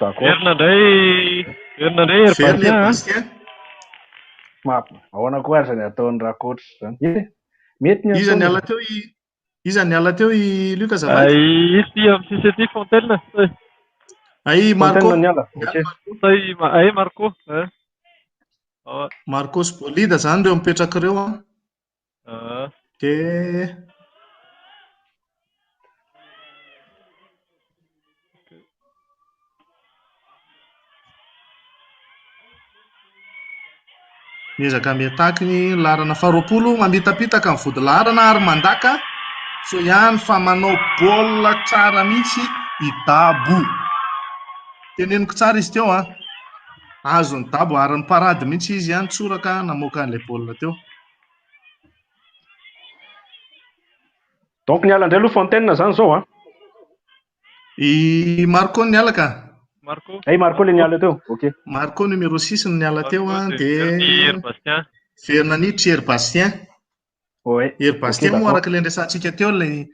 D'accord. Verina indray, verina indray Hery Verina Hery Bastien. Bastien. Ahoana koa ary izany ataon'ny raha-coach izany? Eh, mety ny Iza ataony. niala teo i Iza niala teo i Luc azafady? Ay, izy ty amin'ny sisy ety Fontaine. Ay Marco. Fontaine niala. Ok. Ay, ay Marco. Eh. Ah, Marco sy Bolida izany ireo mipetraka ireo an. ah. Dia miezaka miataky ny laharana faharoapolo, mamitapitaka ny vody laharana ary mandaka. Soa ihany fa manao baolina tsara mihitsy i Dabo. Teneniko tsara izy teo an. Azon'i Dabo ary niparady mihitsy izy an, nitsoraka namoaka an'ilay baolina teo. Donc niala indray aloha Fontaine zany zao an. I Marco niala ka. Marco. Ay Marco le niala teo. Ok. Marco numéro 6 no niala teo an, Dia dia Hery Bastien. verina niditra Hery Bastien. Ouais. Hery Bastien Ok, moa d'accord. araka ilay niresahantsika teo ilay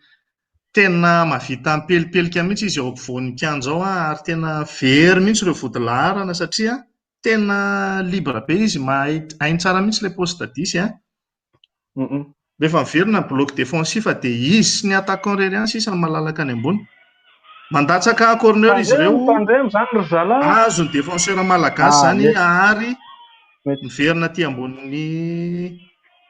tena mahavita mipelipelika mihitsy izy eo ampovoan'ny kianja ao an, ary tena very mihitsy ireo vodilaharana satria tena libre be izy, mahay hainy tsara mihitsy ilay poste 10 an. Rehefa miverina ny bloc défensif dia izy sy ny attaquant irery ihany sisa no malalaka any ambony. Mandatsaka corner izy ireo. Tandremo zany ry zalahy. Azon'ny défenseur malagasy Ah, zany mety. ary Mety. miverina aty ambonin'ny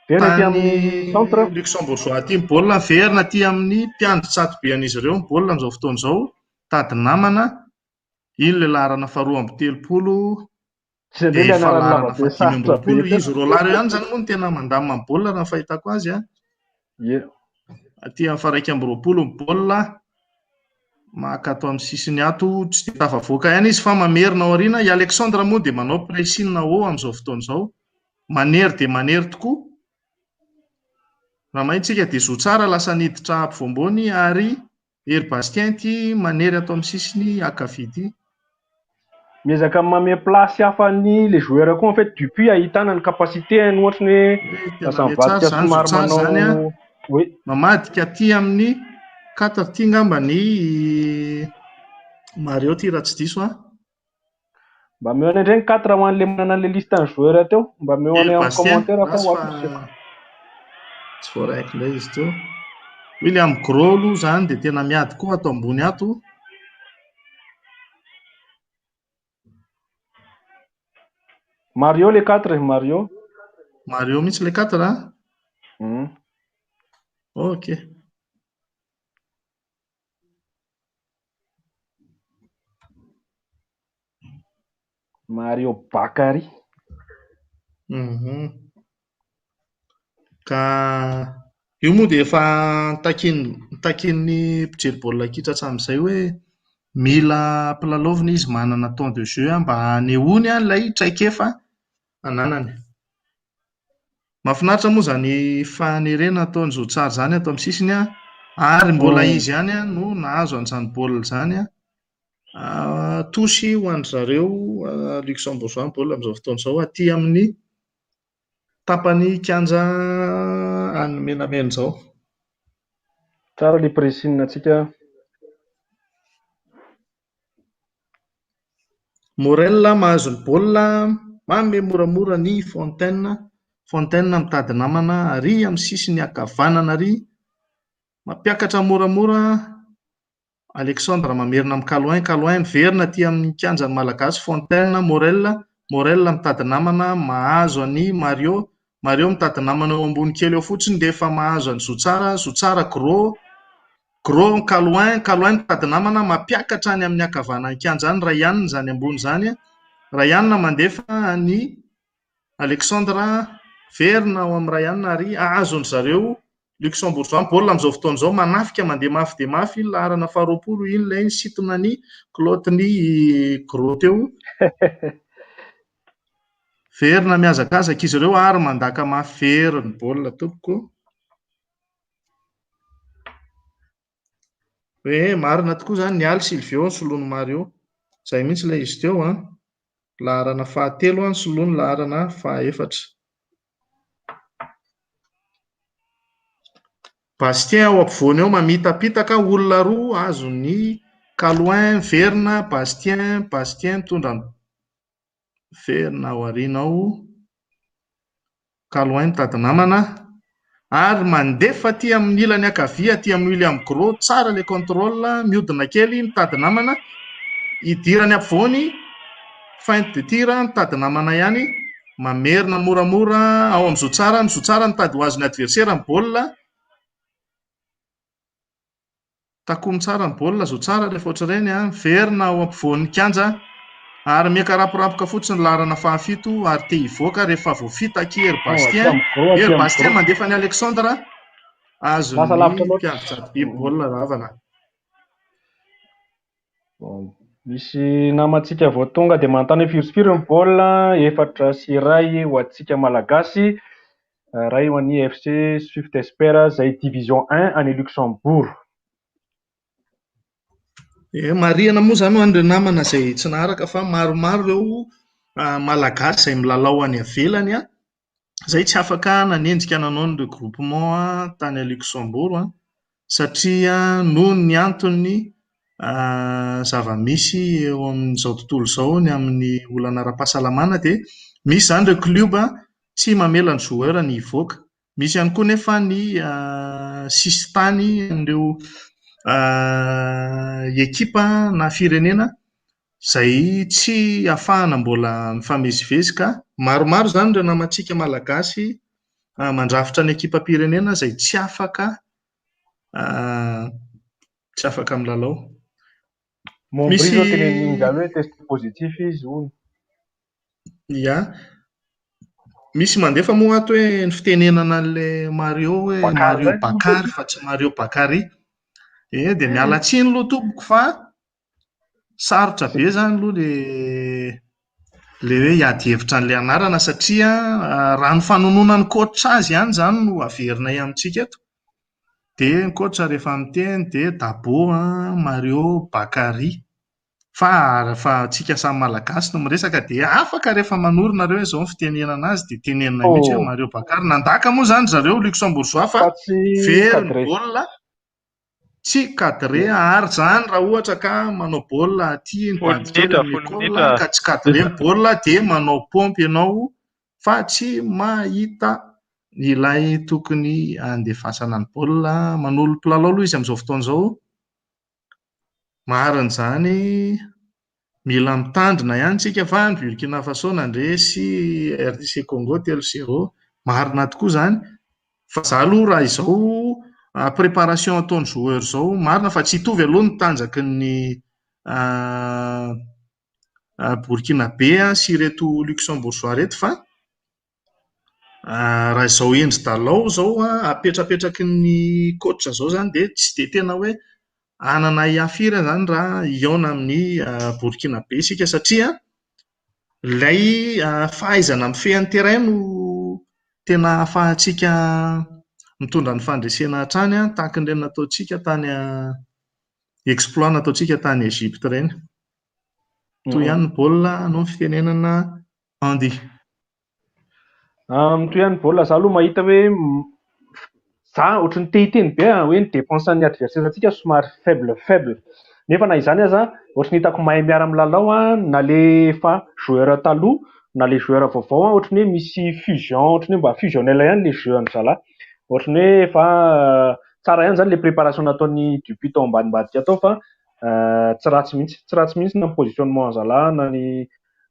Miverina aty tany amin'ny centre. luxembourgeois aty ny baolina, miverina aty amin'ny mpiandry tsato be an'izy ireo ny baolina amin'izao fotoana izao. Tady namana, iny ilay laharana faharoa amby telopolo. Tsy indray Dia ilay efa anarana laharana lava be fahadimy amby sarotra be roapolo. teo. Izy roa lahy ireo ihany zany moa no tena mandamina ny baolina raha ny fahitako azy an. Ie. Aty amin'ny faha-iraika amby roapolo ny baolina. Maka ato amin'ny sisiny ato, tsy dia tafavoaka ihany izy fa mamerina ao aoriana. I Alexandre moa dia manao pressing haut amin'izao fotoana izao. Manery dia manery tokoa. Raha mahitsika dia zo tsara lasa niditra ampovoambony ary Hery Bastien ity manery ato amin'ny sisiny ankavia ity. Miezaka manome place hafa ny les joueurs koa en fait Dupuis ahitana ny capacité ny ohatry ny hoe Tena lasa mety tsara mivadika zany, zo somary tsara zany an. manao oui. Mamadika aty amin'ny 4 aty ngamba ny Mario ity raha tsy diso an. Mba omeo anay indray ny 4 ho an'ilay manana an'ilay liste ny joueur teo. Mba omeo anay Hery amin'ny Bastien, commentaire fa ratsy ho fa ato. tsy voaraiko indray izy teo. William Gros aloha zany dia tena miady koa ato ambony ato. Mario le 4, Mario. Mario mihitsy le 4 an? Ok. Mario Bakary. Ka io moa dia efa nitakian'ny mpijery baolina kitra hatramin'izay hoe mila mpilalaovina izy manana temps de jeu mba hanehoany ilay traikefa ananany. Mahafinaritra moa izany fanerena ataon'ny zo tsara izany ato amin'ny sisiny an, ary mbola izy ihany no nahazo an'izany baolina izany an. Tosy ho an-dry zareo luxembourgeois ny baolina amin'izao fotoana izao aty amin'ny tapany kianja any menamena izao. Tsara le pressing antsika. Morel mahazo ny baolina, manome moramora ny Fontaine. Fontaine mitady namana ary amin'ny sisiny ankavanana ary mampiakatra moramora. Alexandre mamerina amin'i Kaloin, Kaloin miverina aty amin'ny kianjan'ny Malagasy, Fontaine, Morel, Morel mitady namana, mahazo an'i Mario, Mario mitady namana eo ambony kely eo fotsiny dia efa mahazo an'i Zotsara, Zotsara Gros, Gros Kaloin, Kaloin mitady namana, mampiakatra any amin'ny ankavanan'ny kianja any Ryan izany ambony izany. Ryan mandefa an'i Alexandre, verina ao amin'ny Ryan ary azon-dry zareo Luxembourgeois ny baolina amin'izao fotoana izao, manafika mandeha mafy dia mafy, laharana faharoapolo iny ilay nisintona ny kilaotin'ny Gros teo. Verina mihazakazaka izy ireo ary mandaka mafy very ny baolina tompoko. Hoe marina tokoa izany ny aly Silvio nisoloan'i Mario. Izay mihitsy ilay izy teo an. Laharana fahatelo nisoloany laharana fahaefatra. Bastien ao ampovoany ao mamitapitaka olona roa azon'ny Kaloin verina Bastien, Bastien mitondra verina ao aoriana ao. Kaloin mitady namana ary mandefa aty amin'ny ilany ankavia aty amin'ny William Gros, tsara le contrôle, miodina kely mitady namana, idirany ampovoany, feinte de tir, mitady namana ihany, mamerina moramora ao amin'ny Zotsara, ny Zotsara mitady ho azon'ny adversaire ny baolina. Takomy tsara ny baolina, Zotsara rehefa ohatr'ireny, miverina ao ampovoan'ny kianja ary miakaraporapoka fotsiny laharana fahafito ary te hivoaka rehefa voafitaky Hery Bastien. Hery Bastien mandefa an'i Alexandre, azon'ny mpiandry tsato-biby baolina ravana. Misy namantsika vao tonga dia manontany hoe firy sy firy ny baolina, 4 sy 1 ho antsika Malagasy, 1 ho an'ny FC Swift Esper izay division 1 any Luxembourg. Marihana moa izany ho an'ireo namana izay tsy naharaka fa maromaro ireo Malagasy izay milalao any ivelany izay tsy afaka nanenjika nanao ny regroupement tany Luxembourg satria noho ny antony zava-misy eo amin'izao tontolo izao ny amin'ny olana ara-pahasalamana dia misy izany ireo klioba tsy mamela ny joueur ny hivoaka. Misy ihany koa nefa ny sisintany an'ireo ekipa na firenena izay tsy ahafahana mbola mifamezivezy ka maromaro izany ireo namantsika Malagasy mandrafitra ny ekipam-pirenena izay tsy afaka milalao. Montbris zao teneniny izany hoe test positif izy hono. Ia. Misy mandefa moa ato hoe ny fitenenana an'ilay Mario hoe Bakary Mario zay. Bakary fa tsy Mario Bakary. Dia miala tsiny aloha tompoko fa sarotra be izany aloha le hoe hiady hevitra an'ilay anarana satria raha ny fanononan'ny coach azy ihany izany no averinay amintsika eto. Dia ny coach rehefa miteny dia Dabo Mario Bakary. Fa rehefa tsika samy Malagasy no miresaka dia afaka rehefa manoro nareo hoe izao ny fitenenana azy dia tenenina mihitsy hoe Mario Bakary. Nandaka moa izany zareo Luxembourgeois fa Fa tsy very ny cadré. baolina, tsy cadré ary izany raha ohatra ka manao baolina aty ny Folo bandy kely minitra, amin'ny folo école minitra. ka tsy cadré ny baolina dia manao pompe ianao fa tsy mahita ilay tokony andefasana ny baolina. Manolo mpilalao aloha izy amin'izao fotoana izao. Marina izany, mila mitandrina ihany tsika fa ny Burkina Faso nandresy RDC Congo 3-0. Marina tokoa izany. Fa za aloha raha izao préparation ataon'ny joueur izao, marina fa tsy hitovy aloha ny tanjaky ny Burkina Be sy ireto Luxembourgeois ireto fa raha izao endri-dalao izao apetrapetraky ny coach izao izany dia tsy dia tena hoe hanana hiafiry izany raha hihaona amin'ny Burkina Be isika satria ilay fahaizana mifehy ny terrain no tena ahafahantsika mitondra ny fandresena hatrany tahaka ireny nataontsika tany exploit nataontsika tany Egypte ireny. Toy ihany ny baolina no fitenenana Andy. Mitohy ihany ny baolina, za aloha mahita hoe za ohatran'ny te hiteny be hoe ny défense ny adversaire antsika somary faible faible. Nefa na izany aza ohatran'ny hitako mahay miara-milalao na le efa joueur taloha na le joueur vaovao ohatran'ny hoe misy fusion, ohatran'ny hoe mba fusionnel ihany le jeu an-dry zalahy. Ohatran'ny hoe efa tsara ihany izany le préparation nataon'ny Dupuis tao ambadimbadika tao fa Tsy ratsy mihitsy, tsy ratsy mihitsy na ny positionnement an'zalahy na ny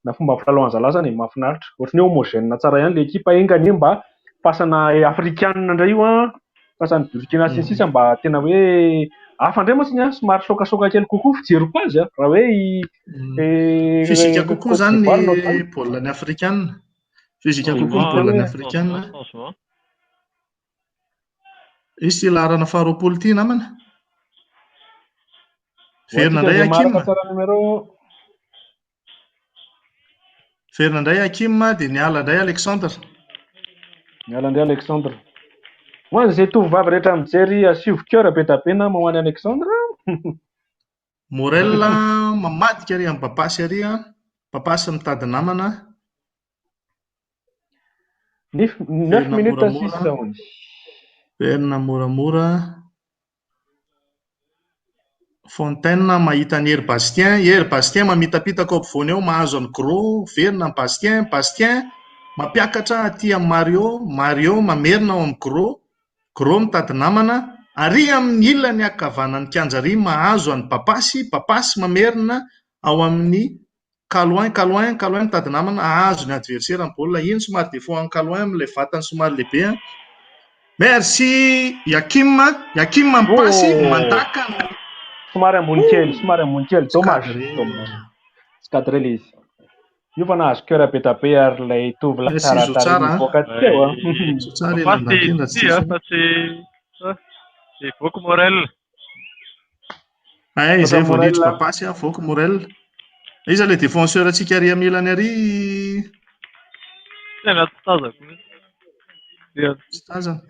na fomba filalaovan zalahy zany e, mahafinaritra. Ohatran'ny hoe homogène tsara ihany ilay ekipa, enga anie mba fasana afrikanina indray io an, fasan'i Burkina sy ny sisa mba tena hoe hafa indray mantsy ny an, somary sokasoka kely kokoa fijeriko azy an, raha hoe i Physique Côte kokoa izany d'Ivoire no ny ohatr'izany. baolina ny afrikanina. Physique kokoa ny Changement, baolina ny afrikanina. changement, changement. Izy ity laharana faharoapolo ity namana. Ho Verina antsika indray izay Hakim. maharaka tsara numéro. Verina indray Hakim dia niala indray Alexandre. Miala indray Alexandre. Ho an'izay tovovavy rehetra mijery asio cœur be dia be nama ho an'i Alexandre. Morel mamadika ary amin'ny Papasy ary. Papasy mitady namana. Neuf neuf Verina minutes six moramora. secondes. Verina moramora. Fontaine mahita an'i Hery Bastien. Hery Bastien mamitapitaka ao ampovoany eo, mahazo an'i Gros. Verina amin'i Bastien. Bastien mampiakatra aty amin'i Mario. Mario mamerina ao amin'i Gros. Gros mitady namana. Ary amin'ny ilany ankavanan'ny kianja ary mahazo an'i Papasy. Papasy mamerina ao amin'ny Kaloin. Kaloin, Kaloin mitady namana, ahazo ny adversaire ny baolina. Iny somary défaut an'i Kaloin amin'ilay vatany somary lehibe. Merci Yakim. Yakim mipasy Oh. mandaka ny Somary ambony kely, somary ambony kely. Tsy Dommage. cadré. Dommage. Tsy cadré ilay izy. Io fa nahazo cœur be dia be ary ilay tovolahy Merci tsara tarehy Zotsara. nivoaka teo an. Zotsara Papasy eny an-danitra ty tsy a, fa tsy tsy voako Morel. Ay, izay Voaka vao niditra Morel. Papasy a, voako Morel. Iza ilay défenseur antsika ary amin'ny ilany ary? Tena tsy tazako mihitsy. Tsy tazana.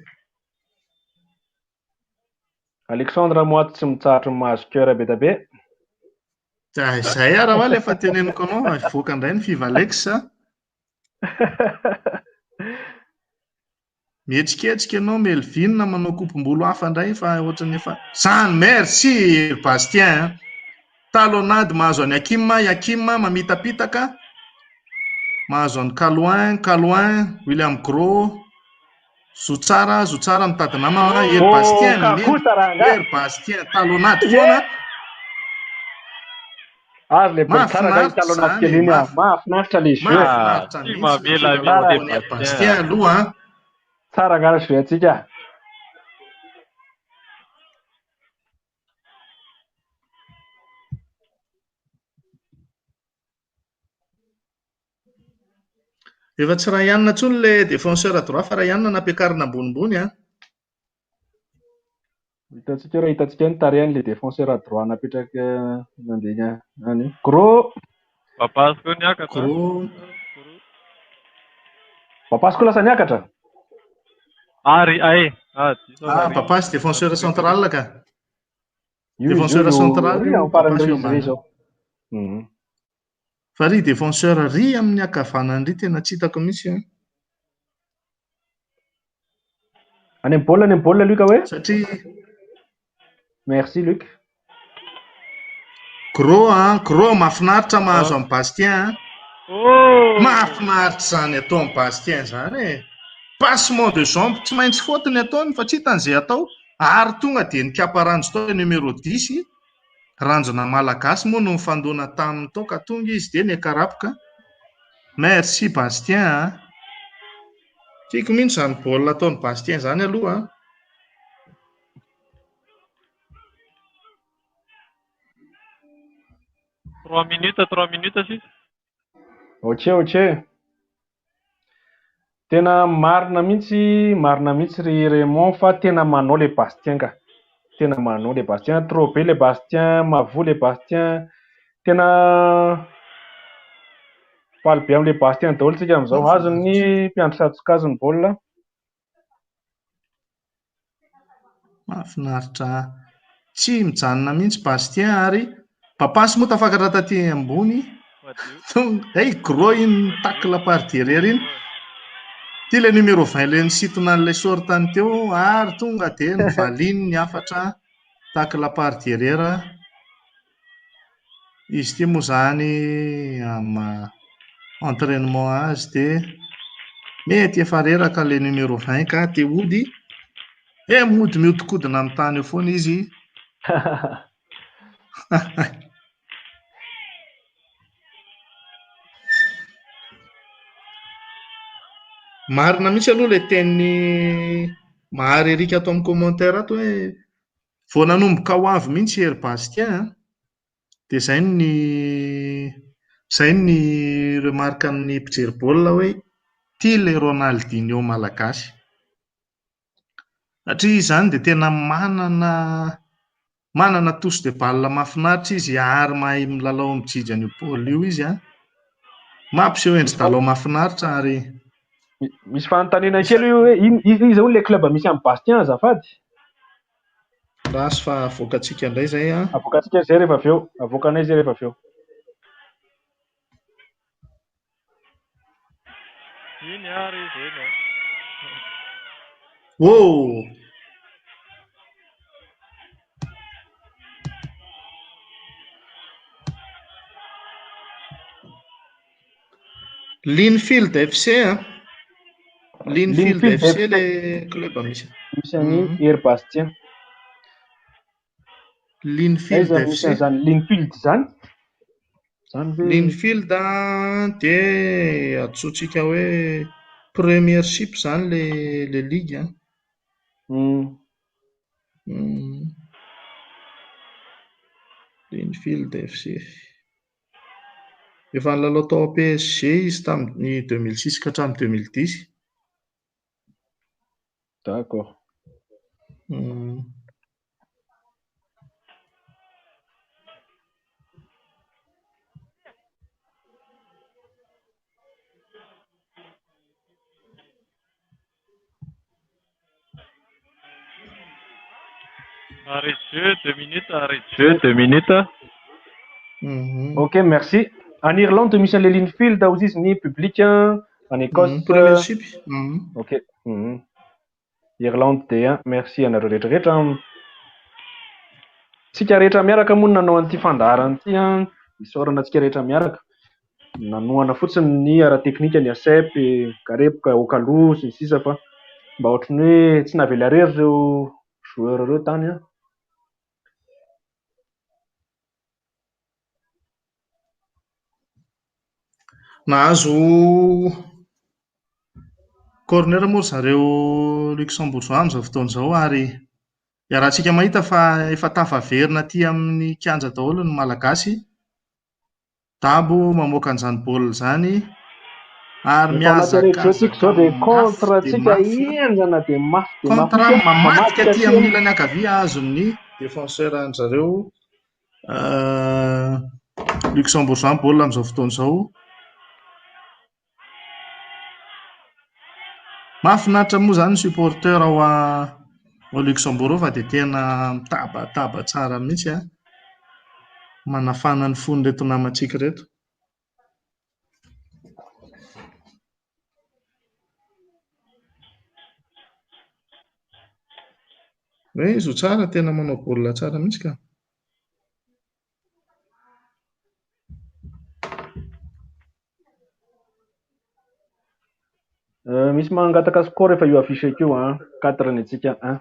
Alexandre moa tsy mitsahatra ny mahazo cœur be dia be. Dia izay ara hoa ilay efa teneniko anao, hivoaka indray ny Viva Alex. Mihetsiketsika ianao Melvin manao kopombolo hafa indray fa ohatran'ny efa zany. Merci Bastien. Talonnade mahazo an'i Hakim, Hakim mamitapitaka. Mahazo an'i Kaloin, Kaloin, William Gros. Zotsara, Zotsara mitady namana. Hery Oh, Bastien, kakosa rangahy. Hery Bastien, talonnade foana. Azo le baolina tsara Mahafinaritra talonnade zany, kely iny ah. Mahafinaritra le jeu. Mahafinaritra Tsy mihitsy mamela le mihitsy filalao Hery Hery Bastien Bastien. aloha. an. Tsara ngara jeu antsika. Efa tsy Ryan intsony le défenseur droit fa Ryan nampiakarina ambonimbony an. Hitantsika raha hitantsika ny tarehiny le défenseur droit napetraka nandeha any. Gros. Papasy koa niakatra. Gros. Papasy koa lasa niakatra. Ary ay. Ah, diso Ah, ary. Papasy défenseur central ka. Io izy Défenseur io central io io amin'ny farany Papasy io izy ambany. izao. Mhm. Fa ry défenseur ry amin'ny ankavanany ry tena tsy hitako mihitsy an. Any amin'ny baolina, any amin'ny baolina Luc hoe? Satria Merci Luc. Gros an, Gros mahafinaritra mahazo amin'i Bastien an. Oh! Mahafinaritra izany atao amin'i Bastien izany e. Passement de jambe tsy maintsy faute ny ataony fa tsy hitany izay atao. Ary tonga dia nikapa ranjo tao ilay numéro 10. Ranjona malagasy moa no nifandona taminy tao ka tonga izy dia niakarapoka. Merci Bastien an. Tiako mihitsy izany baolina ataon'i Bastien izany aloha an. 3 minutes, 3 minutes sisa. Ok, ok. Tena marina mihitsy, marina mihitsy ry Raymond fa tena manao le Bastien ka. Tena manao le Bastien, trop be le Bastien, mavoa le Bastien. Tena faly be amin'le Bastien daholo tsika amin'izao. Azon'ny mpiandry satsokazo ny baolina. Mahafinaritra. Tsy mijanona mihitsy Bastien ary Papasy moa tafakatra taty ambony. Madio. Hey, gros iny tacle par derrière iny. Ty le numéro 20 le nisintona an'ilay sortany teo ary tonga dia novaliny ny hafatra tacle par derrière. Izy ity moa zany amin'ny entraînement azy dia mety efa reraka le numéro 20 ka te hody. Mody miodikodina amin'ny tany eo foana izy. Marina mihitsy aloha ilay tenin'i Mahary Eric ato amin'ny commentaire ato hoe vao nanomboka ho avy mihitsy i Hery Bastien an. Dia izay ny izay ny remarque an'ny mpijery baolina hoe ity ilay Ronaldinho malagasy. Satria izy izany dia tena manana manana touche de balle mahafinaritra izy ary mahay milalao mijijy an'io baolina io izy an. Mampiseho endri-dalao mahafinaritra ary Misy fanontaniana kely io hoe iza hono ilay club misy an'i Bastien azafady? Raso fa avoakantsika indray izay an. Avoakantsika izay rehefa avy eo. Avoakanay izay rehefa avy eo. Iny ary izy iny an. Oh! Linfield FC an. Linfield Linfield FC FC. le club misy. Misy an'i Hery Bastien. Linfield Aiza misy FC. an'izany Linfield izany? Izany ve? Linfield an, dia antsointsika hoe Premiership izany le le ligue an. Linfield FC. Efa nilalao tao amin'ny PSG izy tamin'ny 2006 ka hatramin'ny 2010. D'accord. Arrêt de jeu, 2 minutes, arrêt de jeu, 2 minutes. Ok, merci. Any Irlande misy an'ilay Linfield, hozy izy ny public, any Écosse. Premiership. Ok. Irlande D1, merci anareo rehetra rehetra. Tsika rehetra miaraka moa no nanao an'ity fandaharana ity an, isaorana antsika rehetra miaraka. Nanohana fotsiny ny ara-teknika ny ASEP, Karepoka, Okalo sy ny sisa fa mba ohatran'ny hoe tsy navela irery ireo joueur ireo tany an. Nahazo corner moa ry zareo Luxembourgeois amin'izao fotoana izao ary iarahantsika mahita fa efa tafaverina aty amin'ny kianja daholo ny Malagasy. Dabo mamoaka an'izany baolina izany ary Efa ao anaty arrêt de jeu tsika izao dia mihazakazaka mafy contre dia tsika mafy. henjana dia mafy dia mafy Contre mihitsy an, mamadika mamadika aty aty amin'ny amin'ny ilany ankavia azon'ny défenseur an-dry zareo Luxembourgeois ny baolina amin'izao fotoana izao. Mahafinaritra moa izany ny supporter ao ao Luxembourg fa dia tena mitabataba tsara mihitsy an. Manafana ny fon'ireto namantsika ireto. Hoe izy ho tsara, tena manao baolina tsara mihitsy ka. Misy mangataka score efa io affiché io an, 4 ny antsika 1.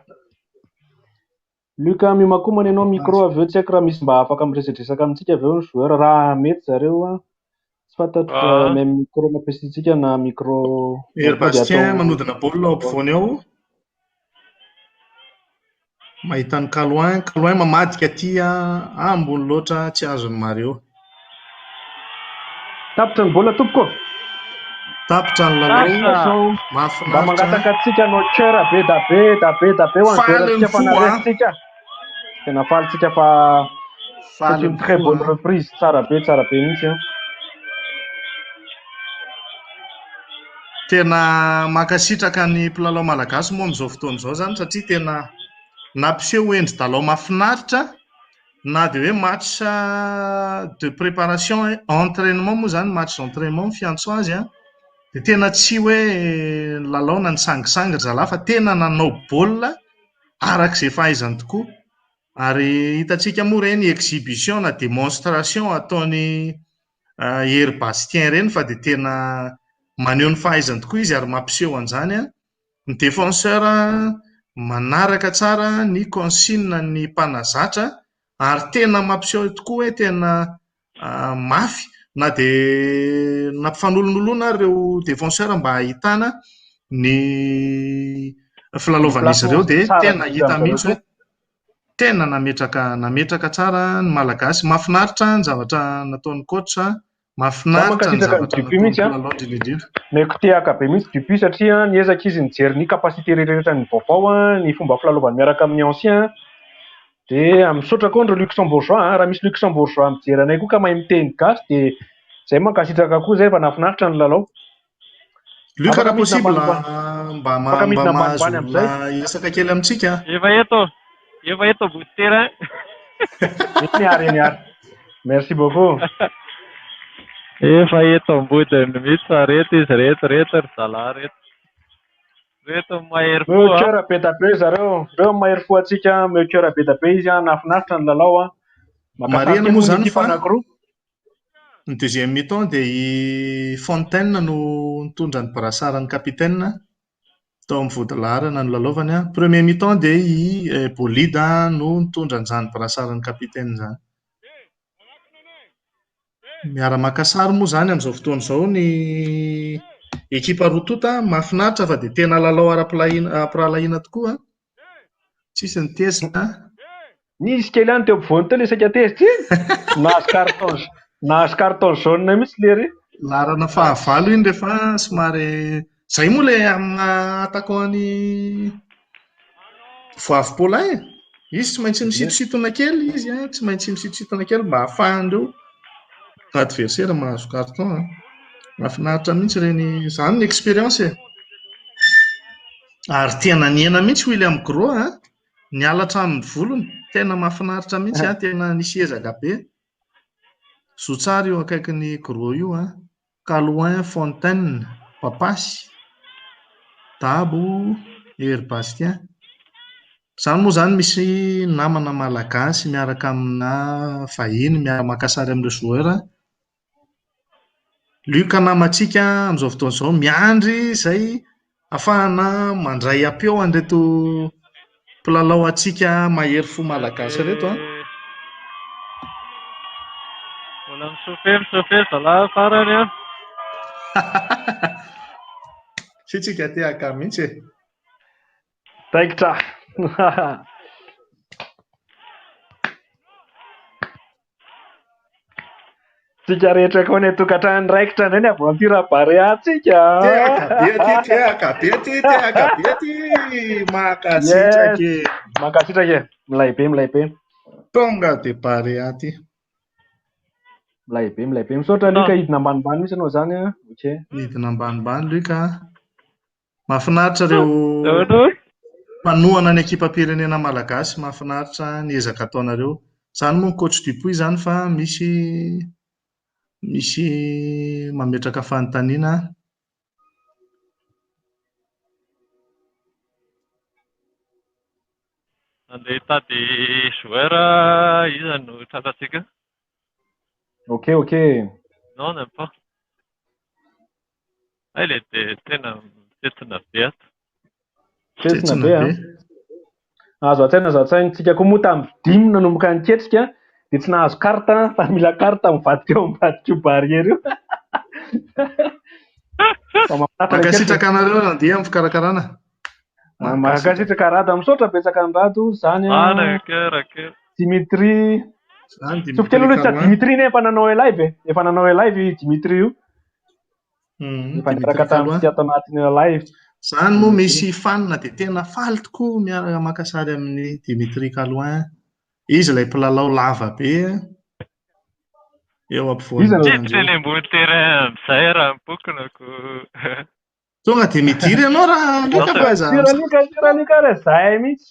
Luc miomakomana ianao micro avy eo tsy haiko raha misy mba afaka miresadresaka amintsika avy eo ny joueur raha mety zareo an. Tsy fantatro fa même micro nampiasaintsika na micro Hery tonga dia Bastien atao manodina baolina ao ampovoany ao. Mahita an'i Kaloin, Kaloin mamadika aty ambony loatra tsy azon'i Mario. Tapitra ny baolina tompoko. Tapitra ny lalao. Tapitra zao. Mba Mahafinaritra. mangataka antsika hanao cœur be da be da be da be ho an'ny Faly ny joueur-ntsika fa fo an. naresintsika. Tena faly tsika fa c'est Faly une ny très fo bonne an. reprise. Tsara be, tsara be mihitsy an. Tena mankasitraka ny mpilalao malagasy moa amin'izao fotoana izao izany satria tena nampiseho endri-dalao mahafinaritra na dia hoe match de préparation entraînement moa izany match d'entraînement ny fiantso azy an. Dia tena tsy hoe nilalao na nisangisangy ry zalahy fa tena nanao baolina araka izay fahaizany tokoa. Ary hitantsika moa ireny exhibition na démonstration ataony Hery Bastien ireny fa dia tena maneho ny fahaizany tokoa izy ary mampiseho an'izany an. Ny défenseur manaraka tsara ny consigne ny mpanazatra Ary tena mampiseho tokoa hoe tena mafy na dia nampifanolonolona ary ireo défenseur mba hahitana ny filalaovan'izy ireo dia tena hita mihitsy hoe tena nametraka nametraka tsara ny Malagasy. Mahafinaritra ny zavatra nataon'ny coach, mahafinaritra ny mankasitraka zavatra an'i Dupuis mihitsy nataon'ny an. mpilalao indrindra indrindra. Meko tehaka be mihitsy Dupuis satria niezaka izy nijery ny capacité rehetrarehetra ny vaovao, ny fomba filalaovany miaraka amin'ny ancien. Dia misaotra koa an'ireo luxembourgeois an. Raha misy luxembourgeois mijery anay koa ka mahay miteny gasy dia izay mankasitraka koa izay fa nahafinaritra ny lalao. Luc Afaka raha midina possible ambanimbany. mba Afaka mba midina mahazo ambanimbany amin'izay. olona hiresaka kely amintsika. Efa eto, efa eto ambody terrain. Eny ary, eny ary. Merci beaucoup. Efa eto ambodiny mihitsy fa reto izy reto, reto ry zalahy reto. Reto mahery fo Meo a. cœur be da be zareo. Reo mahery fo antsika, meo cœur be da be izy an, nahafinaritra ny lalao an. Maka sary Marihana kely moa moa ny izany ekipa fa anankiroa. ny deuxième mi-temps dia i Fontaine no nitondra ny brassard ny capitaine tao amin'ny vodilaharana nilalaovany. Premier mi-temps dia i Bolida no nitondra an'izany brassard ny capitaine izany. Miara-maka sary moa izany amin'izao fotoana izao ny ekipa roa tonta. Mahafinaritra fa dia tena lalao ara-pirahalahiana tokoa. Tsisy ny tezitra. Nisy kely ihany teo ampovoany teo ilay saika tezitra iny. Nahazo carton nahazo carton jaune mihitsy lery. Laharana fahavalo iny rehefa somary izay moa ilay amina attaquant ny Voavy Paulin e. Izy tsy maintsy misitositona kely izy an, tsy maintsy misitositona kely mba ahafahan'ireo adversaire mahazo carton an. Mahafinaritra mihitsy ireny, izany ny expérience e. Ary tena nihena mihitsy William Gros an, niala hatramin'ny volony, tena mahafinaritra mihitsy an, tena nisy ezaka be. Zo tsara io akaikin'ny Gros io an. Calouin, Fontaine, Papasy, Dabo, Hery Bastien. Izany moa izany misy namana malagasy miaraka amina vahiny miara-maka sary amin'ireo joueur. Luc namantsika amin'izao fotoana izao miandry izay ahafahana mandray ampeo an'ireto mpilalao antsika mahery fo malagasy ireto an. Mbola mi-chauffer, mi-chauffer zalahy farany an. Tsika tehaka mihitsy e. Taikitra. Tsika rehetra koa ny tokantrano raikitra indray ny aventure Barea tsika. Tehaka be aty, tehaka be aty, tehaka be aty. Mankasitraka e. Mankasitraka e. Milay be, milay be. Tonga de Barea aty. Milay be, milay be. Misaotra Luc, hidina ambanimbany mihitsy ianao izany an. Ok. Midina ambanimbany Luc. Mahafinaritra ireo mpanohana ny ekipam-pirenena malagasy, mahafinaritra ny ezaka ataonareo. Izany moa ny coach Dupuis izany fa misy misy mametraka fanontaniana. Andeha hitady joueur iza no tratrantsika? Ok, ok. Non, même pas. Hay le dia tena mitsetsina be ato. Tsetsina be an. Azo an-tsaina, azo an-tsaina. Tsika koa moa tamin'ny dimy nanomboka niketrika dia tsy nahazo carte fa mila carte mivadika eo ambadika io barrière io. Fa mahafinaritra ilay Mankasitraka anareo nandeha amin'ny fikarakarana. Mankasitraka Rado, misaotra betsaka an'i Rado izany an. Ana kera kera. Dimitri. Izany Tsofy Dimitri kely aloha izy, Caroin. Dimitri ne efa nanao live e. Efa nanao live i Dimitri io. Efa Dimitri niaraka Caroin. tamintsika ato anatin'ny live. Izany moa misy fan dia tena faly tokoa miaraka maka sary amin'ny Dimitri Calouin. Izy ilay mpilalao lava be eo ampovoan'ny Iza no- kianja Miditra eo. eny ambony terrain amin'izay raha mipokona ko. Tonga dia midiry ianao raha Luc fa aiza Sira Luc, sira Luc ary zahay mihitsy.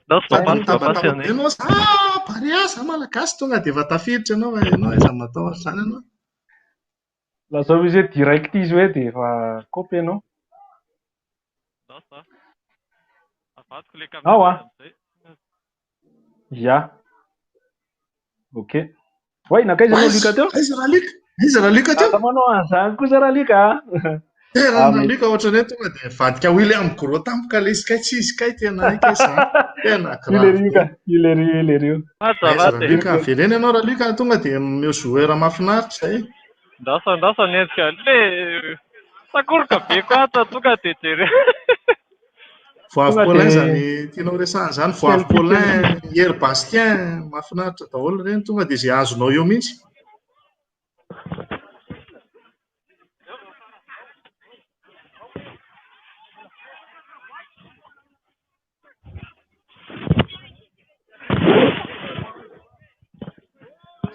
Non, tsy Sady papasy, papasy mitabataba any. be ianao, ah, Barea, za malagasy tonga dia efa tafiditra ianao fa ianao aiza matahotra izany ianao. Lazao izy hoe direct izy hoe dia efa kopy ianao. Non, ça. Avadiko ilay Ao caméra ah. amin'izay. Ya. Ok. Oay, nankaiza ianao Luc teo? Aiza raha Luc? Aiza raha Luc teo? Aza manao an'izany kosa raha Luc ah. Tena Ah, mety. Raluca ohatran'ny hoe tonga dia nivadika William Gros tampoka ilay izy kay tsy izy kay tena hay kay izany. Tena Io lery grave io be. ka, io lery io, io lery io. Aiza Azafady e. Raluca, avereno ianao Raluca tonga dia omeo joueur mahafinaritra izay. Andraso andraso ny endrika le sakoroka be koa ato tonga dia jereo. Voavy Tonga Paulin dia izany tianao resahana izany, Voavy selfie Paulin, selfie. Hery Bastien, mahafinaritra daholo ireny, tonga dia izay azonao eo mihitsy.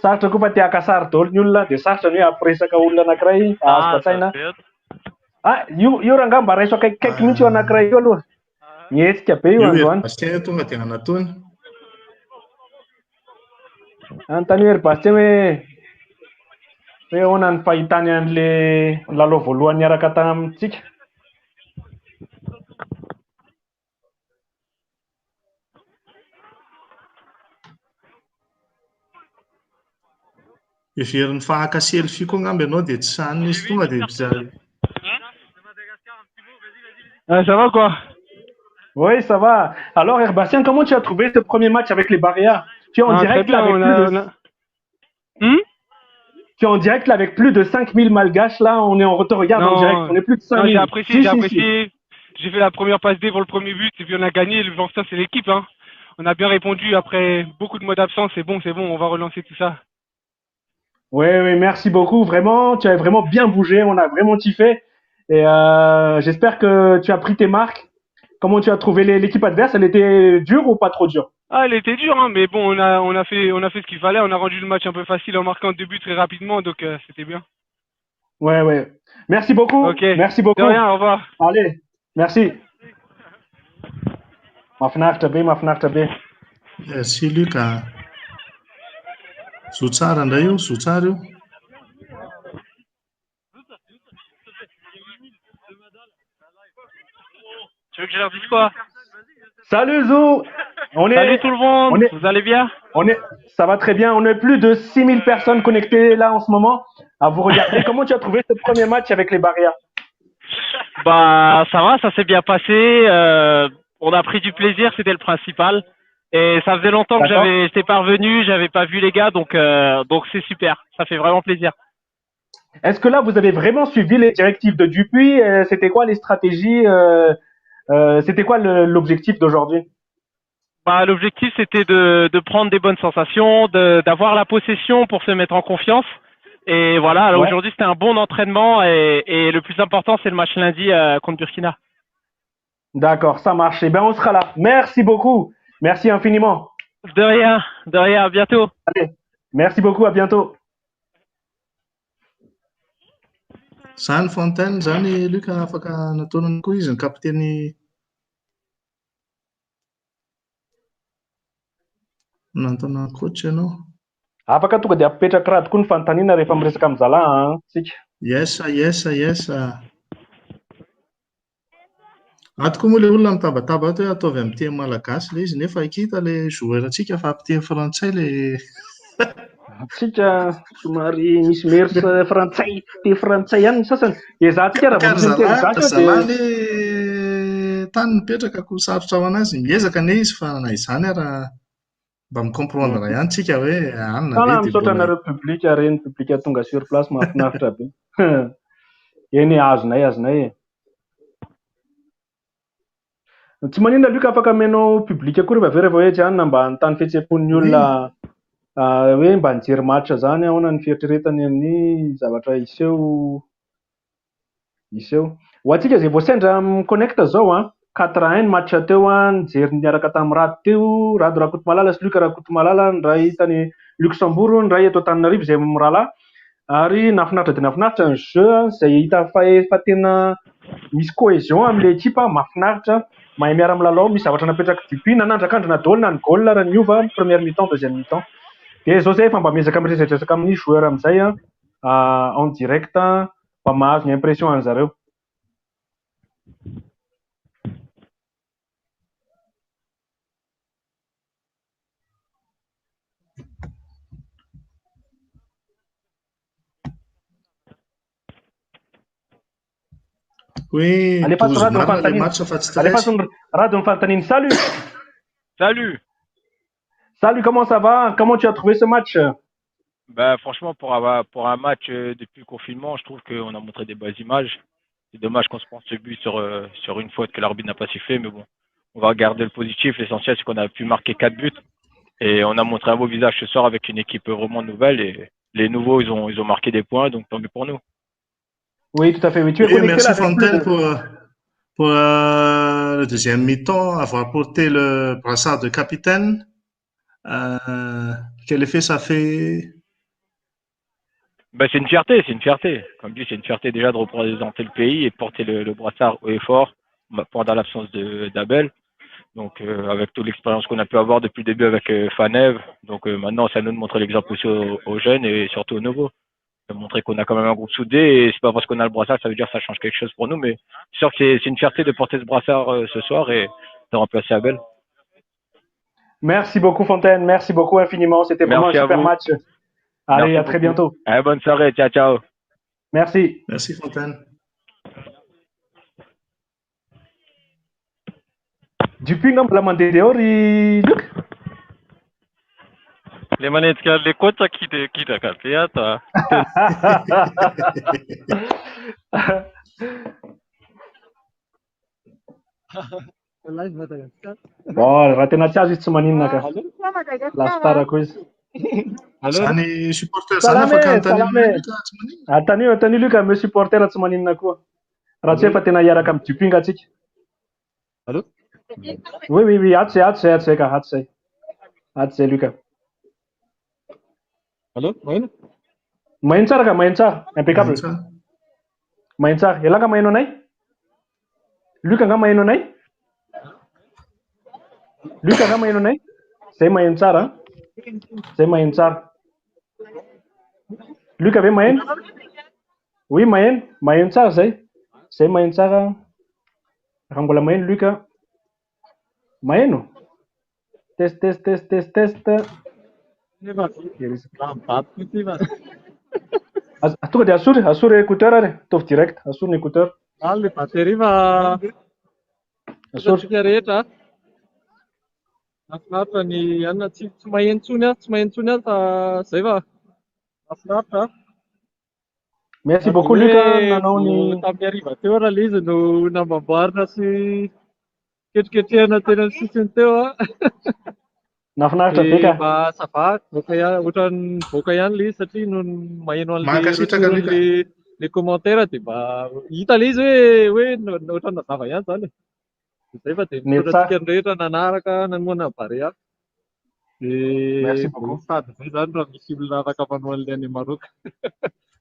Sarotra koa fa te haka sary daholo ny olona dia sarotra ny hoe hampiresaka olona anankiray azo Aza batsaina. be ato. Ah, io io rangahy mba raiso akaikikaiky mihitsy io anankiray io aloha. Mihetsika be io Io Hery androany. Bastien io tonga dia anatony. Anontany Hery Bastien hoe hoe ahoana ny fahitany an'le lalao voalohany niaraka tamintsika. Heveriny fa haka selfie koa angamba ianao dia tsy sahanina izy tonga dia mpizaha. Ah, ça va quoi? Oui, ça va. Alors, Herbastien, comment tu as trouvé ce premier match avec les Barea? Tu es en Ah, très direct là bien, avec on plus a, de on a... Hmm? tu es en direct là avec plus de 5000 malgaches là, on est on te regarde en direct, Non, on est plus de non, j'ai 5000. apprécié, Si j'ai si si. apprécié. J'ai fait la première passe D pour le premier but et puis on a gagné. Le l'essentiel, c'est l'équipe, hein. On a bien répondu après beaucoup de mois d'absence. C'est bon, on va relancer tout ça. Oui, oui, merci beaucoup. Vraiment, tu as vraiment bien bougé, on a vraiment kiffé. Et j'espère que tu as pris tes marques. Comment tu as trouvé l'équipe adverse? Elle était dure ou pas trop dure? Ah, elle était dure, hein, mais bon, on a fait ce qu'il fallait. On a rendu le match un peu facile en marquant deux buts très rapidement, donc c'était bien. Ouais, ouais. Merci beaucoup. Ok. Merci De beaucoup. rien, au revoir. Allez, merci. Mahafinaritra be, mahafinaritra be. Merci Luc. Zo tsara indray io, zo tsara io. Tu veux que je leur dise quoi? Salut Zou. On Salut est, tout le on monde, est, vous allez bien? on est, ça va très bien. On est plus de 6000 personnes connectées là en ce moment à vous regarder. Comment tu as trouvé ce premier match avec les Barea? Bah ça va, ça s'est bien passé. On a pris du plaisir, c'était le principal. Et ça faisait longtemps que D'accord? j'étais pas revenu, j'avais pas vu les gars, donc c'est super. Ça fait vraiment plaisir. Est-ce que là, vous avez vraiment suivi les directives de Dupuis? C'était quoi les stratégies? C'était quoi l'objectif d'aujourd'hui? Bah l'objectif c'était de prendre des bonnes sensations, d'avoir la possession pour se mettre en confiance. Et voilà, alors Ouais. aujourd'hui c'était un bon entraînement et le plus important c'est le match lundi contre Burkina. D'accord, ça marche. Eh ben, on sera là. Merci beaucoup. Merci infiniment. De rien, à bientôt. Allez, merci beaucoup. À bientôt. Zany Fontaine, zany Luc afaka nataonany koa izy ny kapiteny nantona coach ianao. Afaka tonga dia apetraka raha tokoa ny fanontaniana rehefa miresaka amin'ny zalahy an, tsika. Yes, yes, yes. Ato koa moa ilay olona mitabataba ato hoe ataovy amin'ny teny malagasy ilay izy nefa hita ilay joueur antsika fa amin'ny teny frantsay ilay Tsika somary misy mers frantsay, teny frantsay ihany ny sasany. Dia zahantsika raha vao Ka misy miteny zalahy, gasy eo zalahy dia le tany mipetraka koa sarotra ho anazy. Miezaka anie izy fa na izany ara mba mi-comprendre ihany tsika hoe anona Tana ve dia misaotra mbola anareo public reny public tonga sur place mahafinaritra be. Eny azonay azonay e. Tsy maninona Luc afaka amenao public koa rehefa avy eo rehefa hoe tsy anona mba hanontany fihetseham-pon'ny olona hoe mba nijery match zany ahoana ny fieritreretany amin'ny zavatra hiseho hiseho. Ho antsika izay vao sendra mi-connecte zao an, 4-1 ny match teo an, nijery niaraka tamin'ny Rado teo, Rado Rakotomalala sy Luc Rakotomalala, ny iray tany Luxembourg, ny iray eto Antananarivo izay mirahalahy. Ary nahafinaritra dia nahafinaritra ny jeu an, izay hita fa efa tena misy cohésion amin'ilay ekipa, mahafinaritra, mahay miara-milalao, misy zavatra napetraka Dupuis, nanandrakandrina daholo na ny goal raha niova, première mi-temps, deuxième mi-temps. Dia zao zay efa mba miezaka miresadresaka amin'ny joueur amin'izay an, en direct mba mahazo ny impression an'zareo. Hoe Alefaso 12 Rado ny marina le fanontaniana. match fa tsy 13. Alefaso ny Rado ny fanontaniana. Salut. Salut. Salut, comment ça va? Comment tu as trouvé ce match? Ben, franchement, pour un match depuis le confinement, je trouve qu'on a montré des belles images. C'est dommage qu'on se prenne ce but sur une faute que l'arbitre n'a pas sifflé, mais bon, on va garder le positif. L'essentiel, c'est qu'on a pu marquer 4 buts et on a montré un beau visage ce soir avec une équipe vraiment nouvelle et les nouveaux, ils ont marqué des points, donc tant mieux pour nous. Oui, tout à fait. Oui, tu es Oui, connecté merci là avec plus Fontaine de... pour le deuxième mi-temps, avoir porté le brassard de capitaine. Quel effet ça fait? Ben, c'est une fierté, c'est une fierté. Comme dit, c'est une fierté déjà de représenter le pays et de porter le brassard haut et fort pendant l'absence de d'Abel. Donc, avec toute l'expérience qu'on a pu avoir depuis le début avec Fanev, donc maintenant, c'est à nous de montrer l'exemple aussi aux jeunes et surtout aux nouveaux. De montrer qu'on a quand même un groupe soudé et c'est pas parce qu'on a le brassard, ça veut dire que ça change quelque chose pour nous, mais c'est sûr que c'est une fierté de porter ce brassard ce soir et de remplacer Abel. Merci beaucoup, Fontaine. Merci beaucoup infiniment. C'était vraiment un Merci à super vous. match. Allez, Merci à très beaucoup. bientôt. Allez, bonne soirée. Ciao, ciao. Merci. Merci Fontaine. Dupuis nga mbola mandeha eo ry Luc? Le manenjika le coach kidraka be ato a. Live Madagascar. Bon, raha tena tsy azo izy tsy maninona ka. Lasa tarako izy. Allô? Zany supporter zany Salama afaka e, anontaniana salama e. Luc, tsy maninona. Antanio, antanio Luc, mes supporters tsy maninona koa. Raha tsy hoe fa tena hiaraka amin'ny Dupuis nga tsika. Allô? Oui, ato zay, ato zay, ato zay ka, ato zay. Ato zay Luc. Allô? Maheno? Maheno tsara ka, maheno tsara. Impeccable. Maheno tsara. Maheno tsara. Ialahy nga maheno anay? Luc nga maheno anay? Luc nga maheno anay? Zay maheno tsara. Zay maheno tsara. Luc ve maheno? Oui, maheno. Maheno tsara zay. Zay maheno tsara. Raha mbola maheno Luc. Maheno? Test, test, test, test, test. Nefa mibato ty fa. Tonga dia asory, asory écouteur ary. Ataovy direct, asory ny écouteur. Ah, le batterie fa Asory. Antsika rehetra. Mahafinaritra ny anona tsy maheno intsony aho, tsy maheno intsony aho fa zay fa mahafinaritra. Merci beaucoup Luc nanao ny tamin'ny hariva teo raha le izy no namboamboarina sy ketriketrehana teny amin'ny sisiny teo a. Nahafinaritra be ka. Mba ça va, voaka ihany, ohatran'ny voaka ihany le izy satria noho ny maheno an'le Mankasitraka retour Luc. le commentaire dia mba hita le izy hoe ohatran'ny nazava ihany zany e. Zay fa dia Mety misaotra tsara. antsika rehetra nanaraka nanohana ny Barea. Dia Merci beaucoup. sady zay zany raha misy olona afaka manao an'ilay any Maroc.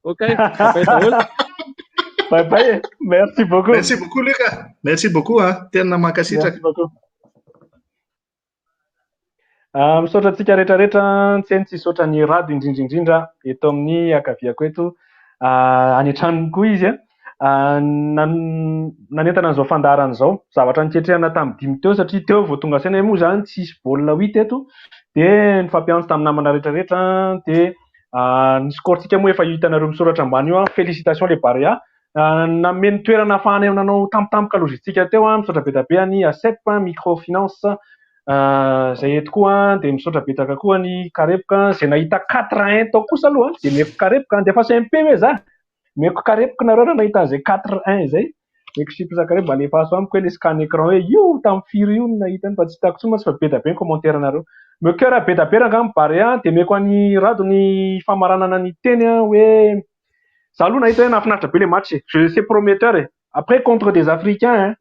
Ok, bye bye daholo. Bye bye. Merci beaucoup. Merci beaucoup Luc. Merci beaucoup hein. Tena mankasitraka. Merci beaucoup. Misaotra antsika rehetrarehetra, tsy tsy hisaotra ny Rado indrindra indrindra eto amin'ny ankaviako eto. Any an-tranony koa izy a. Nanentana an'izao fandaharana izao. Zavatra niketrehana tamin'ny 5 teo satria teo vao tonga saina hoe moa zany tsisy baolina huit eto. Dia nifampiantso tamin'ny namana rehetrarehetra dia ny score-tsika moa efa hitanareo misoratra ambany io a. Félicitations les Barea. Nameno ny toerana ahafahana nanao tampotampoka logistique teo a. Misaotra be dia be any ASEP microfinance zay eto koa dia misaotra betsaka koa ny Karepoka zay nahita 4-1 tao kosa aloha dia meko Karepoka andefa SMP hoe za. Meko Karepoka nareo raha nahita an'izay 4-1 zay. Meko chips Karepoka mba alefaso amiko hoe le scan écran hoe io tamin'ny firy io no nahita fa tsy hitako intsony mantsy fa be dia be ny commentaire nareo. Meko cœur be dia be rangahy amin'ny Barea dia meko any Rado ny famaranana ny teny hoe za aloha nahita hoe nahafinaritra be le match e. C'est prometteur e. Après contre des Africains hein.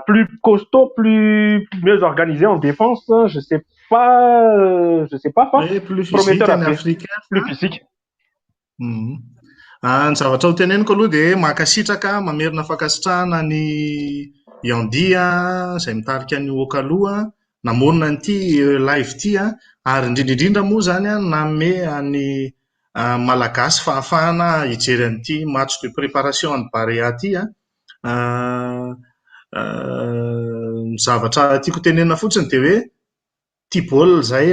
Plus costaud, plus mieux organisé en défense, je sais pas, fa Oui, plus physique prometteur ny be. Africain. Plus physique. Ny zavatra ho teneniko aloha dia mankasitraka, mamerina fankasitrahana ny Yandi izay mitarika ny Okaloa namorona an'ity live ity ary indrindra indrindra moa zany nanome an'ny Malagasy fahafahana hijery an'ity match de préparation an'ny Barea ity. Ny zavatra tiako tenenina fotsiny dia hoe tia baolina izahay,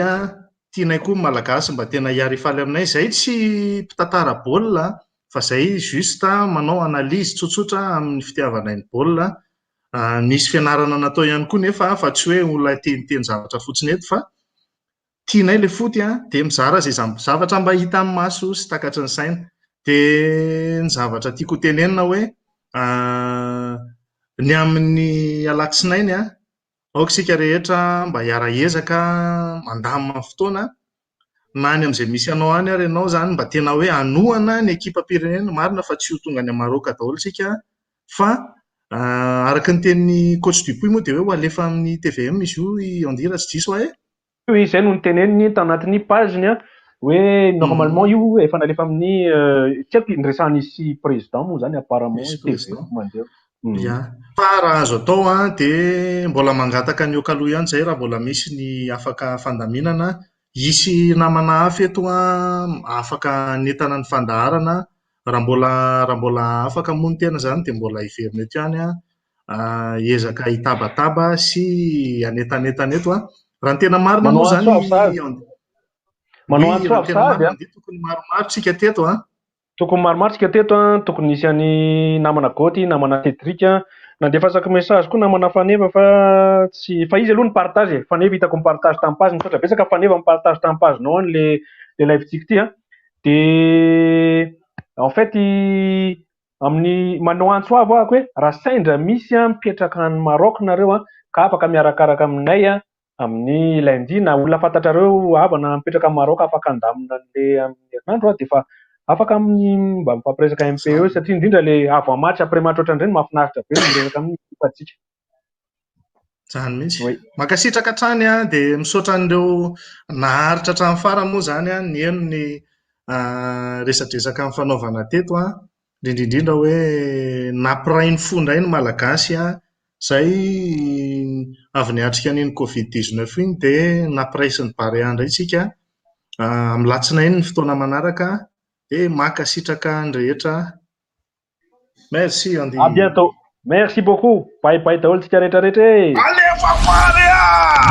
tianay koa ny Malagasy mba tena hiara-hifaly aminay. Izahay tsy mpitantara baolina. fa izay juste manao analyse tsotsotra amin'ny fitiavanay ny baolina. Nisy fianarana natao ihany koa nefa fa tsy hoe olona teniteny zavatra fotsiny eto fa tianay ilay foot dia mizara izay zavatra mba hita amin'ny maso sy takatry ny saina. Dia ny zavatra tiako ho tenenina hoe ny amin'ny alatsinainy aoka isika rehetra mba hiara-hiezaka mandamina fotoana na any amin'izay misy anao any ary ianao izany mba tena hoe hanohana ny ekipam-pirenena. Marina fa tsy ho tonga any Maroc daholo isika fa araka ny tenin'ny coach Dupuis moa dia hoe ho alefa amin'ny TVM izy io i Andy raha tsy diso aho e. Izay no niteneniny tao anatin'ny page-ny hoe normalement io efa nalefa amin'ny tsy haiko niresahan'izy sy président moa zany apparemment Misy hoe président. TVM mandeha. Ya. Fa raha azo atao dia mbola mangataka ny Okalo ihany izay raha mbola misy ny afaka fandaminana. Hisy namana hafa eto afaka hanentana ny fandaharana. Raha mbola raha mbola afaka moa ny tena izany dia mbola hiverina eto ihany hiezaka hitabataba sy hanetanetana eto. Raha ny tena marina Manao moa antso izany avo sahady. Manao Oui, antso raha avo ny tena sahady marina dia tokony maromaro tsika teto. Tokony maromaro tsika teto tokony nisy an'i namana Goty, namana Cédric. Nandefasako message koa namana Faneva fa tsy fa izy aloha ni-partage e. Faneva hitako ni-partage tamin'ny page, misaotra betsaka Faneva ni-partage tamin'ny page-nao any le live-tsika ity. Dia en fait amin'ny manao antso avo ahako hoe raha sendra misy mipetraka any Maroc nareo ka afaka miarakaraka aminay amin'ny lundi na olona fantatrareo havana mipetraka any Maroc afaka handamina an'le amin'ny herinandro dia efa afaka amin'ny mba mifampiresaka MPE satria indrindra le avant match après match ohatran'ireny mahafinaritra be ny miresaka amin'ny ekipantsika. Izany mihitsy. Oui. Mankasitraka hatrany dia misaotra an'ireo naharitra hatramin'ny farany moa izany nihaino ny resadresaka amin'ny fanaovana teto. Indrindra indrindra hoe nampiray ny fo indray ny Malagasy izay avy niatrika an'iny Covid-19 iny dia nampiraisin'ny Barea indray isika. Amin'ny alatsinainy ny fotoana manaraka dia mankasitraka ny rehetra. Merci Andy. À bientôt. Merci beaucoup. Bye bye daholo tsika rehetrarehetra e. Alefa Barea!